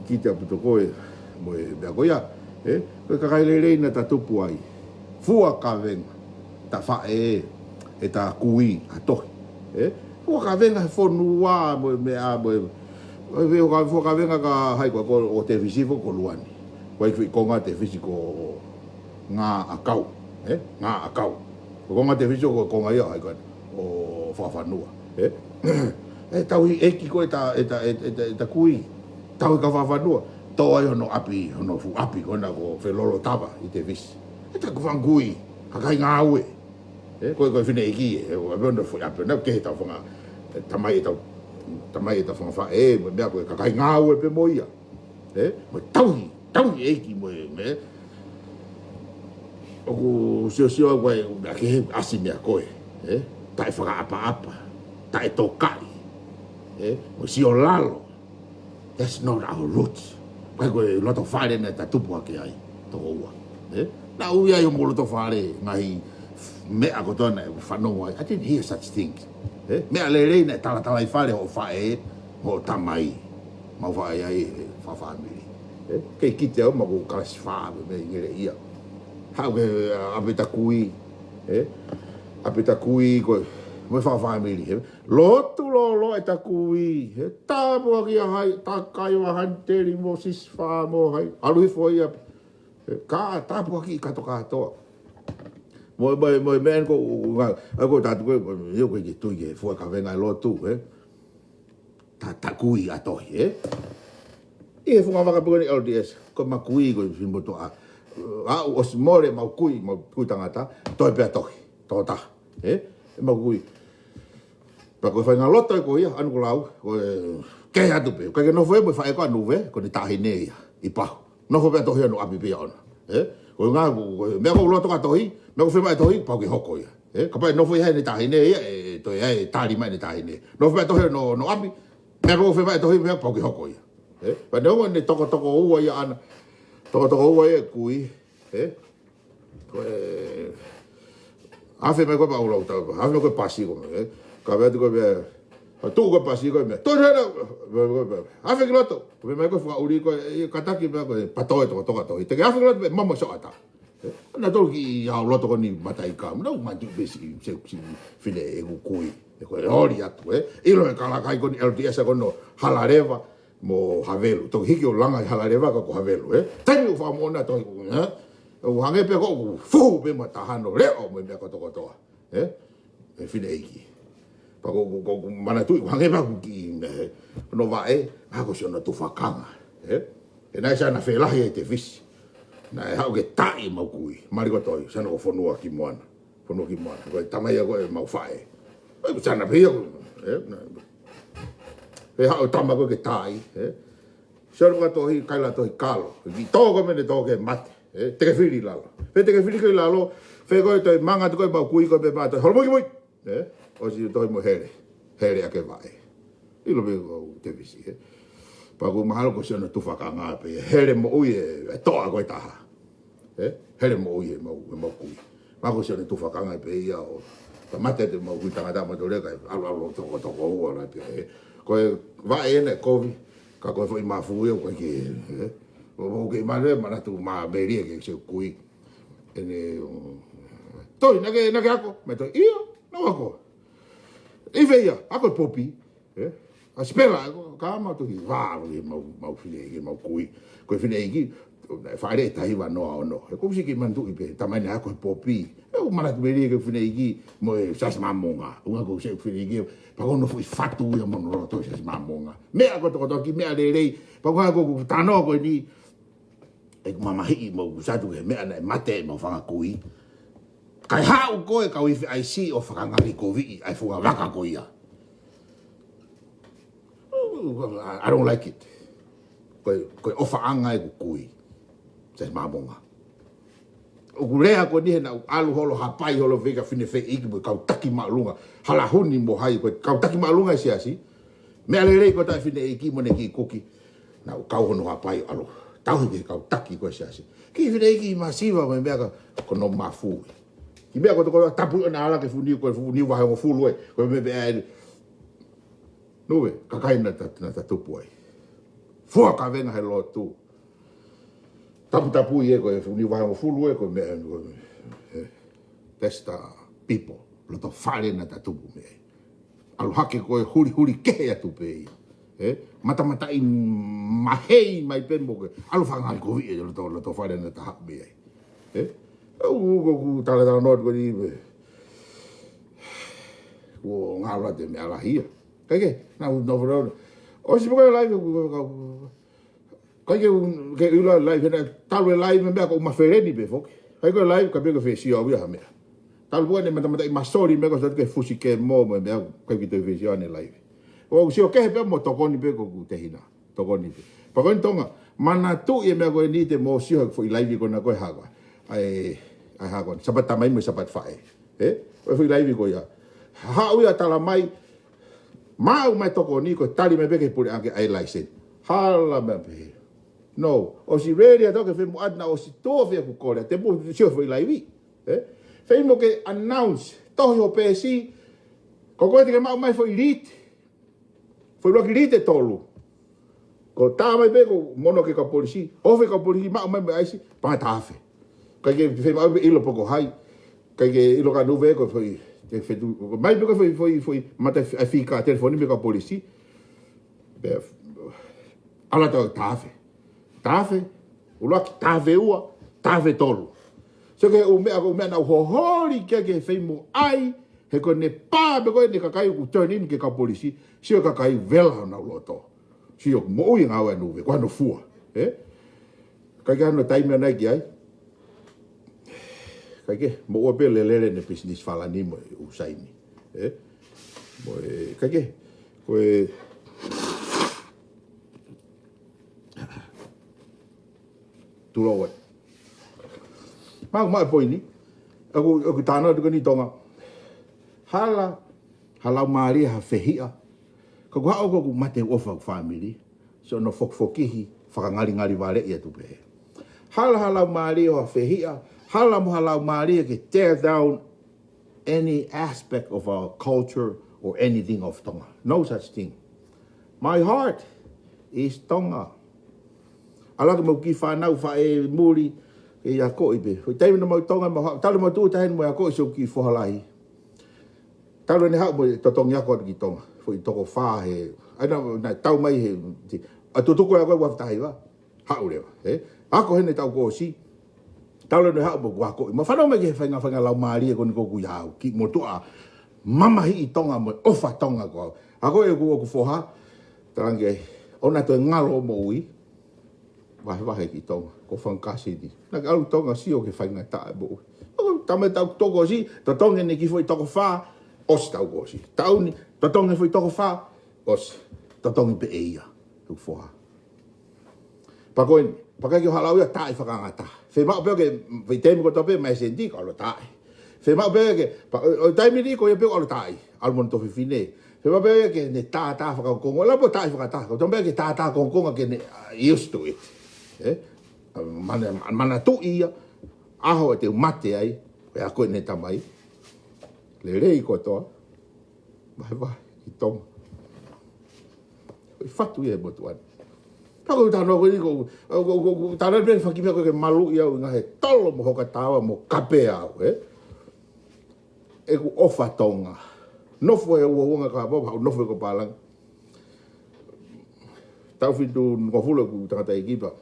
ki te aputo ko e, mo e meʻa ko ia, ē? Ko e kakai lelei naʻa ta tupu ai. Fua kavenga, ta faʻē, ʻe ta kui ʻa tohi, ē? Fua kavenga he fonua, mo e meʻa, mo e, mo e fua ka-, fua kavenga ka hai ko, ko ʻo Tevisi foki ko Luani. Ko e kiʻi konga Tevisi ko Ngāʻakau, ē? Ngāʻakau. Ko Ngā Tevisi ko e konga ia hai ko ʻo Fakafanua, ē? ʻE tauhi ʻeiki ko e ta, e ta, e ta, e ta, e ta kui. Tauhi ka Fakafanua. Tō ai hono ʻapi, hono fuʻu ʻapi ko ena ko Felolotava ʻi Tevisi. ʻE ta ku fanga kui, kakai ngāue. Ē, ko e, ko e fineʻeiki, ē, ʻo ʻave hono fuʻu ʻapi, naʻa ke he tau fanga, ē, tamai e tau, tamai e tau fanga faʻē, mo e meʻa ko e kakai ngāue pē mo ia. Ē, mo e tauhi, tauhi ʻeiki mo e, mo e. ʻOku siosio au ko e, meʻa ke he ʻasi meʻa ko e, ē, taʻe fakaʻapaʻapa, taʻe tokaʻi, ē, mo e sio lalo. That's not our roots. Kai ko e loto fale naʻa ta tupu hake ai, toko ua. Ē? Naʻa ui ai ʻo mo loto fale, ngaahi meʻa kotoa naʻe fanongo ai. I didn't hear such things. Ē? Meʻa lelei naʻe talatala ʻi fale hoʻo faʻē, hoʻo tamai. Mau faʻē ai, ē, fa family. Ē? Kei kite au, mau ko kalasi fā, me, me ngere ia. Haʻu ke, ā, ʻapi ta kui. Ē? ʻApi ta kui ko e, mo e fa family. Ē? Lotu lolo e ta kui, he tāpuaki ʻa hai, ta kai wa han teli mo sis fa mo hai, alu hifo ia, he ka tāpuaki ʻi kato kātoa. Mo, mo, mo, meʻa ko, ngā, ʻa ko tātu ko, io ko e ki tui ke fua kavenga lotu, ē. Ta, ta kui ʻa tohi, ē. ʻI he funga vaka piko ni L D S, ko ma kui ko i fimoto a, a u ʻosi mole mau kui, mau kui tangata, toe pea tohi, tō taha, ē. ʻE mau kui. Pea ko e faʻahinga loto ē ko ia, anu ko lau, ko e ke atu pē. Ka ke nofo ē mo e faʻē ko anu ve, ko ni tahi nei ia, ʻi pahu. Nofo pē tohi anu ʻapi pē ia ʻona. Ē? Ko e ngā, ko, ko e meʻa ko loto ka tohi, meʻa ko fema e tohi, pau ke hoko ia. Ē? Kapau ʻe nofo ia he ni tahi nei ia, ʻe, ʻe, toe ai, tali mai ni tahi nei. Nofo pē tohi no, no ʻapi, meʻa ko fema e tohi, meʻa pau ke hoko ia. Ē? Pea neongo ne tokotoko ua ia ʻana, tokotoko ua ia kui, ē? Ko e, afe mai ko e paula uta, afe mai ko e pasi ko e, ka vea tu ko e, a tu ko e pasi ko e, to hera, afe ki loto, ko e mai ko e fakaʻuli ko e, kataki mai ko e, patoe toko toka tohi, te ke afe ki loto, mamo soʻata. Naʻa tolu ki au loto ko ni mata i ka, naʻa u manatu pē si, se, si, fine ʻeku kui, ʻe ko e ori atu, ē. ʻIlo e kalakai ko ni L D S ko no, Halaleva, mo Havelu. Toki hiki ʻo langa ʻi Halaleva ka ko Havelu, ē. Taimi ʻoku fakamoʻona tohi, ē. ʻO hangē pē ko ʻoku fuhu pē ma tahano leʻo mo e meʻa kotokotoa, ē. ʻE fineʻeiki. Pea ko, ko, ko, ko manatuʻi, ʻoku hangē pē ʻoku kiʻi, ē. No vaʻe, a ko siʻono tufakanga, ē. ʻE naʻe sana felahi e Tevisi. Naʻe haʻu ke taʻi mau kui, mali ko toi, sana ko fonua ki moana. Fonua ki moana. Ko e tamai ia ko e mau faʻē. Ko e sana pē ia ko, ē, na. Pea haʻu tama ko ke tai, ē. Sio ka tohi, kaila tohi kalo. Ki tō ko mene tō ke mate, ē. Te ke fili lalo. Pea te ke fili ke lalo, pea ko e toi manga tu ko e mau kui ko e pē mate. Holo mui mui. Ē. ʻOsi tohi mo hele. Hele ake vaʻe. ʻIlo pē ko Tevisi, ē. Pea ko mahalo ko siʻono tufakanga pē, hele moʻui ē, ʻe toʻa ko e taha. Ē, hele moʻui ʻe mau, ʻe mau kui. Ma ko siʻono tufakanga pē ia ʻo, ka mate te mau kui tangata ma tole ka, alu, alu, toko, toko, ua la pē, ē. Ko e vaʻe ena ʻe kovi, ka ko e foʻi mafu ia, ko e ke, ē. ʻO, ʻo ke male, manatu ma meli ʻe ke se kui. ʻEne, ʻo, toi, naʻa ke, naʻa ke ako, me toi, ʻio, naʻa ku ako. ʻI fē ia, ako e popi. Ē? ʻA sipela, ko, ka mau toki vā, ko e mau, mau fineʻeiki, mau kui. Ko e fineʻeiki, ʻo, naʻe fale e tahi vā noa ono. He ko u siki manatuʻi pē, tamai naʻe ako he popi. ʻE, ʻo manatu meli ke fineʻeiki, mo e Siasi Māmonga. ʻUhinga ko u siki fineʻeiki, pea ko hono foʻi fatu ia mo hono loto Siasi Māmonga. Meʻa kotokotoa ki meʻa lelei, pea ko ha ko u tano ko eni, ʻeku mamahiʻi mo u satu he meʻa naʻe mate mo fanga kui. Kae haʻu ko e kau ifi ʻaisi ʻo fakangalikoviʻi ʻa e funga vaka ko ia. I don't like it. Ko e, ko e ʻofaʻanga ʻeku kui. Siasi Māmonga. ʻOku lea ko eni he naʻa ku ʻalu holo hapai holo fika fineʻeiki mo e kau taki māʻolunga. Hala huni mo hai ko e kau taki māʻolunga ʻa e siasi. Meʻa lelei ko e taʻe fineʻeiki mo ʻene kiʻi kuki. Naʻa ku kau hono hapai ʻalu. Tauhi ki he kau taki ko e siasi. Kiʻi fineʻeiki masiva mo e meʻa ka ko hono mafu. Kiʻi meʻa ko e toko tapu ʻana ala ke funiu ko e funiu vahe hongofulu ē. Ko e meʻa pē ʻa e Nuve, kakai naʻa ta, naʻa ta tupu ai. Fua kavenga he lotu. Taputapu ia ko e funiu vahe hongofulu ē ko e meʻa, ko e, eh, that's the people. Loto fale naʻa ta tupu mei ai. ʻAlu hake ko e hulihuli kehe atu pē ia. Eh? Matamataʻi mahei mai pē mo ke. ʻAlu fakangali kovi e loto, loto fale naʻa ta haʻu mei ai. Eh? Au, ko, ko, talatala noa ko ni, eh, ko ngalo atu e meʻa lahi ia. Kae kehe, naʻa ku nofo nofo. ʻOsi pē ko e live, ko, ko, ko, kae kehe, ke ʻilo live, he naʻe talu e live meʻa ko e ʻuma feleni pē foki. Kae ko e live, ka pē ko e fesiō au ia ha meʻa. Talu pē ko ʻene matamataʻi masoli meʻa ko e sot ke fusi ke mo, mo meʻa, kae ki te fesiō ʻene live. ʻOku sio kehe pē mo tokoni pē ko ʻeku tehina. Tokoni pē. Pea ko eni Tonga, manatuʻi e meʻa ko eni te mou sio he foʻi live ko ena ko e hā ko ā. ʻAi, ʻai hā ko ā. Sapati Tamai mo e Sapati Faʻē. Ē? Ko e foʻi live ko ia. Haʻu ia tala mai, maʻu mai tokoni ko e tali mai pē ke pule ange ʻa e license. Hala mai pē. No, ʻosi ready atu ke femuʻa naʻa ʻosi tō fea ku kole. Te mou sio foʻi live. Ē? Fei mo ke announce. Tohi ho peesi. Ko koe te ke maʻu mai foʻi liti. Foʻi ʻuluaki liti ʻe tolu. Ko tā mai pē ko mono ke kau polisi. ʻOfa e kau polisi maʻu mai mo e ʻaisi, paʻanga taha afe. Kae ke fei maʻu pē ʻilo pe ko hai. Kae ke ʻilo ka Nuve ko e foʻi, ke fetu, mai pē ko e foʻi, foʻi, foʻi, mata fi-, fika telefoni mei he kau polisi. Pea, ʻalu atu taha afe. Taha afe, ʻuluaki, taha afe ua, taha afe tolu. Sio ki he ʻū meʻa, ko e ʻū meʻa naʻa ku hoholi ke, ke fei mo ʻai, he ko ʻene pā pē ko ʻene kakai ʻoku turn in ki he kau polisi, sio kakai vela honau loto. Sio moʻui ngāue ʻa Nuve, ko hono fua, ē? Kae kehe hano taimi ʻana ki ai. Kae kehe, moʻua pē lelele ʻene business falani mo e ʻū saini, ē? Mo e, kae kehe, ko e, Tulou ē. Maʻu, maʻu e poini. ʻOku, ʻoku tānaki atu ko eni Tonga. Hala, ha laumālie ha fehiʻa. Ka ʻoku haʻu ko ʻeku mate ʻofa ʻeku fāmili. Sio hono fokifokihi, fakangalingali valeʻi atu pē. Hala ha laumālie ha fehiʻa. Hala mo ha laumālie ke tear down any aspect of our culture or anything of Tonga. No such thing. My heart is Tonga. ʻAlu hake mo e kiʻi fānau faʻē muli, ke akoʻi pē. Foʻi taimi naʻa mau ʻi Tonga, mau ha-, talu mau tuʻu tahi mo e akoʻi siʻoku kiʻi foha lahi. Talu ʻene haʻu mo e totongi ako atu ki Tonga. Foʻi toko fā he, ʻa ia naʻa, naʻa tau mai he, ti-, ʻa tutuku e ako ʻi Uafitahiva. Haʻu leva, ē? Ako heni taʻu kuo ʻosi. Talu ʻene haʻu mo ʻeku akoʻi. Mo fanongo mai ki he faʻahinga, faʻahinga laumālie ko eni ʻoku ʻi ai au. Kiʻi motuʻa mamahiʻi Tonga mo e ʻofa Tonga ko au. Ako ʻeku, ʻeku foha. Talaange, ʻoua toe ngalo hoʻo moʻui. Vahevahe ki Tonga. Ko fanga kasini. Naʻa ke ʻalu Tonga sio ki he faingataʻa e moʻui. ʻO, taimi taʻu kuo ʻosi, totongi ʻene kiʻi foʻi toko fā. ʻOsi taʻu kuo ʻosi. Taʻu ni, totongi foʻi toko fā. ʻOsi. Totongi pē ʻe ia. ʻEku foha. Pea ko eni, pea ʻikai ke u hala au ia ʻo taaʻi fakaangataha. Fiemaʻu pē ke, foʻi taimi kotoa pē, mai senti, ka ʻalu ʻo taaʻi. Fiemaʻu pē ke, pea, ʻo, ʻo taimi ni ko ia pē ʻalu ʻo taaʻi, ʻalu mo hono tuofefine. Fiemaʻu pē ke ne tātā fakakongokonga, ʻalu ʻo taaʻi fakataha. Ko e taimi pē ke tātā kongokonga ke ne, uh, used to it. Ē? Mana, manatuʻi ia, ʻaho ʻe te u mate ai, ʻe ako ʻene tamai. Lelei kotoa. Vahevahe ki Tonga. Ko e fatu ia ʻe motuʻa ni. Ka ko e talanoa ko eni ko, ko, ko, ko, talanoa pē faki meʻa ko ke maluʻi au ʻi he ngaahi tolo mo hoka tawa mo kapea au, ē? ʻEku ʻofa Tonga. Nofo he uouangakapau, haʻu nofo he ko palanga. Taʻu fitungofulu ʻeku tangataʻeiki pea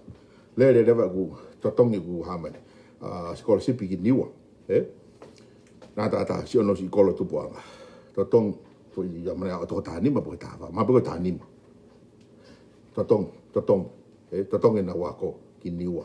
lele leva ʻeku totongi ʻeku hā mai, ʻa, scholarship ki Niua, ē? Naʻa ta, ta, siʻi ʻono siʻi kolo tupuʻanga. Totongi, foʻi ia mana ʻo toko tahanima pe ko e tahafā. Mahalo pē ko e tahanima. Totongi, totongi, ē? Totongi ʻenau ako ki Niua.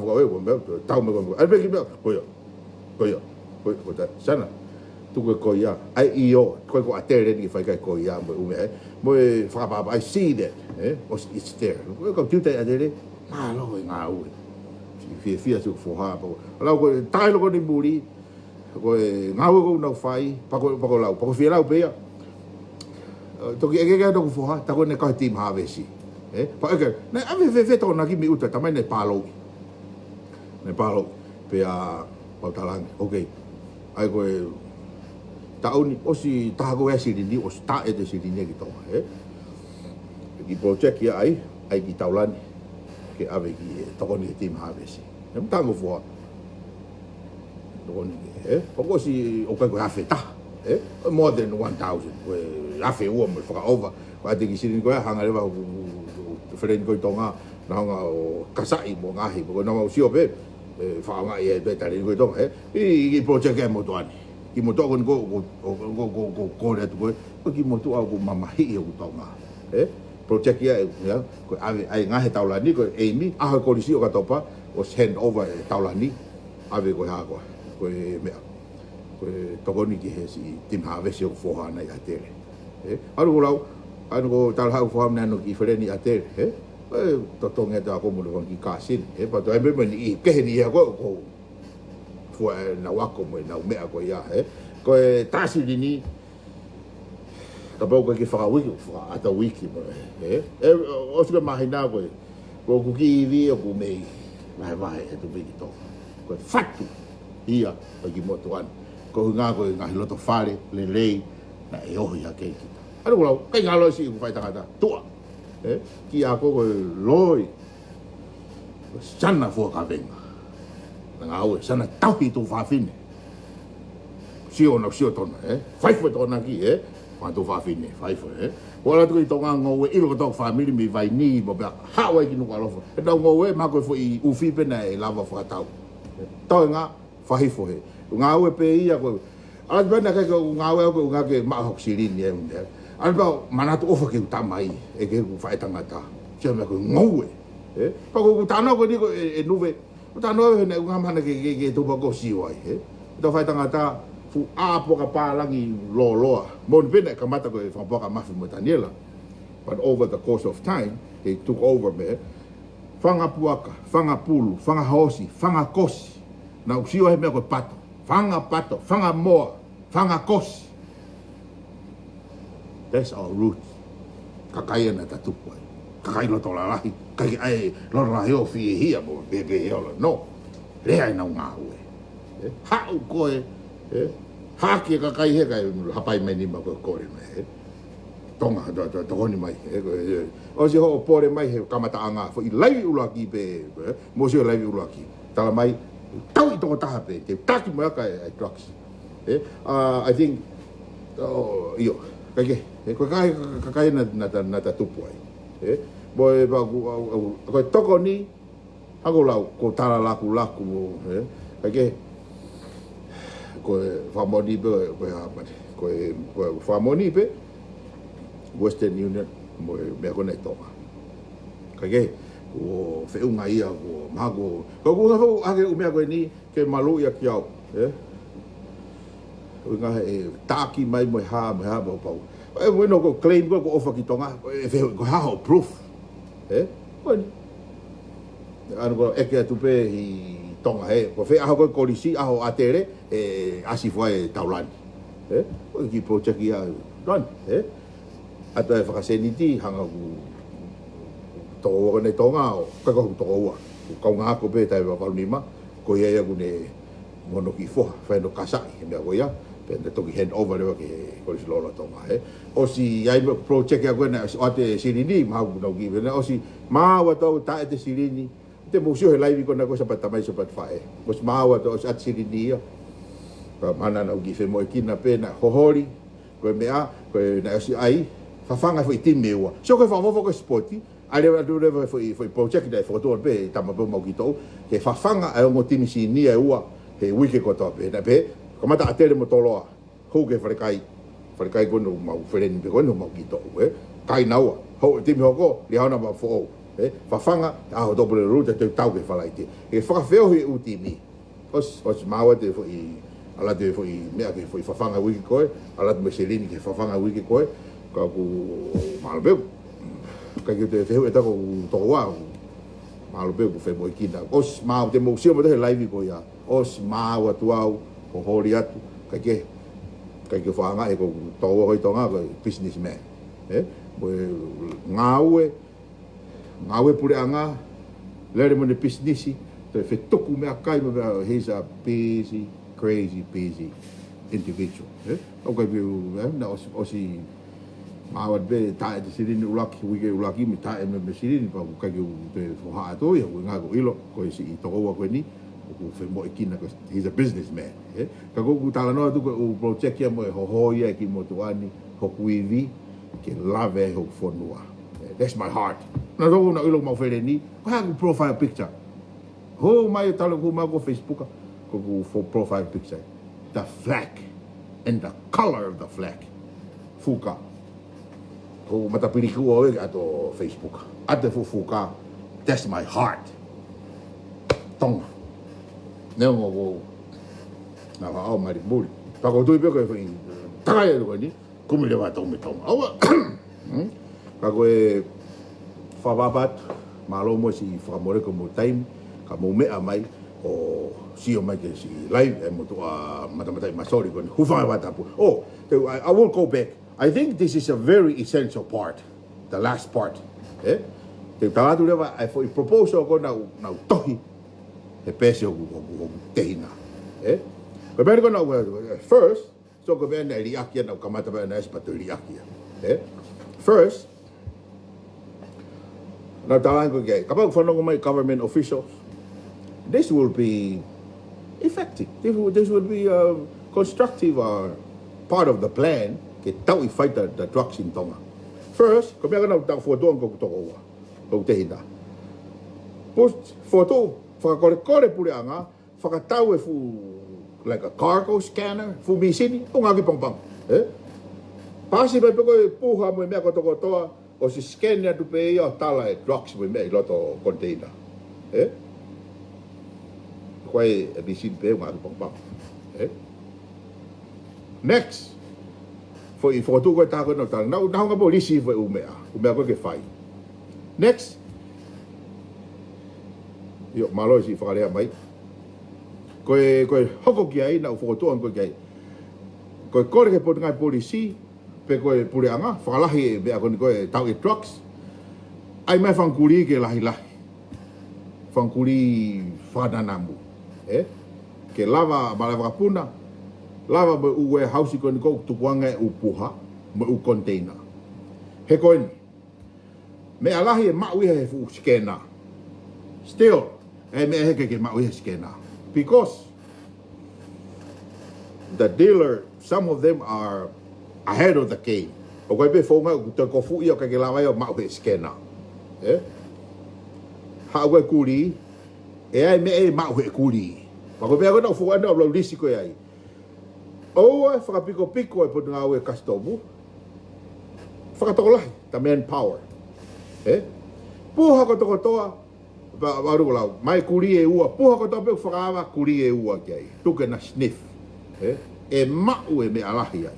fakaʻosi, ko e meʻa, tau mai ko e meʻa. ʻAi pē ki he meʻa, ko ia. Ko ia. Ko ia, ko tā, sana. Tuku e ko ia. ʻAi ʻio, ko e ko ʻAtele eni ke fai ki ai ko ia, mo e ʻū meʻa, ē. Mo e fakapapa, I see that, ē. ʻOsi, it's there. Ko e kau tiuta ʻa ʻAtele, mālō e ngāue. Fi-, fiefia siʻoku foha, pea ko e, ʻalu ko e, takai loko eni muli, ko e ngāue ʻoku nau fai, pea ko, pea ko e lau, pea ko e fie lau pē ia. Ē, toki ʻeke ki ai ʻeku foha, tā ko ē naʻe kau he Team Harvest. Ē, pea ʻeke, naʻe ʻave fēfē Tokonaki mei ʻuta, tā mai naʻe pālouʻi. Naʻe pālouʻi, pea pau talaange, okay. ʻAi ko e taʻu ni, ʻosi taha ko ē silini, ʻosi tā ʻete silini ki Tonga, ē. Ki project ia ʻai, ʻai ki Taulani, ke ʻave ki he tokoni ki he Team Harvest. Ē, mo tā ko e foha. Tokoni ki he, ē? Pea ko e ʻosi ʻoku ʻikai ko e afe taha, ē? More than one thousand, ko e afe ua mo e fakaʻova. Ko e ʻate ki silini ko ē, hanga leva ʻo, ʻo, ʻo feleni ko ē ʻi Tonga, naʻa nau hanga ʻo kasaʻi mo e ngaahi, pea ko e naʻa nau sio pē, ē, fakaʻaongaʻi ʻe he taleni ko ē ʻi Tonga, ē? ʻI, ʻi he project ʻa e motuʻa ni. Kiʻi motuʻa ko eni ʻoku, ʻoku, ʻoku, ʻoku, ʻoku kole atu ko ē, ko e kiʻi motuʻa ʻoku mamahiʻi hoku Tonga. Ē? Project ia, ē, ia, ko e ʻave, ʻai ngaahi Taulani, ko e ʻEimi, ʻaho e kolisi ʻOkatopa, ʻosi hand over ʻe Taulani, ʻave ko e hā ko ē, ko e meʻa, ko e tokoni ki he siʻi Team Harvest ʻoku foha naʻe ʻi ʻAtele. Ē? ʻAlu ko e lau, ʻalu ko e talahaʻu foha naʻe ʻalu ki feleni ʻAtele, ē? Ē, totongi atu ʻa e kau muli fanga kiʻi kāsini, ē? Pea toe ʻai pē mo e niʻihi kehe ni ia ko ē, ko e fua ʻenau ako mo ʻenau meʻa ko ia, ē? Ko e tā silini, Kapau ko e ke fakauike, fakaʻata uike mo e, ē? ʻE, ʻosi ko e māhina ko ē, ko ʻeku kiʻi ivi ʻoku mei vahevahe ʻe Tupiki Tonga. Ko e fatu ia ʻo e kiʻi motuʻa ni. Ko e ʻuhinga ko e ngaahi loto fale lelei naʻe ohi hake kita. ʻA ia ko lau, ʻikai ngalo ʻe siʻi ʻeku faʻitangata. Tuʻa. Ē? Kiʻi ako ko e loi. Sana fua kavenga. Na ngāue, sana tauhi tuofāfine. Sio na, sio tona, ē? Fai fua tona ki, ē? Fanga tuofāfine, fai fua, ē? Ua la tuku ʻi Tonga ngoue ʻilo ko e tau fāmili mei Vainī, mo pea haʻu ai ki Nukuʻalofa. ʻE tau ngoue, mahalo ko e foʻi ʻufi pē naʻe lava fakatau. Tau e ngā, fai fua he. Ngāue pē ia ko e. ʻAlu pē naʻe ʻikai ke u ngāue au ko e ʻuhinga ke maʻu hoku silini ʻe ʻuhinga. ʻAlu pē au manatu ʻofa ki heʻeku tamai, ʻe ki heʻeku faʻitangata. Sio meʻa ko e ngoue. Ē? Pea ko ʻeku talanoa ko eni ko e, ʻe Nuve. ʻOku talanoa he naʻe ʻuhinga mahana ke, ke, ke tupa ko sio ai, ē? Tau faʻitangata, fuʻu ʻā puaka pālangi lōloa. Moʻoni pē naʻe kamata ko e fanga puaka Mafi mo Taniela. But over the course of time, they took over me. Fanga puaka, fanga pulu, fanga hoosi, fanga kosi. Naʻá ku sio he meʻa ko e pato. Fanga pato, fanga moa, fanga kosi. That's our roots. Kakai ena ta tupu ai. Kakai loto lalahi, kakai ʻai loto lalahi ʻo fiehia mo pēpē he ʻola. No. Lea ʻenau ngāue. Ē, haʻu koe, ē, hake kakai he kai hapai mai nima ko e kole mai, ē. Tonga, to, to, tokoni mai, ē, ko, ē, ʻosi hoʻo pole mai he kamataʻanga, foʻi laivi ʻuluaki pē, ē, mo sio laivi ʻuluaki. Tala mai, tau ʻi toko taha pē, te taki mo e aka e, e drugs. Ē, uh, I think, oh, ʻio, kakai, ē, ko e kakai, kakai na, na, na, na ta tupu ai. Ē, mo e, pa, ku, au, au, ko e tokoni, Ako lau, ko e tala lakulaku mo, ē? Kakai, ko e fakamoʻoni pē, ko e hā pē, ko e, ko e fakamoʻoni pē, Western Union, mo e meʻa ko ena ʻi Tonga. Kakai, ko e feʻunga ia, ko e maha ko, ko e ʻuhinga foki ʻa e ʻū meʻa ko eni, ke maluʻi ʻaki au, ē? ʻUhinga he taʻaki mai mo e hā, mo e hā, mo e pau. Ē, mo e no ko e claim ko e ko e ʻofa ki Tonga, ē, fē, ko e hā hoʻo proof. Ē? Ko eni. ʻAno ko e ʻeke atu pē ʻi Tonga, ē. Ko fē ʻaho ko e kolisi, ʻaho ʻa Tele, ē, ʻasi fua e taulani. Ē? Ko e kiʻi project ia, Tonga, ē? ʻAtu e fakaseniti, hanga ʻoku tokoua ko eni ʻi Tonga, ʻo, ʻikai ko ʻeku tokoua. Ko e kaungā ako pē taʻe valu nima, ko ia ia ʻoku ne mo hono kiʻi foha, fai hono kasaʻi, he meʻa ko ia, pea ne toki hand over leva ki he Kolisi Lolotonga, ē. ʻOsi ʻi ai mo e project ia ko ena, ʻosi ʻoatu e silini, mahalo ʻoku nau kiʻi pehē, ʻosi maau atu au taʻe ʻete silini, te mou sio he laivi ko ena ko e Sāpate Tamai, Sāpate Faʻē. ʻOsi maau atu, ʻosi ʻoatu silini ia. Pea mahalo naʻa nau kiʻi femoʻuekina pē, naʻe hoholi, ko e meʻa, ko e naʻe ʻosi ʻai, fafanga foʻi timi ʻe ua. Sio ko e fakaʻofoʻofa ko e sipoti, ʻai leva atu leva foʻi, foʻi project naʻe fokotuʻu pē ʻe he tama pē ʻo Maukitoʻu, ke fafanga ʻa e ongo timi senior ʻe ua, he uike kotoa pē. Naʻe pehē, kamata ʻa Tele mo Toloa, hū ki he falekai, falekai ko eni ʻo Mau Feleni pē ko eni ʻo Maukitoʻu, ē? Kai naua, hū timi hoko, Liahona mo Foʻou, ē? Fafanga, ʻaho Tuʻapulelulu, te tau tau ki he Falaite. Ke fakafeohi e ʻū timi. ʻOsi, ʻosi maau atu e foʻi, ʻalu atu e foʻi meʻa ki he foʻi fafanga uike ko ē, ʻalu atu mo e silini ki he fafanga uike ko ē, ka ʻoku mālō pē, ʻikai ke u toe fehuʻi ʻe taha ko ʻeku tokoua, mālō pē ʻoku femoʻuekina. ʻOsi maau, te mou sio mo toe he laivi ko ia, ʻosi maau atu au, hoholi atu, ʻikai ke, ʻikai ke u fakaangaʻi ko ʻeku tokoua ko ē ʻi Tonga ko e businessman. Ē? Mo e ngāue, ngāue puleʻanga, lele mo ʻene pisinisi, toe fetuku meʻakai mo meʻa, he's a busy, crazy, busy individual. Ē? ʻOku ʻikai ke u, ē, naʻe ʻosi, ʻosi maau atu pē taʻe ʻete silini ʻuluaki, uike ʻuluaki, mei taʻe mo e, mo e silini, pea ʻoku ʻikai ke u toe foha atu ia, ʻuhinga ʻoku ʻilo, ko e siʻi tokoua ko eni, ʻoku femoʻuekina ko e, he's a businessman. Ē? Ka ko ʻeku talanoa atu ko e ʻū project ia mo e hoholi ʻa e kiʻi motuʻa ni, hoku ivi, ke lave ai hoku fonua. Ē, that's my heart. Naʻa tau na ʻilo Mau Feleni, ko e hā ʻeku profile picture. Hū mai e tala hū mai ko Facebook, ko ʻeku fo-, profile picture. The flag and the color of the flag. Fuka. Ko e matapiliki ʻoku ʻi ai ʻato Facebook. ʻAto e fuʻu fuka. That's my heart. Tonga. Neongo ko na wa au mari muri. Pea ʻoku ou tui pē ko e foʻi takai atu ko eni, kumi leva tau mei Tonga. ʻAua. Hmm? Ka ko e fakapapau atu, mālō mo e siʻi fakamole ko mo taimi, ka mou meʻa mai, ʻo sio mai ki he siʻi live, ʻe motuʻa matamata ʻi Masoli ko eni, hūfanga he fakatapu. Oh, te, I, I won't go back. I think this is a very essential part, the last part. Ē? Te u tala atu leva ʻa e foʻi proposal ko ē naʻa ku, naʻa ku tohi he peesi hoku, hoku, hoku tehina. Ē? Ko e meʻa ko ē naʻa ku, first, so ko e meʻa naʻe liʻaki ia, naʻa ku kamata pē naʻe ʻasi pea toe liʻaki ia. Ē? First, naʻa ku talaange ko ē ki ai, kapau ʻoku fanongo mai government officials, this will be effective. This will, this will be a constructive, uh, part of the plan ke tauʻi fight the, the drugs in Tonga. First, ko e meʻa ko ē naʻa ku fokotuʻu ange ko ē ki hoku tokoua, ko hoku tehina. Put, fokotuʻu, fakakolekole puleʻanga, fakatau e fuʻu, like a cargo scanner, fuʻu mīsini, ʻo ngāueʻaki pangopango. Ē? Paasi mai pē ko ē puha mo e meʻa kotokotoa, ʻosi scan atu pē ia ʻo tala e drugs mo e meʻa ʻi loto container. Ē? Ko e mīsini pē ʻo ngāueʻaki pangopango. Ē? Next. Foʻi fokotuʻu ko ē taha ko ē naʻa ku talaange, naʻa ku, naʻa ku hanga pē ʻo lisi foʻi ʻū meʻa. ʻŪ meʻa ko ē ke fai. Next. ʻIo, mālō e siʻi fakalea mai. Ko e, ko e hoko ki ai, naʻa ku fokotuʻu ange ko ē ki ai. Ko e kole ki he Potungāue Polisi, pe ko e puleʻanga, fakalahi e meʻa ko eni ko e tauʻi e drugs. ʻAi mai e fanga kulī ke lahilahi. Fanga kulī fakananamu. Ē? Ke lava, mālō e vakapuna, lava mo e ʻū warehouse ko eni ko ē ʻoku tukuange e ʻū puha, mo e ʻū container. He ko eni, meʻa lahi ʻe maʻu ia he fuʻu scanner. Still, ʻe ʻi ai e meʻa ʻe ʻikai ke maʻu ia he scanner. Because the dealer, some of them are ahead of the game. ʻOku ʻi ai pē founga ʻoku toe kofuʻi ʻo ʻikai ke lava ia ʻo maʻu he scanner. Ē? Haʻu e kulī, ʻe ʻi ai e meʻa ʻe maʻu he kulī. Pea ko e meʻa ko ē naʻa ku fokotuʻu ange ʻo lau lisi ko ē ai. ʻOua ʻe fakapikopiko e Potungāue Kasitomu. Fakatokolahi, the manpower. Ē? Puha kotokotoa, pea, pea ʻalu ʻo lau, mai kulī ʻe ua, puha kotoa pē ʻoku fakaava kulī ʻe ua ki ai. Tuku ke na sniff. Ē? ʻE maʻu e meʻa lahi ai.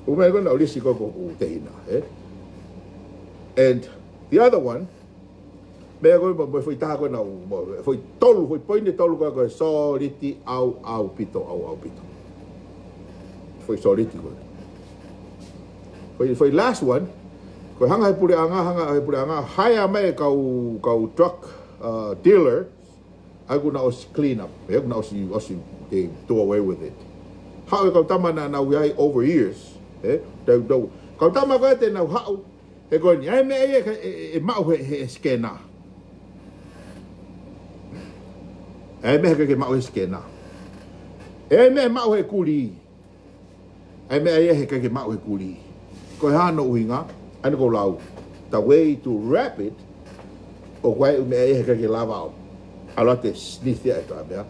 ʻŪ meʻa ko ē naʻa ku lisi ko ē ki hoku tehina. Ē? And the other one, meʻa ko ē mo, mo e foʻi taha ko ē naʻa ku, mo e foʻi tolu, foʻi poini ʻe tolu ko ē ko e soliti ʻauʻaupito, ʻauʻaupito. Foʻi soliti ko ē. Foʻi, foʻi last one, ko e hanga he puleʻanga, hanga he puleʻanga, hire mai e kau, kau drug, uh, dealer, ʻa ia kuo nau ʻosi clean up, ē, kuo nau ʻosi, ʻosi, they do away with it. Haʻu e kau tama naʻa nau ʻi ai over years, ē, tau, tau. Kau tama ko ē te nau haʻu, he ko eni, ʻa e meʻa ia ʻe, ʻe, ʻe maʻu he, he scanner. ʻA e meʻa ʻe ʻikai ke maʻu he scanner. ʻA e meʻa ʻe maʻu he kulī. ʻA e meʻa ia ʻe ʻikai ke maʻu he kulī. Ko e hā hono ʻuhinga, ʻa eni ʻoku ou lau. The way to wrap it, ʻoku ʻi ai e ʻū meʻa ia ʻe ʻikai ke lava ʻo ʻalu atu ʻo sniff ia ʻe ha taha meʻa.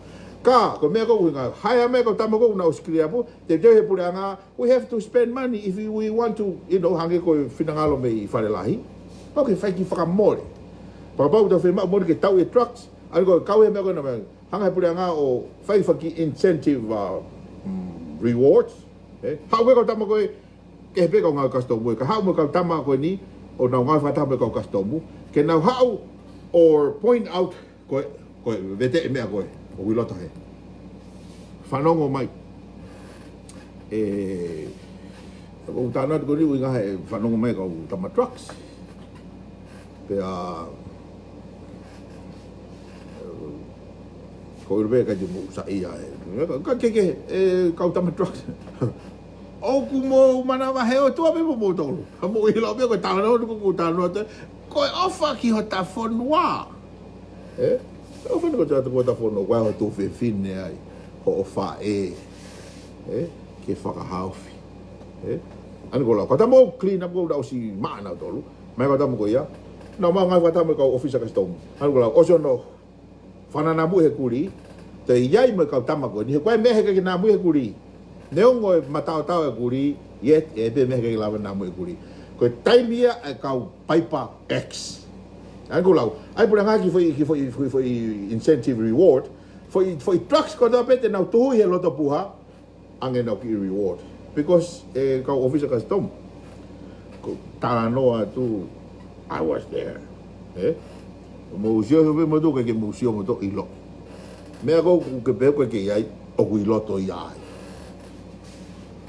Ka, ko e meʻa ko ē ʻoku ʻuhinga, hire mai e kau tama ko ē naʻa nau ʻosi clean up, teuteu he puleʻanga, we have to spend money if we want to, you know, hangē ko e finangalo mei Fale Lahi. ʻOku ke fai ki fakamole. Pea kapau ʻoku tau fiemaʻu moʻoni ke tauʻi e drugs, ʻa eni ko e kau he meʻa ko ē naʻa nau hanga he puleʻanga ʻo fai faki incentive, uh, mm, rewards. Ē? Haʻu e kau tama ko ē, kehe pē kau ngāue kasitomu ē, ka haʻu mo e kau tama ko eni, ʻo nau ngāue fakataha mo e kau kasitomu, ke nau haʻu ʻo point out ko ē, ko ē, vete e meʻa ko ē, ʻoku ʻi loto hē. Fanongo mai. Ē, ʻoku ou talanoa atu ko eni ʻuhinga he fanongo mai kau tama drugs. Pea, ko ʻilu pē ka te mou saiʻia ē. Ka, ka ke, ke, ē, kau tama drugs. ʻOku mou manavahē ʻOtua pē mo moutolu. Ka mou ʻilo pē ko e talanoa ko ē ʻoku ou talanoa atu. Ko e ʻofa ki hota fonua. Ē? Ko e ʻofa ko ē ki hota fonua, ko e ʻofa tuofefine ai. Hoʻo faʻē. Ē? Ke fakahaofi. Ē? ʻA eni ʻoku ou lau. Kau tama ʻoku clean up ʻoku nau ʻosi maʻa nautolu. Mai kau tama ko ia. Nau maʻu ngāue fakataha mo e kau ʻōfisa kasitomu. ʻA eni ʻoku ou lau. ʻOsi hono fakananamui he kulī. Toe ʻi ai mo e kau tama ko eni. He ko e meʻa he ʻikai ke nanamui he kulī. Neongo e mataotao e kulī, yet, ʻe ʻi ai pē meʻa he ʻikai ke lava nanamui he kulī. Ko e taimi ia e kau Piper X. ʻA eni ʻoku ou lau. ʻA e puleʻanga ki he foʻi, ki he foʻi, foʻi, foʻi incentive reward. Foʻi, foʻi drugs kotoa pē te nau tuhu he loto puha. ʻAnge nau kiʻi reward. Because, ē, kau ʻōfisa kasitomu. ʻOku ou talanoa atu, I was there. Ē? Mou sio, sio pē moutolu, ʻikai ke mou sio moutolu ʻilo. Meʻa ko ē ʻoku ke pehē ʻoku ʻikai ke ʻi ai, ʻoku ʻi loto ia ai.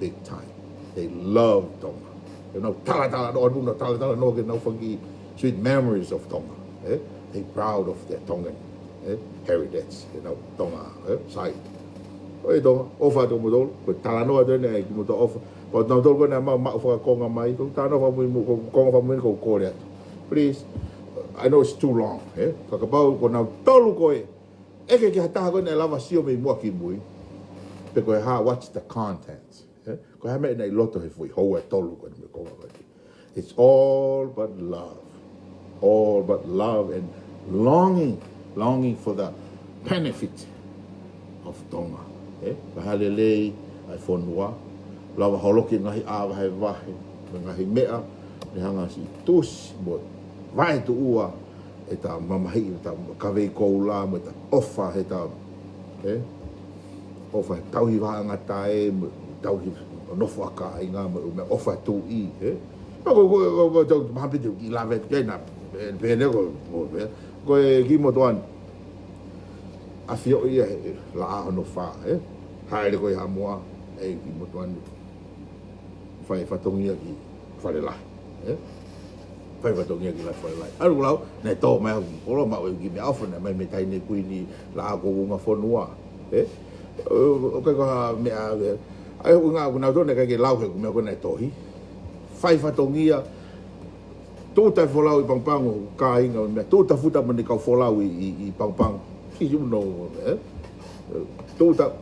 big time. They love Tonga. He nau talatalanoa, nau talatalanoa ki heʻenau fanga kiʻi sweet memories of Tonga. Eh? They proud of their Tongan, eh, heritage, you know, Tonga, eh, side. ʻOi Tonga, ʻofa atu kimoutolu, ko e talanoa atu eni ʻa e kimoutolu ʻofa. Ko kinautolu ko ena ʻoku maʻu fakakonga mai, ko e talanoa fakamuimui, ko e konga fakamuimui ʻoku ou kole atu. Please, I know it's too long, eh? Ka kapau ko kinautolu ko ē, ʻeke ki ha taha ko ena ʻe lava sio mei muʻa ki mui. Pe ko e hā, what's the content? Ē? Ko e hā e meʻa naʻe ʻi loto he foʻi houa ʻe tolu ko ē naʻa mou kau ai. It's all about love. All about love and longing, longing for the benefit of Tonga. Ē? Ko e hā e lelei ʻa e fonua. Lava holoki ngaahi ʻā vahevahe, ngaahi meʻa, ne hanga siʻi tusi, mo vaetuʻua, ʻeta mamahiʻi, ʻeta kavei koula, mo ʻeta ʻofa, ʻeta, ē? ʻOfa he tauhi vahaʻangatae, mo tauhi nofo ʻa kāinga, mo e ʻofa tuʻi, ē? Ko, ko, ko, ko, ko, tau, maha piti ki lave, ki na, ē, pehē ko, ko, ē, ko e kiʻi motuʻa ni. ʻAfioʻi ia he laʻā hono fā, ē? Hāʻele ko ē Haʻamoa, ē, kiʻi motuʻa ni. Fai fatongia ki Fale Lahi, ē? Fai fatongia ki la Fale Lahi. ʻAlu lau, naʻe tō mai au, kolo maʻu e kiʻi meʻaʻofa, naʻe mai mei he taʻahine kuini, laʻā ko unga fonua, ē? ʻO, ʻo kai ko ha meʻa, ē? ʻAi, ʻo ngā, ʻo nau tō naʻe ʻikai ke lau he, ko e meʻa ko ē naʻe tohi. Fai fatongia, tūʻuta e folau ʻi Pago Pago, kāinga, meʻa, tūʻuta futa mo e kau folau ʻi, ʻi, ʻi Pago Pago. Sisi uno, ē? Tūʻuta,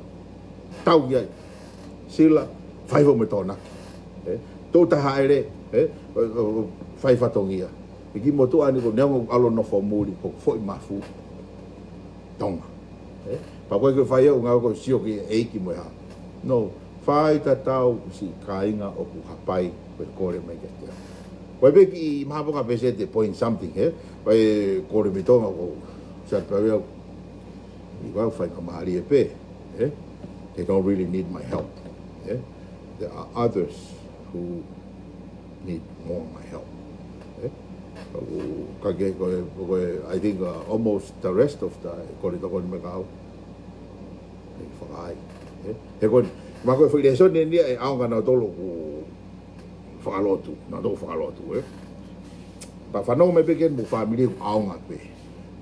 tau ki ai. Sila, fai fo me tōna. Ē? Tūʻuta hāʻele, ē? ʻO, ʻo, ʻo, fai fatongia. ʻI he kiʻi motuʻa ni ko e neongo ʻalu ʻo nofo muli, ko e foʻi mafu. Tonga. Ē? Pea ko e ke fai au ngā ko e sio ki he ʻEiki mo e hā. No, fai tatau siʻi kāinga ʻoku hapai ko e kole mai kiate au. Ko e pē kiʻi maha ponga pē se te point something, ē? Pea kole mei Tonga ko Sat Pavia, ʻi kau fai ka mālie pē, ē? They don't really need my help, ē? There are others who need more my help. Ē? Ka ke, ko e, ko e, I think, uh, almost the rest of the, ko e tokoni mai ka au. Ē, fakaai. Ē? He ko e, ma ko e foʻi lēsoni eni ʻe ʻaonga nautolu ʻoku fakalotu, nautolu fakalotu, ē? Pea fanongo mai pē ke mo fāmili ʻoku ʻaonga pē.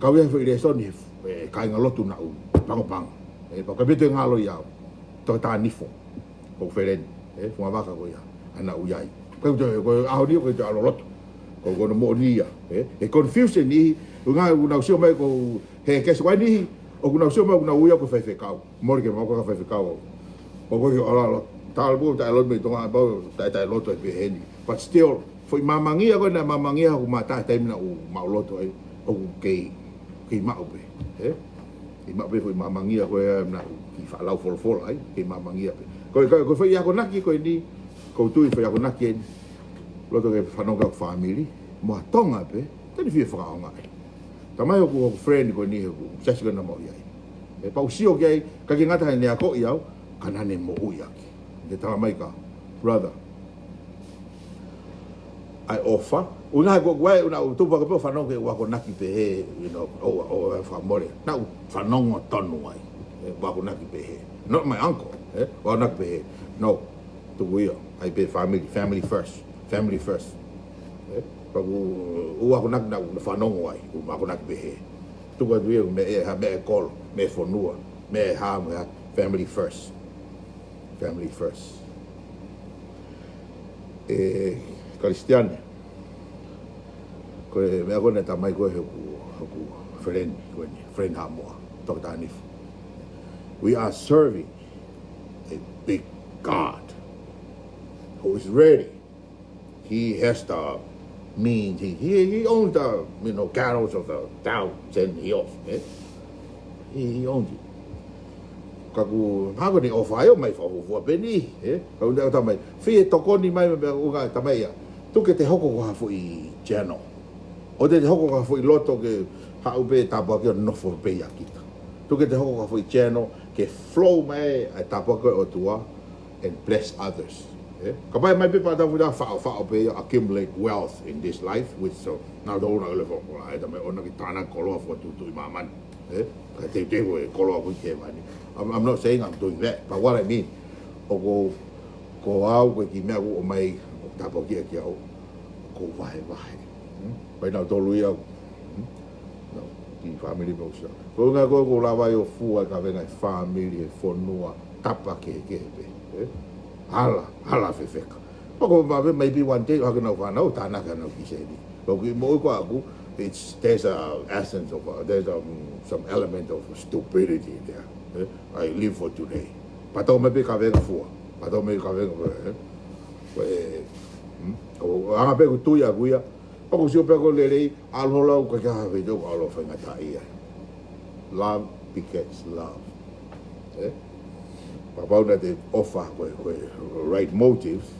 Kau ia he foʻi lēsoni he, ē, kāinga lotu naʻa ku Pago Pago. Ē, pea ka pē te ngalo ia au. Toketā Nifo. Ko Feleni, ē, Fungavaka ko ia, ʻa naʻa ku ʻi ai. Ko e, ko e ʻaho ni, ko e ʻalu lotu. Ko, ko hono moʻoni ia, ē. He confusion ni, ʻo ngā, ʻo nau sio mai ko, he kesi wai ni, ʻoku nau sio mai ʻoku nau ui au ko e faifekau. Mole ke mau ko e faifekau au. Ko ko ki ʻalu lotu. Tālā pō, taʻe lotu mei Tonga, pau, taʻe, taʻe lotu ai pē heni. But still, foʻi mamangia ko ena, mamangia ʻoku mātā taimi naʻa ku maʻu lotu ai, ʻoku kei, kei maʻu pē, ē? Kei maʻu pē foʻi mamangia ko ē naʻa ku kiʻi faʻa lau folofola ai, kei mamangia pē. Ko, ko, ko e foʻi akonaki ko eni, ko u tui foʻi akonaki eni, loto ke fanongo ki he fāmili, mo ha Tonga pē, te ne fie fakaʻaongaʻi. Tamai ʻoku, ʻoku friend ko eni ʻoku, sasi ko ena mo ʻi ai. Ē, pea u sio ki ai, ka ke ngata he ne akoʻi au, ka naʻa ne moʻui ʻaki. Ne tala mai ka, brother, ʻai ʻofa. ʻUhinga ko ʻeku ʻai, ʻo naʻa ku tupu hake pē ʻo fanongo ki heʻeku akonaki pehē, you know, ʻo, ʻo, ʻo fakamole. Naʻa ku fanongo tonu ai, ē, ʻeku akonaki pehē. Not my uncle, ē, ʻeku akonaki pehē. No, tuku ia, ʻai pē family, family first, family first. Ē, pea ʻoku, ʻeku akonaki naʻa ku fanongo ai, ʻeku akonaki pehē. Tuku atu ia, meʻa ʻe hā, meʻa ʻe kolo, meʻa ʻe fonua, meʻa ʻe hā, meʻa ʻe hā, family first. Family first. ʻE Kalisitiane. Ko e meʻa ko ena tamai ko ē ʻoku, ʻoku friend, ko eni, friend Haʻamoa, Toketā Nifo. We are serving a big God who is ready. He has the means. He, he, he owns the, you know, cattles of the thousand hills, ē? He, he owns it. Ka ʻoku, hako ni ʻofa ai ʻo mai fakafuafua pē ni, ē? Ka ʻoku ne ʻo tamai, fie tokoni mai, meʻa ʻoku ngā tamai ia. Tuku ke te hoko ko ha foʻi channel. ʻO te te hoko ko ha foʻi loto ke haʻu pē tāpuaki ʻo nofo pē ia kita. Tuku ke te hoko ko ha foʻi channel ke flow mai ʻa e tāpuaki ʻo e ʻOtua and bless others. Ē? Kapau ʻe mai pē pātau futa faʻo, faʻo pē ia accumulate wealth in this life, which so, nautolu naʻa ku ʻilo foki ʻa e tamai ʻona ke tānaki koloa fokotuʻutuʻu ʻi māmani. Ē? Ka teuteu ko e koloa ko ē ki hēvani. I'm, I'm not saying I'm doing that, but what I mean, ʻoku, ko au ko e kiʻi meʻa ʻoku ʻomai, ʻoku tāpuakiʻi ʻaki au, ʻoku vahevahe. Hmm? Pea nautolu ia, hmm? No, kiʻi family mo sa. Ko e ʻuhinga ko ē ʻoku lava ai ʻo fua e kavenga ʻa e fāmili, ʻa e fonua, tapa kehekehe pē. Ē? Hala, hala fefeka. Pea ko e vave maybe one day, ʻo hake ʻenau fānau, tānaki ʻenau kiʻi sēniti. Ka ko e kiʻi moʻui ko ʻaku, it's, there's a essence of, uh, there's, um, some element of stupidity there. Ē? I live for today. Pea tau mai pē kavenga fua. Mātou mei ka venga ko e, ko e, hmm? Ko e anga pē ʻeku tui ʻaʻaku ia. ʻOku ou sio pē ko e lelei, ʻalu holo au ka ke ha feito ko ʻalu faingataʻaʻia. Love begets love. Eh? Kapau naʻe ʻofa ko e, ko e right motives,